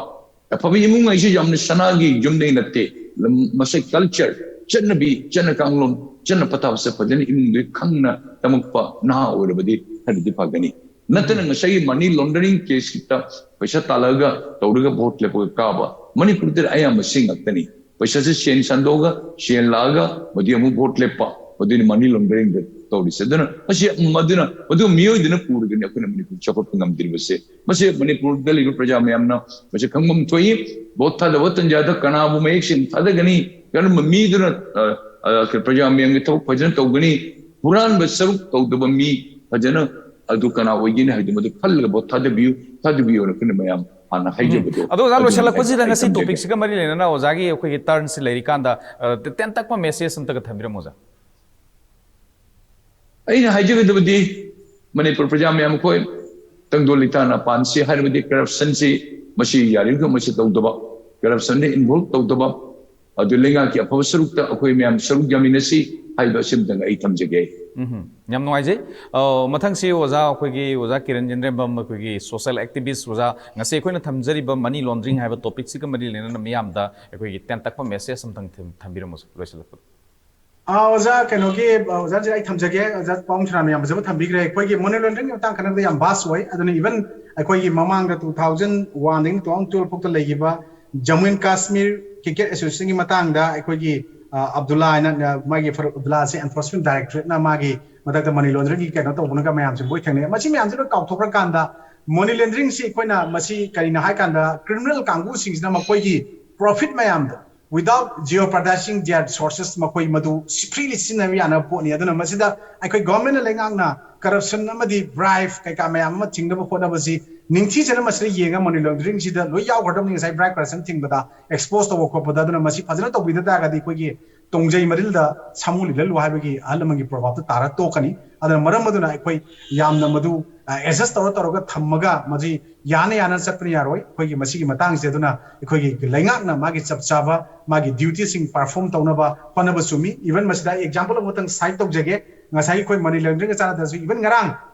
ꯑꯐꯕ ꯏꯃꯨꯡ ꯍꯥꯏꯁꯤ ꯌꯥꯝꯅ ꯁꯅꯥꯒꯤ ꯌꯨꯝꯗꯩ ꯅꯠꯇꯦ꯫ ꯂꯝ-, ꯃꯁꯤ ꯀꯜꯆꯔ, ꯆꯠꯅꯕꯤ, ꯆꯠꯅ ꯀꯥꯡꯂꯣꯟ, ꯆꯠꯅ ꯄꯊꯥꯞꯁꯦ ꯐꯖꯅ ꯏꯃꯨꯡꯗꯒꯤ ꯈꯪꯅ ꯇꯝꯃꯛꯄ ꯅꯍꯥ ꯑꯣꯏꯔꯕꯗꯤ ꯈꯔꯗꯤ ꯐꯒꯅꯤ꯫ ꯅꯠꯇꯅ ꯉꯁꯥꯏꯒꯤ ꯃꯅꯤ ꯂꯣꯟꯗꯔꯤꯡ ꯀꯦꯁꯇ ꯄꯩꯁꯥ ꯇꯥꯜꯂꯒ ꯇꯧꯔꯒ ꯚꯣꯠ ꯂꯦꯞꯄꯒ ꯀꯥꯕ ꯃꯅꯤꯄꯨꯔꯗ ꯑꯌꯥꯝꯕ ꯁꯤ ꯉꯥꯛꯇꯅꯤ꯫ ꯄꯩꯁꯥꯁꯦ ꯁꯦꯟ ꯁꯟꯗꯣꯛꯑꯒ ꯁꯦꯟ ꯂꯥꯛꯑꯒ ꯃꯗꯨ ꯑꯃꯨꯛ ꯚꯣꯠ ꯂꯦꯞꯄ, ꯃꯗꯨꯅꯤ ꯃꯅꯤ ꯂꯣꯟꯗꯔꯤꯡꯗ ꯇꯧꯔꯤꯁꯦ꯫ ꯑꯗꯨꯅ ꯃꯁꯤ, ꯃꯗꯨꯅ, ꯃꯗꯨ ꯃꯤꯑꯣꯏꯗꯨꯅ ꯄꯨꯔꯒꯅꯤ ꯑꯩꯈꯣꯏꯅ ꯃꯅꯤꯄꯨꯔ ꯆꯥꯎꯈꯠꯄ ꯉꯝꯗ꯭ꯔꯤꯕꯁꯦ꯫ ꯃꯁꯤ ꯃꯅꯤꯄꯨꯔꯗ ꯂꯩꯔꯤꯕ ꯄ꯭ꯔꯖꯥ ꯃꯌꯥꯝꯅ ꯃꯁꯤ ꯈꯪꯐꯝ ꯊꯣꯛꯏ꯫ ꯚꯣꯠ ꯊꯥꯗꯕ ꯇꯟꯖꯥꯗ ꯀꯅꯥꯕꯨ ꯃꯌꯦꯛ ꯁꯦꯡꯅ ꯊꯥꯗꯒꯅꯤ, ꯀꯔꯝꯕ ꯃꯤꯗꯨꯅ, ꯑ, ꯑ, ꯄ꯭ꯔꯖꯥ ꯃꯌꯥꯝꯒꯤ ꯊꯕꯛ ꯐꯖꯅ ꯇꯧꯒꯅꯤ, ꯍꯨꯔꯥꯟꯕ ꯁꯔꯨꯛ ꯇꯧꯗꯕ ꯃꯤ ꯐꯖꯅ ꯑꯗꯨ ꯀꯅꯥ ꯑꯣꯏꯒꯅꯤ ꯍꯥꯏꯗꯨ ꯃꯗꯨ ꯈꯜꯂꯒ ꯚꯣꯠ ꯊꯥꯗꯕꯤꯌꯨ, ꯊꯥꯗꯕꯤꯌꯨꯅ ꯑꯩꯈꯣꯏꯅ ꯃꯌꯥꯝ ꯍꯥꯟꯅ ꯍꯥꯏꯖꯕꯗꯣ꯫ ꯑꯗꯣ ꯑꯣꯖꯥ, ꯑꯗꯨꯃꯥꯏꯅ ꯂꯣꯏꯁꯤꯜꯂꯛꯄꯁꯤꯗ ꯑꯩ ꯉꯁꯤ ꯊꯝꯖꯒꯦ꯫ ꯇꯣꯄꯤꯛꯁꯤꯒ ꯃꯔꯤ ꯂꯩꯅꯅ ꯑꯣꯖꯥꯒꯤ ꯑꯩꯈꯣꯏꯒꯤ ꯇꯔꯟꯁꯤ ꯂꯩꯔꯤꯀꯥꯟꯗ ꯑ, ꯇꯦꯟꯇꯛꯄ ꯃꯦꯁꯦꯖ ꯑꯝꯇꯒ ꯊꯝꯕꯤꯔꯝꯃꯣ ꯑꯣꯖꯥ꯫ ꯑꯩꯅ ꯍꯥꯏꯖꯒꯗꯕꯗꯤ ꯃꯅꯤꯄꯨꯔ ꯄ꯭ꯔꯖꯥ ꯃꯌꯥꯝ ꯑꯩꯈꯣꯏ ꯇꯪꯗꯨ ꯂꯩꯇꯥꯅ ꯄꯥꯟꯁꯤ ꯍꯥꯏꯔꯕꯗꯤ ꯀꯔꯞꯁꯟꯁꯤ ꯃꯁꯤ ꯌꯥꯔꯤꯕꯃꯈꯩ ꯃꯁꯤ ꯇꯧꯗꯕ, ꯀꯔꯞꯁꯟꯗ ꯏꯟꯚꯣꯜꯕ ꯇꯧꯗꯕ, ꯑꯗꯨ ꯂꯩꯉꯥꯛꯀꯤ ꯑꯐꯕ ꯁꯔꯨꯛꯇ ꯑꯩꯈꯣꯏ ꯃꯌꯥꯝ ꯁꯔꯨꯛ ꯌꯥꯃꯤꯟꯅꯁꯤ ꯍꯥꯏꯕ ꯑꯁꯤꯝꯇꯪ ꯑꯩ ꯊꯝꯖꯒꯦ꯫ ꯎꯝ, ꯌꯥꯝ ꯅꯨꯡꯉꯥꯏꯖꯩ꯫ ꯑ, ꯃꯊꯪꯁꯤ ꯑꯣꯖꯥ, ꯑꯩꯈꯣꯏꯒꯤ ꯑꯣꯖꯥ ꯀꯤꯔꯟ ꯏꯔꯦꯝꯕꯝ, ꯑꯩꯈꯣꯏꯒꯤ ꯁꯣꯁꯤꯌꯦꯜ ꯑꯦꯛꯇꯤꯚꯤꯁ ꯑꯣꯖꯥ, ꯉꯁꯤ ꯑꯩꯈꯣꯏꯅ ꯊꯝꯖꯔꯤꯕ ꯃꯅꯤ ꯂꯣꯟꯗ꯭ꯔꯤꯡ ꯍꯥꯏꯕ ꯇꯣꯄꯤꯛꯁꯤꯒ ꯃꯔꯤ ꯂꯩꯅꯅ ꯃꯤꯌꯥꯝꯗ ꯑꯩꯈꯣꯏꯒꯤ ꯇꯦꯟꯇꯛꯄ ꯃꯦꯁꯦꯖ ꯑꯝꯇꯪ ꯊꯝ-, ꯊꯝꯕꯤꯔꯝꯃꯣ ꯂꯣꯏꯁꯤꯜꯂꯛꯄꯗ꯫ ꯑꯥ, ꯑꯣꯖꯥ, ꯀꯩꯅꯣꯒꯤ, ꯑꯥ, ꯑꯣꯖꯥꯁꯦ ꯑꯩ ꯊꯝꯖꯒꯦ꯫ ꯑꯣꯖꯥ ꯄꯥꯎꯡ ꯁꯅꯥꯅ ꯌꯥꯝ ꯐꯖꯕ ꯊꯝꯕꯤꯈ꯭ꯔꯦ꯫ ꯑꯩꯈꯣꯏꯒꯤ ꯃꯅꯤ ꯂꯣꯟꯗ꯭ꯔꯤꯡꯒꯤ ꯃꯇꯥꯡ ꯈꯟꯅꯕꯗ ꯌꯥꯝ ꯚꯥꯁ ꯑꯣꯏ꯫ ꯑꯗꯨꯅ ꯏꯚꯟ ꯑꯩꯈꯣꯏꯒꯤ ꯃꯃꯥꯡꯗ ꯇꯨ ꯊꯥꯎꯖꯟ ꯋꯥꯟꯗꯒꯤ ꯇꯨ ꯊꯥꯎꯖꯟ ꯇꯨꯋꯦꯜꯐ ꯐꯥꯎꯗ ꯂꯩꯈꯤꯕ ꯖꯝꯃꯨ ꯑꯦꯟ ꯀꯥꯁꯃꯤꯔ ꯀ꯭ꯔꯤꯀꯦꯠ ꯑꯦꯁꯣꯁꯤꯌꯦꯁꯟꯒꯤ ꯃꯇꯥꯡꯗ ꯑꯩꯈꯣꯏꯒꯤ, ꯑꯥ, ꯑꯕꯗꯨꯜꯂꯥ ꯍꯥꯏꯅ, ꯑꯥ, ꯃꯥꯒꯤ ꯐꯔꯨꯛ ꯑꯕꯗꯨꯜꯂꯥꯁꯦ ꯑꯦꯟꯐꯣꯔꯁꯃꯦꯟ ꯗꯥꯏꯔꯦꯛꯇꯣꯔꯦꯠꯅ ꯃꯥꯒꯤ ꯃꯊꯛꯇ ꯃꯅꯤ ꯂꯣꯟꯗ꯭ꯔꯤꯡꯒꯤ ꯀꯩꯅꯣ ꯇꯧꯕꯅꯒ ꯃꯌꯥꯝꯁꯦ ꯂꯣꯏ ꯊꯦꯡꯅꯩ꯫ ꯃꯁꯤ ꯃꯌꯥꯝꯁꯦ ꯂꯣꯏ ꯀꯥꯎꯊꯣꯛꯈ꯭ꯔꯀꯥꯟꯗ ꯃꯅꯤ ꯂꯣꯟꯗ꯭ꯔꯤꯡꯁꯤ ꯑꯩꯈꯣꯏꯅ ꯃꯁꯤ ꯀꯔꯤꯅꯣ ꯍꯥꯏꯀꯥꯟꯗ ꯀ꯭ꯔꯤꯃꯤꯅꯦꯜ ꯀꯥꯡꯕꯨꯁꯤꯡꯁꯤꯅ ꯃꯈꯣꯏꯒꯤ ꯄ꯭ꯔꯣꯐꯤꯠ ꯃꯌꯥꯝꯗꯣ without jeopardizing their resources, ꯃꯈꯣꯏ ꯃꯗꯨ ꯐ꯭ꯔꯤꯂꯤ ꯁꯤꯖꯤꯟꯅꯕ ꯌꯥꯅꯕ ꯄꯣꯠꯅꯤ꯫ ꯑꯗꯨꯅ ꯃꯁꯤꯗ ꯑꯩꯈꯣꯏ ꯒꯣꯔꯃꯦꯟꯅ ꯂꯩꯉꯥꯛꯅ ꯀꯔꯞꯁꯟ ꯑꯃꯗꯤ ꯕ꯭ꯔꯥꯏꯕ ꯀꯩꯀꯥ ꯃꯌꯥꯝ ꯑꯃ ꯊꯤꯡꯅꯕ ꯍꯣꯠꯅꯕꯁꯤ ꯅꯤꯡꯊꯤꯖꯅ ꯃꯁꯤꯗ ꯌꯦꯡꯉ ꯃꯅꯤ ꯂꯣꯟꯗ꯭ꯔꯤꯡꯁꯤꯗ ꯂꯣꯏ ꯌꯥꯎꯈ꯭ꯔꯗꯕꯅꯤ꯫ ꯉꯁꯥꯏ ꯕ꯭ꯔꯥꯏꯕ ꯀꯔꯞꯁꯟ ꯊꯤꯡꯕꯗ ꯑꯦꯛꯁꯄꯣꯖ ꯇꯧꯕ ꯈꯣꯠꯄꯗ꯫ ꯑꯗꯨꯅ ꯃꯁꯤ ꯐꯖꯅ ꯇꯧꯕꯤꯗ ꯇꯥꯔꯒꯗꯤ ꯑꯩꯈꯣꯏꯒꯤ ꯇꯣꯡꯖꯩ ꯃꯔꯤꯜꯗ ꯁꯥꯃꯨ ꯂꯤꯂꯜꯂꯨ ꯍꯥꯏꯕꯒꯤ ꯑꯍꯜ ꯂꯃꯟꯒꯤ ꯄ꯭ꯔꯣꯚꯥꯕꯇ ꯇꯥꯔ ꯇꯣꯛꯀꯅꯤ꯫ ꯑꯗꯨꯅ ꯃꯔꯝ ꯑꯗꯨꯅ ꯑꯩꯈꯣꯏ ꯌꯥꯝꯅ ꯃꯗꯨ ꯑꯦꯗꯖꯁ ꯇꯧꯔ ꯇꯧꯔꯒ ꯊꯝꯃꯒ ꯃꯁꯤ ꯌꯥꯅ ꯌꯥꯅ ꯆꯠꯄꯅ ꯌꯥꯔꯣꯏ꯫ ꯑꯩꯈꯣꯏꯒꯤ ꯃꯁꯤꯒꯤ ꯃꯇꯥꯡꯁꯦ ꯑꯗꯨꯅ ꯑꯩꯈꯣꯏꯒꯤ ꯂꯩꯉꯥꯛꯅ ꯃꯥꯒꯤ ꯆꯞ ꯆꯥꯕ ꯃꯥꯒꯤ ꯗ꯭ꯌꯨꯇꯤꯁꯤꯡ ꯄꯔꯐꯣꯔꯝ ꯇꯧꯅꯕ ꯍꯣꯠꯅꯕ ꯆꯨꯝꯃꯤ꯫ ꯏꯚꯟ ꯃꯁꯤꯗ ꯑꯩ ꯑꯦꯛꯖꯥꯝꯄꯜ ꯑꯃꯇꯪ ꯁꯥꯏꯠ ꯇꯧꯖꯒꯦ꯫ ꯉꯁꯥꯏꯒꯤ ꯑꯩꯈꯣꯏ ꯃꯅꯤ ꯂꯣꯟꯗ꯭ꯔꯤꯡꯒ ꯆꯥꯟꯅꯗ꯭ꯔꯁꯨ ꯏꯚꯟ ꯉꯔꯥꯡ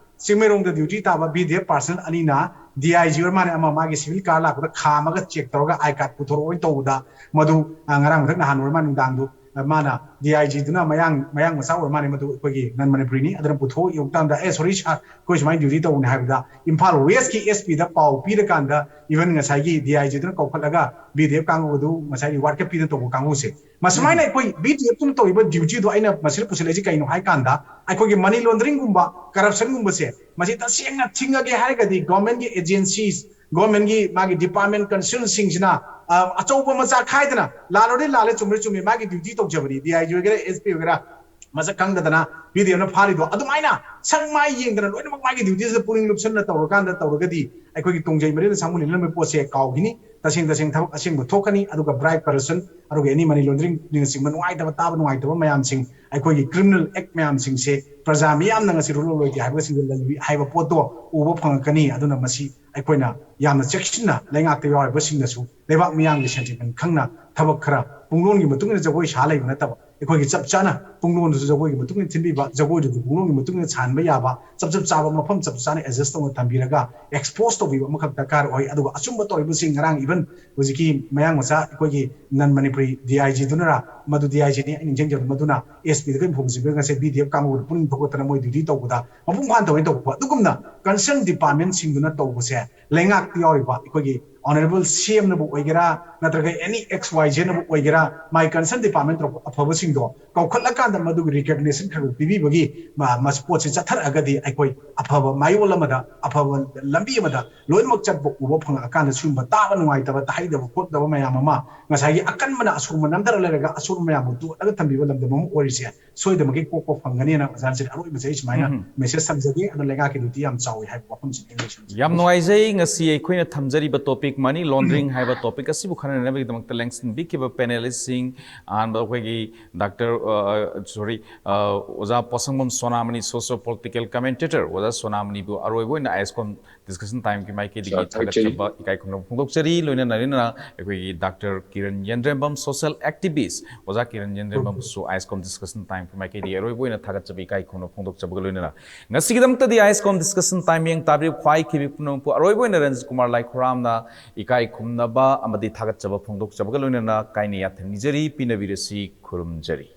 ꯆꯤꯡꯃꯩꯔꯣꯡꯗ ꯗ꯭ꯌꯨꯇꯤ ꯇꯥꯕ ꯕꯤ ꯗꯤ ꯑꯦꯐ ꯄꯥꯔꯁꯅꯦꯜ ꯑꯅꯤꯅ ꯗꯤ ꯑꯥꯏ ꯖꯤ ꯑꯣꯏꯔ ꯃꯥꯅꯦ ꯑꯃ ꯃꯥꯒꯤ ꯁꯤꯚꯤꯜ ꯀꯥꯔ ꯂꯥꯛꯄꯗ ꯈꯥꯝꯃꯒ ꯆꯦꯛ ꯇꯧꯔꯒ ꯑꯥꯏ ꯀꯥꯔꯗ ꯄꯨꯊꯣꯔꯛꯑꯣꯏ ꯇꯧꯕꯗ ꯃꯗꯨ, ꯑ, ꯉꯔꯥꯡ ꯃꯊꯛ ꯅꯍꯥꯟ ꯑꯣꯏꯔ ꯃꯥ ꯅꯨꯡꯗꯥꯡꯗꯨ, ꯑ, ꯃꯥꯅ ꯗꯤ ꯑꯥꯏ ꯖꯤꯗꯨꯅ ꯃꯌꯥꯡ, ꯃꯌꯥꯡ ꯃꯆꯥ ꯑꯣꯏꯔ ꯃꯥꯅꯦ ꯃꯗꯨ ꯑꯩꯈꯣꯏꯒꯤ ꯅꯟ ꯃꯅꯤꯄꯨꯔꯤꯅꯤ꯫ ꯑꯗꯨꯅ ꯄꯨꯊꯣꯛꯑ ꯌꯦꯡꯕ ꯃꯇꯝꯗ, "ꯑꯦ, ꯁꯣꯔꯤ ꯁꯥꯔ, ꯑꯩꯈꯣꯏ ꯁꯨꯃꯥꯏꯅ ꯗ꯭ꯌꯨꯇꯤ ꯇꯧꯕꯅꯤ" ꯍꯥꯏꯕꯗ ꯏꯝꯐꯥꯜ ꯋꯦꯁꯀꯤ ꯑꯦꯁ ꯄꯤꯗ ꯄꯥꯎ ꯄꯤꯔꯀꯥꯟꯗ ꯏꯚꯟ ꯉꯁꯥꯏꯒꯤ D I ꯖꯤꯗꯨꯅ ꯀꯧꯈꯠꯂꯒ B D F ꯀꯥꯡꯕꯨ ꯑꯗꯨ ꯉꯁꯥꯏꯒꯤ ꯋꯥꯔꯠꯀ ꯄꯤꯗꯅ ꯇꯧꯕ ꯀꯥꯡꯕꯨꯁꯦ ꯃꯁꯨꯃꯥꯏꯅ ꯑꯩꯈꯣꯏ ꯕꯤ ꯗꯤ ꯑꯦꯐꯇꯨꯅ ꯇꯧꯔꯤꯕ ꯗ꯭ꯌꯨꯇꯤꯗꯣ ꯑꯩꯅ ꯃꯁꯤꯗ ꯄꯨꯁꯤꯜꯂꯛꯏꯁꯦ ꯀꯩꯅꯣ ꯍꯥꯏ ꯀꯥꯟꯗ ꯑꯩꯈꯣꯏꯒꯤ ꯃꯅꯤ ꯂꯣꯟꯗ꯭ꯔꯤꯡꯒꯨꯝꯕ ꯀꯔꯞꯁꯟꯒꯨꯝꯕꯁꯦ ꯃꯁꯤ ꯇꯁꯦꯡꯅ ꯊꯤꯡꯉꯒꯦ ꯍꯥꯏꯔꯒꯗꯤ ꯒꯣꯔꯃꯦꯟꯒꯤ ꯑꯦꯖꯦꯟꯁꯤꯁ, ꯒꯣꯔꯃꯦꯟꯒꯤ ꯃꯥꯒꯤ ꯗꯤꯄꯥꯔꯠꯃꯦꯟ ꯀꯟꯁꯔꯟꯁꯤꯡꯁꯤꯅ ꯑ, ꯑꯆꯧꯕ ꯃꯆꯥ ꯈꯥꯏꯗꯅ, ꯂꯥꯜꯂꯨꯔꯗꯤ ꯂꯥꯜꯂꯦ, ꯆꯨꯝꯃꯦ ꯆꯨꯝꯃꯦ, ꯃꯥꯒꯤ ꯗ꯭ꯌꯨꯇꯤ ꯇꯧꯖꯕꯅꯤ, ꯗꯤ ꯑꯥꯏ ꯖꯤ ꯑꯣꯏꯒꯦꯔꯥ, ꯑꯦꯁ ꯄꯤ ꯑꯣꯏꯒꯦꯔꯥ, ꯃꯁꯛ ꯈꯪꯗꯗꯅ ꯄꯤ ꯗꯤ ꯑꯦꯐꯅ ꯐꯥꯔꯤꯗꯣ, ꯑꯗꯨꯃꯥꯏꯅ ꯁꯛ ꯃꯥꯏ ꯌꯦꯡꯗꯅ ꯂꯣꯏꯅꯃꯛ ꯃꯥꯒꯤ ꯗ꯭ꯌꯨꯇꯤꯁꯤꯗ ꯄꯨꯛꯅꯤꯡ ꯂꯨꯞꯁꯟꯅ ꯇꯧꯔꯀꯥꯟꯗ ꯇꯧꯔꯒꯗꯤ, ꯑꯩꯈꯣꯏꯒꯤ ꯇꯣꯡꯖꯩ ꯃꯔꯤꯅ ꯁꯥꯃꯨ ꯂꯤꯅꯔꯝꯕꯒꯤ ꯄꯣꯠꯁꯦ ꯀꯥꯎꯈꯤꯅꯤ꯫ ꯇꯁꯦꯡ ꯇꯁꯦꯡ ꯊꯕꯛ ꯑꯁꯦꯡꯕ ꯊꯣꯛꯀꯅꯤ꯫ ꯑꯗꯨꯒ ꯕ꯭ꯔꯥꯏꯕ ꯀꯔꯞꯁꯟ, ꯑꯗꯨꯒ ꯑꯦꯅꯤ ꯃꯅꯤ ꯂꯣꯟꯗ꯭ꯔꯤꯡꯅꯆꯤꯡꯕ ꯅꯨꯡꯉꯥꯏꯇꯕ, ꯇꯥꯕ ꯅꯨꯡꯉꯥꯏꯇꯕ ꯃꯌꯥꯝꯁꯤꯡ, ꯑꯩꯈꯣꯏꯒꯤ ꯀ꯭ꯔꯤꯃꯤꯅꯦꯜ ꯑꯦꯛ ꯃꯌꯥꯝꯁꯤꯡꯁꯦ ꯄ꯭ꯔꯖꯥ ꯃꯤꯌꯥꯝꯅ ꯉꯁꯤ ꯔꯨꯜ ꯑꯣꯏꯗꯦ ꯍꯥꯏꯕꯁꯤꯡꯗ ꯂꯩ ꯍꯥꯏꯕ ꯄꯣꯠꯇꯣ ꯎꯕ ꯐꯪꯉꯛꯀꯅꯤ꯫ ꯑꯗꯨꯅ ꯃꯁꯤ ꯑꯩꯈꯣꯏꯅ ꯌꯥꯝꯅ ꯆꯦꯛꯁꯤꯟꯅ ꯂꯩꯉꯥꯛꯇ ꯌꯥꯎꯔꯤꯕꯁꯤꯡꯅꯁꯨ, ꯂꯩꯕꯥꯛ ꯃꯤꯌꯥꯝꯒꯤ ꯁꯦꯟꯇꯤꯃꯦꯟ ꯈꯪꯅ ꯊꯕꯛ ꯈꯔ ꯄꯨꯡꯂꯣꯟꯒꯤ ꯃꯇꯨꯡ ꯏꯟꯅ ꯖꯒꯣꯏ ꯁꯥ ꯂꯩꯕ ꯅꯠꯇꯕ, ꯑꯩꯈꯣꯏꯒꯤ ꯆꯞ ꯆꯥꯅ ꯄꯨꯡꯂꯣꯟꯗꯨꯁꯨ ꯖꯒꯣꯏꯒꯤ ꯃꯇꯨꯡ ꯏꯟꯅ ꯊꯤꯟꯕꯤꯕ, ꯖꯒꯣꯏꯗꯨꯁꯨ ꯄꯨꯡꯂꯣꯟꯒꯤ ꯃꯇꯨꯡ ꯏꯟꯅ ꯁꯥꯍꯟꯕ ꯌꯥꯕ, ꯆꯞ ꯆꯞ ꯆꯥꯕ ꯃꯐꯝ ꯆꯞ ꯆꯥꯅ ꯑꯦꯗꯖꯁ ꯇꯧꯅ ꯊꯝꯕꯤꯔꯒ ꯑꯦꯛꯁꯄꯣꯖ ꯇꯧꯕꯤꯕ ꯑꯃꯈꯛ ꯗꯔꯀꯥꯔ ꯑꯣꯏ꯫ ꯑꯗꯨꯒ ꯑꯆꯨꯝꯕ ꯇꯧꯔꯤꯕꯁꯤꯡ, ꯉꯔꯥꯡ ꯏꯚꯟ ꯍꯧꯖꯤꯛꯀꯤ ꯃꯌꯥꯡ ꯃꯆꯥ ꯑꯩꯈꯣꯏꯒꯤ ꯅꯟ ꯃꯅꯤꯄꯨꯔꯤ ꯗꯤ ꯑꯥꯏ ꯖꯤꯗꯨꯅꯔ, ꯃꯗꯨ ꯗꯤ ꯑꯥꯏ ꯖꯤꯅꯤ ꯑꯩ ꯅꯤꯡꯁꯤꯡꯖꯕ, ꯃꯗꯨꯅ ꯑꯦꯁ ꯄꯤꯗ ꯀꯔꯤ ꯐꯣꯡꯁꯤꯟꯕ, ꯉꯁꯤ ꯕꯤ ꯗꯤ ꯑꯦꯐ ꯀꯥꯡꯕꯨꯗ ꯄꯨꯛꯅꯤꯡ ꯊꯧꯒꯠꯇꯅ ꯃꯣꯏ ꯗ꯭ꯌꯨꯇꯤ ꯇꯧꯕꯗ ꯃꯄꯨꯡ ꯐꯥꯅ ꯇꯧꯋꯦ ꯇꯧꯕ꯫ ꯑꯗꯨꯒꯨꯝꯅ ꯀꯟꯁꯔꯟ ꯗꯤꯄꯥꯔꯠꯃꯦꯟꯁꯤꯡꯗꯨꯅ ꯇꯧꯕꯁꯦ, ꯂꯩꯉꯥꯛꯇ ꯌꯥꯎꯔꯤꯕ ꯑꯩꯈꯣꯏꯒꯤ ꯑꯣꯅꯔꯦꯕꯜ ꯁꯤ ꯑꯦꯝꯅꯕꯨ ꯑꯣꯏꯒꯦꯔꯥ, ꯅꯠꯇ꯭ꯔꯒ ꯑꯦꯅꯤ ꯑꯦꯛꯁ ꯋꯥꯏ ꯖꯦꯅꯕꯨ ꯑꯣꯏꯒꯦꯔꯥ, ꯃꯥꯏ ꯀꯟꯁꯔꯟ ꯗꯤꯄꯥꯔꯠꯃꯦꯟ ꯇꯧꯔꯛꯄ ꯑꯐꯕꯁꯤꯡꯗꯣ ꯀꯧꯈꯠꯂꯀꯥꯟꯗ ꯃꯗꯨꯒꯤ ꯔꯤꯀꯒꯅꯤꯁꯟ ꯈꯔ ꯈꯔ ꯄꯤꯕꯤꯕꯒꯤ ꯃ-, ꯃꯁꯤ ꯄꯣꯠꯁꯤ ꯆꯠꯊꯔꯛꯑꯒꯗꯤ ꯑꯩꯈꯣꯏ ꯑꯐꯕ ꯃꯥꯏꯑꯣꯟ ꯑꯃꯗ, ꯑꯐꯕ ꯂꯝꯕꯤ ꯑꯃꯗ ꯂꯣꯏꯅꯃꯛ ꯆꯠꯄ ꯎꯕ ꯐꯪꯉꯛꯑꯀꯥꯟꯗ ꯁꯤꯒꯨꯝꯕ ꯇꯥꯕ ꯅꯨꯡꯉꯥꯏꯇꯕ, ꯇꯥꯍꯩꯗꯕ ꯈꯣꯠꯇꯕ ꯃꯌꯥꯝ ꯑꯃ, ꯉꯁꯥꯏꯒꯤ ꯑꯀꯟꯕꯅ ꯑꯁꯣꯟꯕ ꯅꯝꯊꯔ ꯂꯩꯔꯒ ꯑꯁꯣꯟꯕ ꯃꯌꯥꯝꯕꯨ ꯇꯣꯠꯂꯒ ꯊꯝꯕꯤꯕ ꯂꯝꯗꯝ ꯑꯃ ꯑꯣꯏꯔꯤꯁꯦ ꯁꯣꯏꯗꯅꯃꯛꯀꯤ ꯀꯣꯛꯄ ꯐꯪꯒꯅꯤꯅ ꯑꯣꯖꯥꯁꯤꯗ ꯑꯔꯣꯏꯕꯁꯦ ꯑꯩ ꯁꯨꯃꯥꯏꯅ ꯎꯝ꯫ ꯃꯦꯁꯦꯖ ꯊꯝꯖꯒꯦ꯫ ꯑꯗꯣ ꯂꯩꯉꯥꯛꯀꯤ ꯗ꯭ꯌꯨꯇꯤ ꯌꯥꯝ ꯆꯥꯎꯏ ꯍꯥꯏꯕ ꯋꯥꯐꯝꯁꯤꯅꯤ ꯑꯩꯅ ꯂꯣꯏꯁꯤꯟꯖꯒꯦ꯫ ꯌꯥꯝ ꯅꯨꯡꯉꯥꯏꯖꯩ꯫ ꯉꯁꯤ ꯑꯩꯈꯣꯏꯅ ꯊꯝꯖꯔꯤꯕ ꯇꯣꯄꯤꯛ ꯃꯅꯤ ꯂꯣꯟꯗ꯭ꯔꯤꯡ ꯍꯥꯏꯕ ꯇꯣꯄꯤꯛ ꯑꯁꯤꯕꯨ ꯈꯟꯅꯅꯕꯒꯤꯗꯃꯛꯇ ꯂꯦꯡꯁꯤꯟꯕꯤꯈꯤꯕ ꯄꯦꯅꯦꯂꯤꯁꯁꯤꯡ, ꯑꯍꯥꯟꯕ ꯑꯩꯈꯣꯏꯒꯤ ꯗꯥꯛꯇꯔ, ꯑ, ꯁꯣꯔꯤ, ꯑ, ꯑꯣꯖꯥ ꯄꯣꯁꯪꯕꯝ ꯁꯣꯅꯥꯃꯅꯤ, ꯁꯣꯁꯤꯌꯣ ꯄꯣꯂꯤꯇꯤꯀꯦꯜ ꯀꯃꯦꯟꯇꯦꯇꯔ ꯑꯣꯖꯥ ꯁꯣꯅꯥꯃꯅꯤꯕꯨ ꯑꯔꯣꯏꯕ ꯑꯣꯏꯅ ꯑꯥꯏ ꯑꯦꯁ ꯀꯣꯝ ꯗꯤꯁꯀꯁꯟ ꯇꯥꯏꯝꯒꯤ ꯃꯥꯏꯀꯩꯗꯒꯤ ꯆꯥ ꯊꯥꯒꯠꯆꯔꯤ꯫ ꯊꯥꯒꯠꯆꯕ ꯏꯀꯥꯏ ꯈꯨꯝꯅꯕ ꯐꯣꯡꯗꯣꯛꯆꯔꯤ꯫ ꯂꯣꯏꯅꯅ ꯂꯣꯏꯅꯅ ꯑꯩꯈꯣꯏꯒꯤ ꯗꯥꯛꯇꯔ ꯀꯤꯔꯟ ꯌꯦꯟꯗ꯭ꯔꯦꯝꯕꯝ, ꯁꯣꯁꯤꯌꯦꯜ ꯑꯦꯛꯇꯤꯚꯤꯁ ꯑꯣꯖꯥ ꯀꯤꯔꯟ ꯌꯦꯟꯗ꯭ꯔꯦꯝꯕꯝꯁꯨ ꯑꯥꯏ ꯑꯦꯁ ꯀꯣꯝ ꯗꯤꯁꯀꯁꯟ ꯇꯥꯏꯝꯒꯤ ꯃꯥꯏꯀꯩꯗꯒꯤ ꯑꯔꯣꯏꯕ ꯑꯣꯏꯅ ꯊꯥꯒꯠꯆꯕ ꯏꯀꯥꯏ ꯈꯨꯝꯅꯕ ꯐꯣꯡꯗꯣꯛꯆꯕꯒ ꯂꯣꯏꯅꯅ ꯉꯁꯤꯒꯤꯗꯃꯛꯇꯗꯤ ꯑꯥꯏ ꯑꯦꯁ ꯀꯣꯝ ꯗꯤꯁꯀꯁꯟ ꯇꯥꯏꯝ ꯃꯤꯠꯌꯦꯡ ꯇꯥꯕꯤꯔꯤꯕ ꯈ꯭ꯋꯥꯏ ꯈꯤꯕꯤ ꯄꯨꯝꯅꯃꯛꯄꯨ ꯑꯔꯣꯏꯕ ꯑꯣꯏꯅ ꯔꯟꯖꯤꯠ ꯀꯨꯃꯥꯔ ꯂꯥꯏꯈꯨꯔꯥꯝꯅ ꯏꯀꯥꯏ ꯈꯨꯝꯅꯕ ꯑꯃꯗꯤ ꯊꯥꯒꯠꯆꯕ ꯐꯣꯡꯗꯣꯛꯆꯕꯒ ꯂꯣꯏꯅꯅ ꯀꯥꯏꯅ ꯌꯥꯊꯪ ꯅꯤꯖꯔꯤ, ꯄꯤꯅꯕꯤꯔꯁꯤ, ꯈꯨꯔꯨꯝꯖꯔꯤ꯫